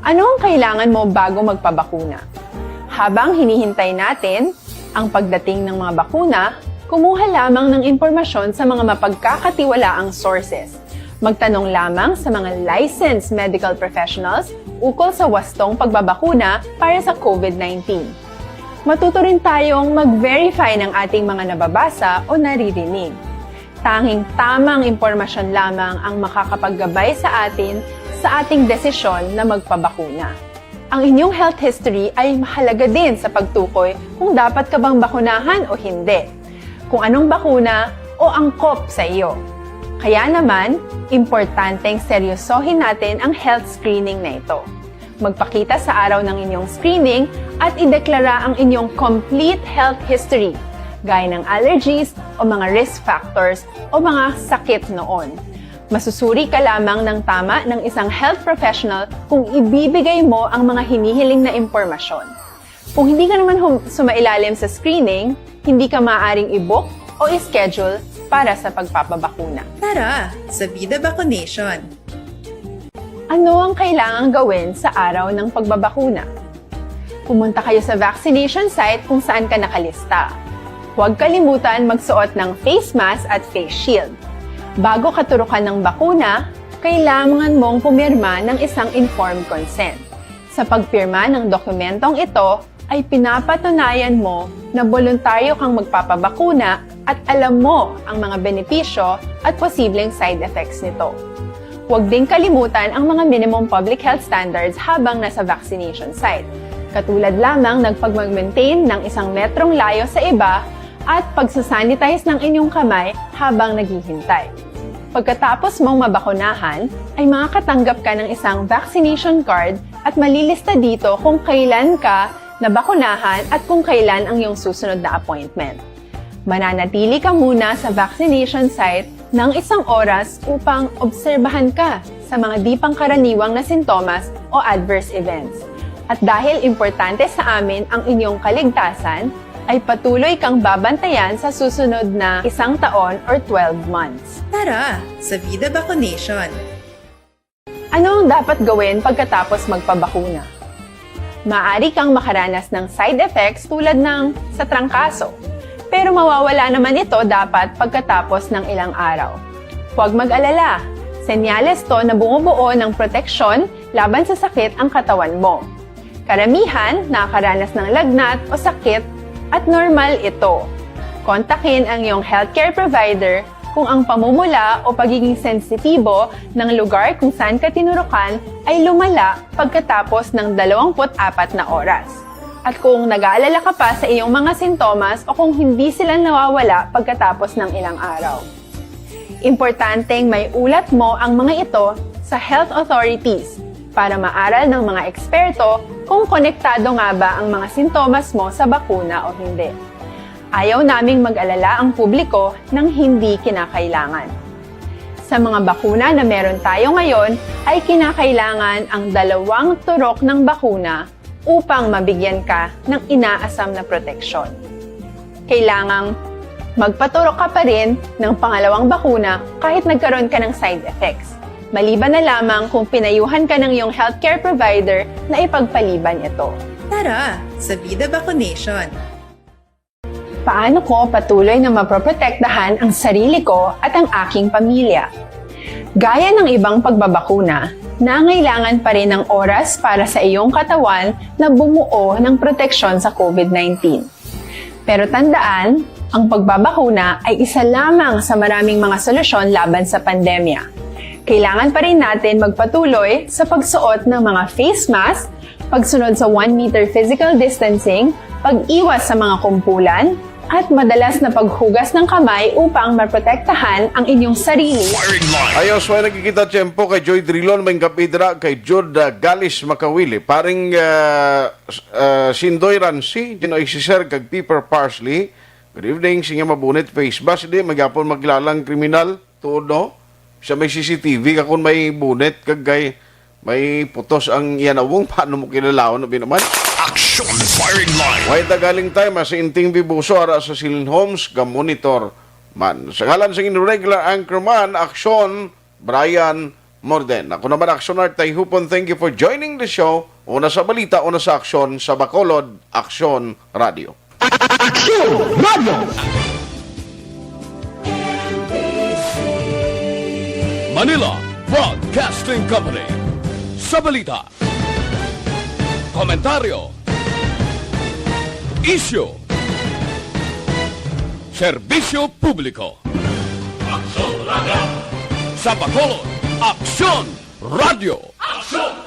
Ano ang kailangan mo bago magpabakuna? Habang hinihintay natin ang pagdating ng mga bakuna, kumuha lamang ng impormasyon sa mga mapagkakatiwalaang sources. Magtanong lamang sa mga licensed medical professionals ukol sa wastong pagbabakuna para sa COVID nineteen. Matuto rin tayong mag-verify ng ating mga nababasa o naririnig. Tanging tamang impormasyon lamang ang makakapaggabay sa atin sa ating desisyon na magpabakuna. Ang inyong health history ay mahalaga din sa pagtukoy kung dapat ka bang bakunahan o hindi. kung anong bakuna o angkop sa iyo. Kaya naman, importanteng seryosohin natin ang health screening na ito. Magpakita sa araw ng inyong screening at ideklara ang inyong complete health history, gaya ng allergies o mga risk factors o mga sakit noon. Masusuri ka lamang ng tama ng isang health professional kung ibibigay mo ang mga hinihiling na impormasyon. Kung hindi ka naman hum- sumailalim sa screening, hindi ka maaaring i-book o i-schedule para sa pagpapabakuna. Tara sa Vida Vaccination! Ano ang kailangang gawin sa araw ng pagbabakuna? Pumunta kayo sa vaccination site kung saan ka nakalista. Huwag kalimutan magsuot ng face mask at face shield. Bago katurukan ng bakuna, kailangan mong pumirma ng isang informed consent. Sa pagpirma ng dokumentong ito, ay pinapatunayan mo na boluntaryo kang magpapabakuna at alam mo ang mga benepisyo at posibleng side effects nito. Huwag ding kalimutan ang mga minimum public health standards habang nasa vaccination site, katulad lamang ng pagmag-maintain ng isang metrong layo sa iba at pagsasanitize ng inyong kamay habang naghihintay. Pagkatapos mong mabakunahan, ay makakatanggap ka ng isang vaccination card at malilista dito kung kailan ka nabakunahan at kung kailan ang iyong susunod na appointment. Mananatili ka muna sa vaccination site ng isang oras upang obserbahan ka sa mga di pangkaraniwang na sintomas o adverse events. At dahil importante sa amin ang inyong kaligtasan, ay patuloy kang babantayan sa susunod na isang taon or twelve months. Tara sa Vida Vaccination! Ano ang dapat gawin pagkatapos magpabakuna? Maaari kang makaranas ng side effects tulad ng sa trangkaso, pero mawawala naman ito dapat pagkatapos ng ilang araw. Huwag mag-alala, senyales to na bumubuo ng proteksyon laban sa sakit ang katawan mo. Karamihan nakakaranas ng lagnat o sakit at normal ito. Kontakin ang iyong healthcare provider kung ang pamumula o pagiging sensitibo ng lugar kung saan ka tinurukan ay lumala pagkatapos ng dalawampu't apat na oras. At kung nag-aalala ka pa sa iyong mga sintomas o kung hindi sila nawawala pagkatapos ng ilang araw. Importanteng maiulat mo ang mga ito sa health authorities para maaral ng mga eksperto kung konektado nga ba ang mga sintomas mo sa bakuna o hindi. Ayaw naming mag-alala ang publiko ng hindi kinakailangan. Sa mga bakuna na meron tayo ngayon, ay kinakailangan ang dalawang turok ng bakuna upang mabigyan ka ng inaasam na proteksyon. Kailangang magpaturok ka pa rin ng pangalawang bakuna kahit nagkaroon ka ng side effects, maliban na lamang kung pinayuhan ka ng iyong healthcare provider na ipagpaliban ito. Tara sa Vida Vaccination! Paano ko patuloy na mapoprotektahan ang sarili ko at ang aking pamilya? Gaya ng ibang pagbabakuna, nangailangan pa rin ng oras para sa iyong katawan na bumuo ng proteksyon sa COVID nineteen. Pero tandaan, ang pagbabakuna ay isa lamang sa maraming mga solusyon laban sa pandemya. Kailangan pa rin natin magpatuloy sa pagsuot ng mga face mask, pagsunod sa one meter physical distancing, pag-iwas sa mga kumpulan, at madalas na paghugas ng kamay upang maprotektahan ang inyong sarili. Firing line. Ayos, way nagkikita tiyempo kay Joy Drilon, may kapidra kay Jude, ah, Galis Makawili. Paring, ah, s-, ah, Sindoy Ransi, Ginoy si Sir, kag Pepper Parsley. Good evening, siya mabunit face mask, di, magyapon maglalang kriminal. Tuod, no? Sa may C C T V ka kung may bonnet kag kay may putos ang iya nawong, paano mo kilalaon, abi naman? Action Firing Line. Way ta galing time, ah, si Inting Vibuso, ara sa Silin Homes, ga-monitor man. Sa ngalan sa inyong regular anchorman, Action, Brian Morden. Ako naman, Action Art Tayhupon. Thank you for joining the show. Una sa balita, una sa aksyon, sa Bacolod, Action Radio. Aksyon Radio! Manila Broadcasting Company. Sa balita, komentaryo, isyu, serbisyo publiko. Aksyon Radio! Sa Bacolod, Aksyon Radio! Aksyon!